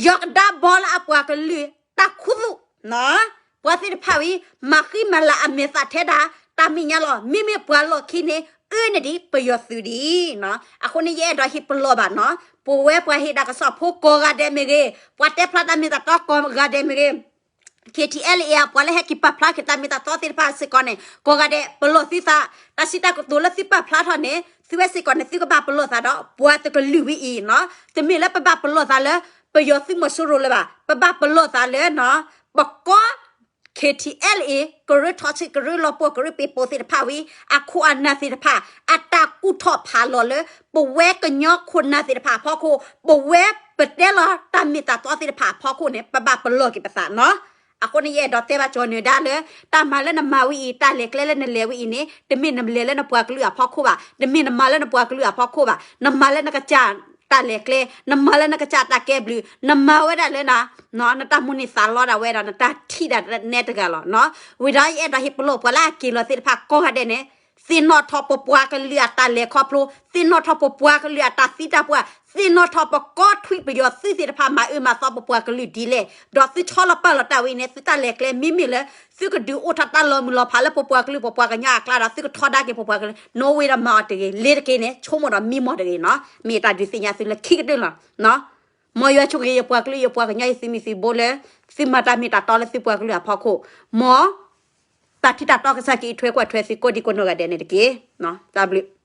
ယီၤကဒါဘီလၢအပှၤကလုာ်တၢ်ခူသူၣ်, ပှၤသ့ၣ်တဖၣ်ဝဲ မၤဃံမၤလၤအမဲာ်သးထဲဒၣ် တၢ်မဲာ်ညါလီၤ. မ့မ့ၢ်ပှၤလီၢ်ခံန့ၣ် အၢန့ၣ်ဒံး ပယီၤသုးဒံး. အဃိန့ၣ် ယအဲၣ်ဒိးဟ့ၣ်ပလီၢ်ဘၣ်နီၤ ပဝဲပှၤဟ့ၣ်တၢ်ကစီၣ်ဖိကိးဂၤဒဲးမ့ၢ်ဂ့ၤ, ပှၤတဲဖျါတၢ်မ့ၢ်တၢ်တီကိးဂၤဒဲးမ့ၢ်ဂ့ၤ KTLA အပှၤလၢဟဲက့ၤပာ်ဖျါက့ၤတၢ်မ့ၢ်တၢ်တီသ့ၣ်တဖၣ်စ့ၢ်ကီးန့ၣ် ကိးဂၤဒဲး ပလီၢ်သုသး, တၢ်စံးတၢ်ကတိၤလၢသုပာ်ဖျါထီၣ်န့ၣ် သုဝဲစ့ၢ်ကီးန့ၣ် သုကဘၣ်ပလီၢ်သးဒီး ပှၤတကလုာ်ဝဲအံၤနီၤ. တမ့ၢ်လၢပဘၣ်ပလီၢ်သးလၢ ပယီၤသုးမီၤစိရိၤလၢၤဘၣ်, ပဘၣ်ပလီၢ်သးလၢ ပကီ KTLA ကရၢထီၣ်ဆံး ကရၢလီၤပှီၢ် ကရၢပ့ၤပိာ်သ့ၣ်တဖၣ်ဝံၤ အခိၣ်အနၢ်သ့ၣ်တဖၣ် အတၢ်ကူၣ်ထီၣ်ဖးလီၤလၢ ပဝဲကညီခိၣ်နၢ်သ့ၣ်တဖၣ်အဖီခိၣ်, ပဝဲပတဲလီၤတၢ်မ့ၢ်တၢ်တီသ့ၣ်တဖၣ်အဖီခိၣ်န့ၣ် ပဘၣ်ပလီၢ်က့ၤပသးနီၤ. အဃိန့ၣ် ယအဲၣ်ဒိးတဲဘၣ်ကၠီၤနၢၤဒါလၢ တၢ်မၤလၢနမၤဝဲအံၤ တၢ်လဲၤကျဲလၢနလဲၤဝဲအံၤန့ၣ် တမ့ၢ်နလဲၤလၢနပှၤကလုာ်အဖီခိၣ်ဘၣ်, တမ့ၢ်နမၤလၢနပှၤကလုာ်အဖီခိၣ်ဘၣ်, နမၤလၢနကစၢ်တၢ်လဲၤကျဲ, နမၤလၢနကစၢ်တၢ်ကဲဘျုး, နမၤဝဲဒၣ်လၢ နတၢ်မိၣ်န့ၢ်သးလီဒၣ်ဝဲဒီး နတၢ်ထံၣ်ဒၣ်နဲတဂၤလီၤနီၤ. ဝံၤဒီးယအဲၣ်ဒိးဟ့ၣ်ပလီၢ်ပှၤလၢအက့ၤလီၤသ့ၣ်တဖၣ်ကိးဂၤဒဲးန့ၣ် သ့ၣ်နီၣ်ထီၣ်ပပှၤကလုာ်အတၢ်လဲၤခီဖျိ, သ့ၣ်နီၣ်ထီၣ်ပပှၤကလုာ်အတၢ်သံတၢ်ပှၢ်, သ့ၣ်နီၣ်ထီၣ်ပကီထွံၣ်ပယီၤသုးသ့ၣ်တဖၣ်မၤအၢမၤသီပပှၤကလုာ်ဒ်လဲၣ်, ဒီးသုဆီလီၤပာ်လီၤတၢ်ဝဲအံၤန့ၣ် သုတၢ်လဲၤကျဲမ့မ့ၢ်လၢ သုကဒုးအိၣ်ထီၣ်တၢ်လီၤမုၢ်လီၤဖးလၢပပှၤကလုာ်ပပှၤကညီအကျါဒီး သုကထီဒါက့ၤပပှၤကလုာ် နိဝ့ဒီးမၤအီၤတဂ့ၤ, လ့ၤတက့ၢ်န့ၣ် ဆိကမိၣ်ဒီးမံမီၢ်တဂ့ၤနီၤ. မ့ၢ်တၢ်ဒုးသ့ၣ်ညါသုလၢခံကတၢၢ်လီၤ. မ်ယွၤဆိၣ်ဂ့ၤယပှၤကလုာ်ယပှၤကညီယသုးမုၢ်သုးဘိလၢ သုမၤတၢ်မ့ၢ်တၢ်တီလၢသုပှၤကလုာ်အဖီခိၣ်, မ်တၢ်ထံၣ်တၢ်တီကစၢ်က့ၤအံးထွဲကွၢ်ထွဲသုကိးဒံကိးနီၢ်ဂၤဒဲးန့ၣ်တက့ၢ်. တၢ်ဘျုး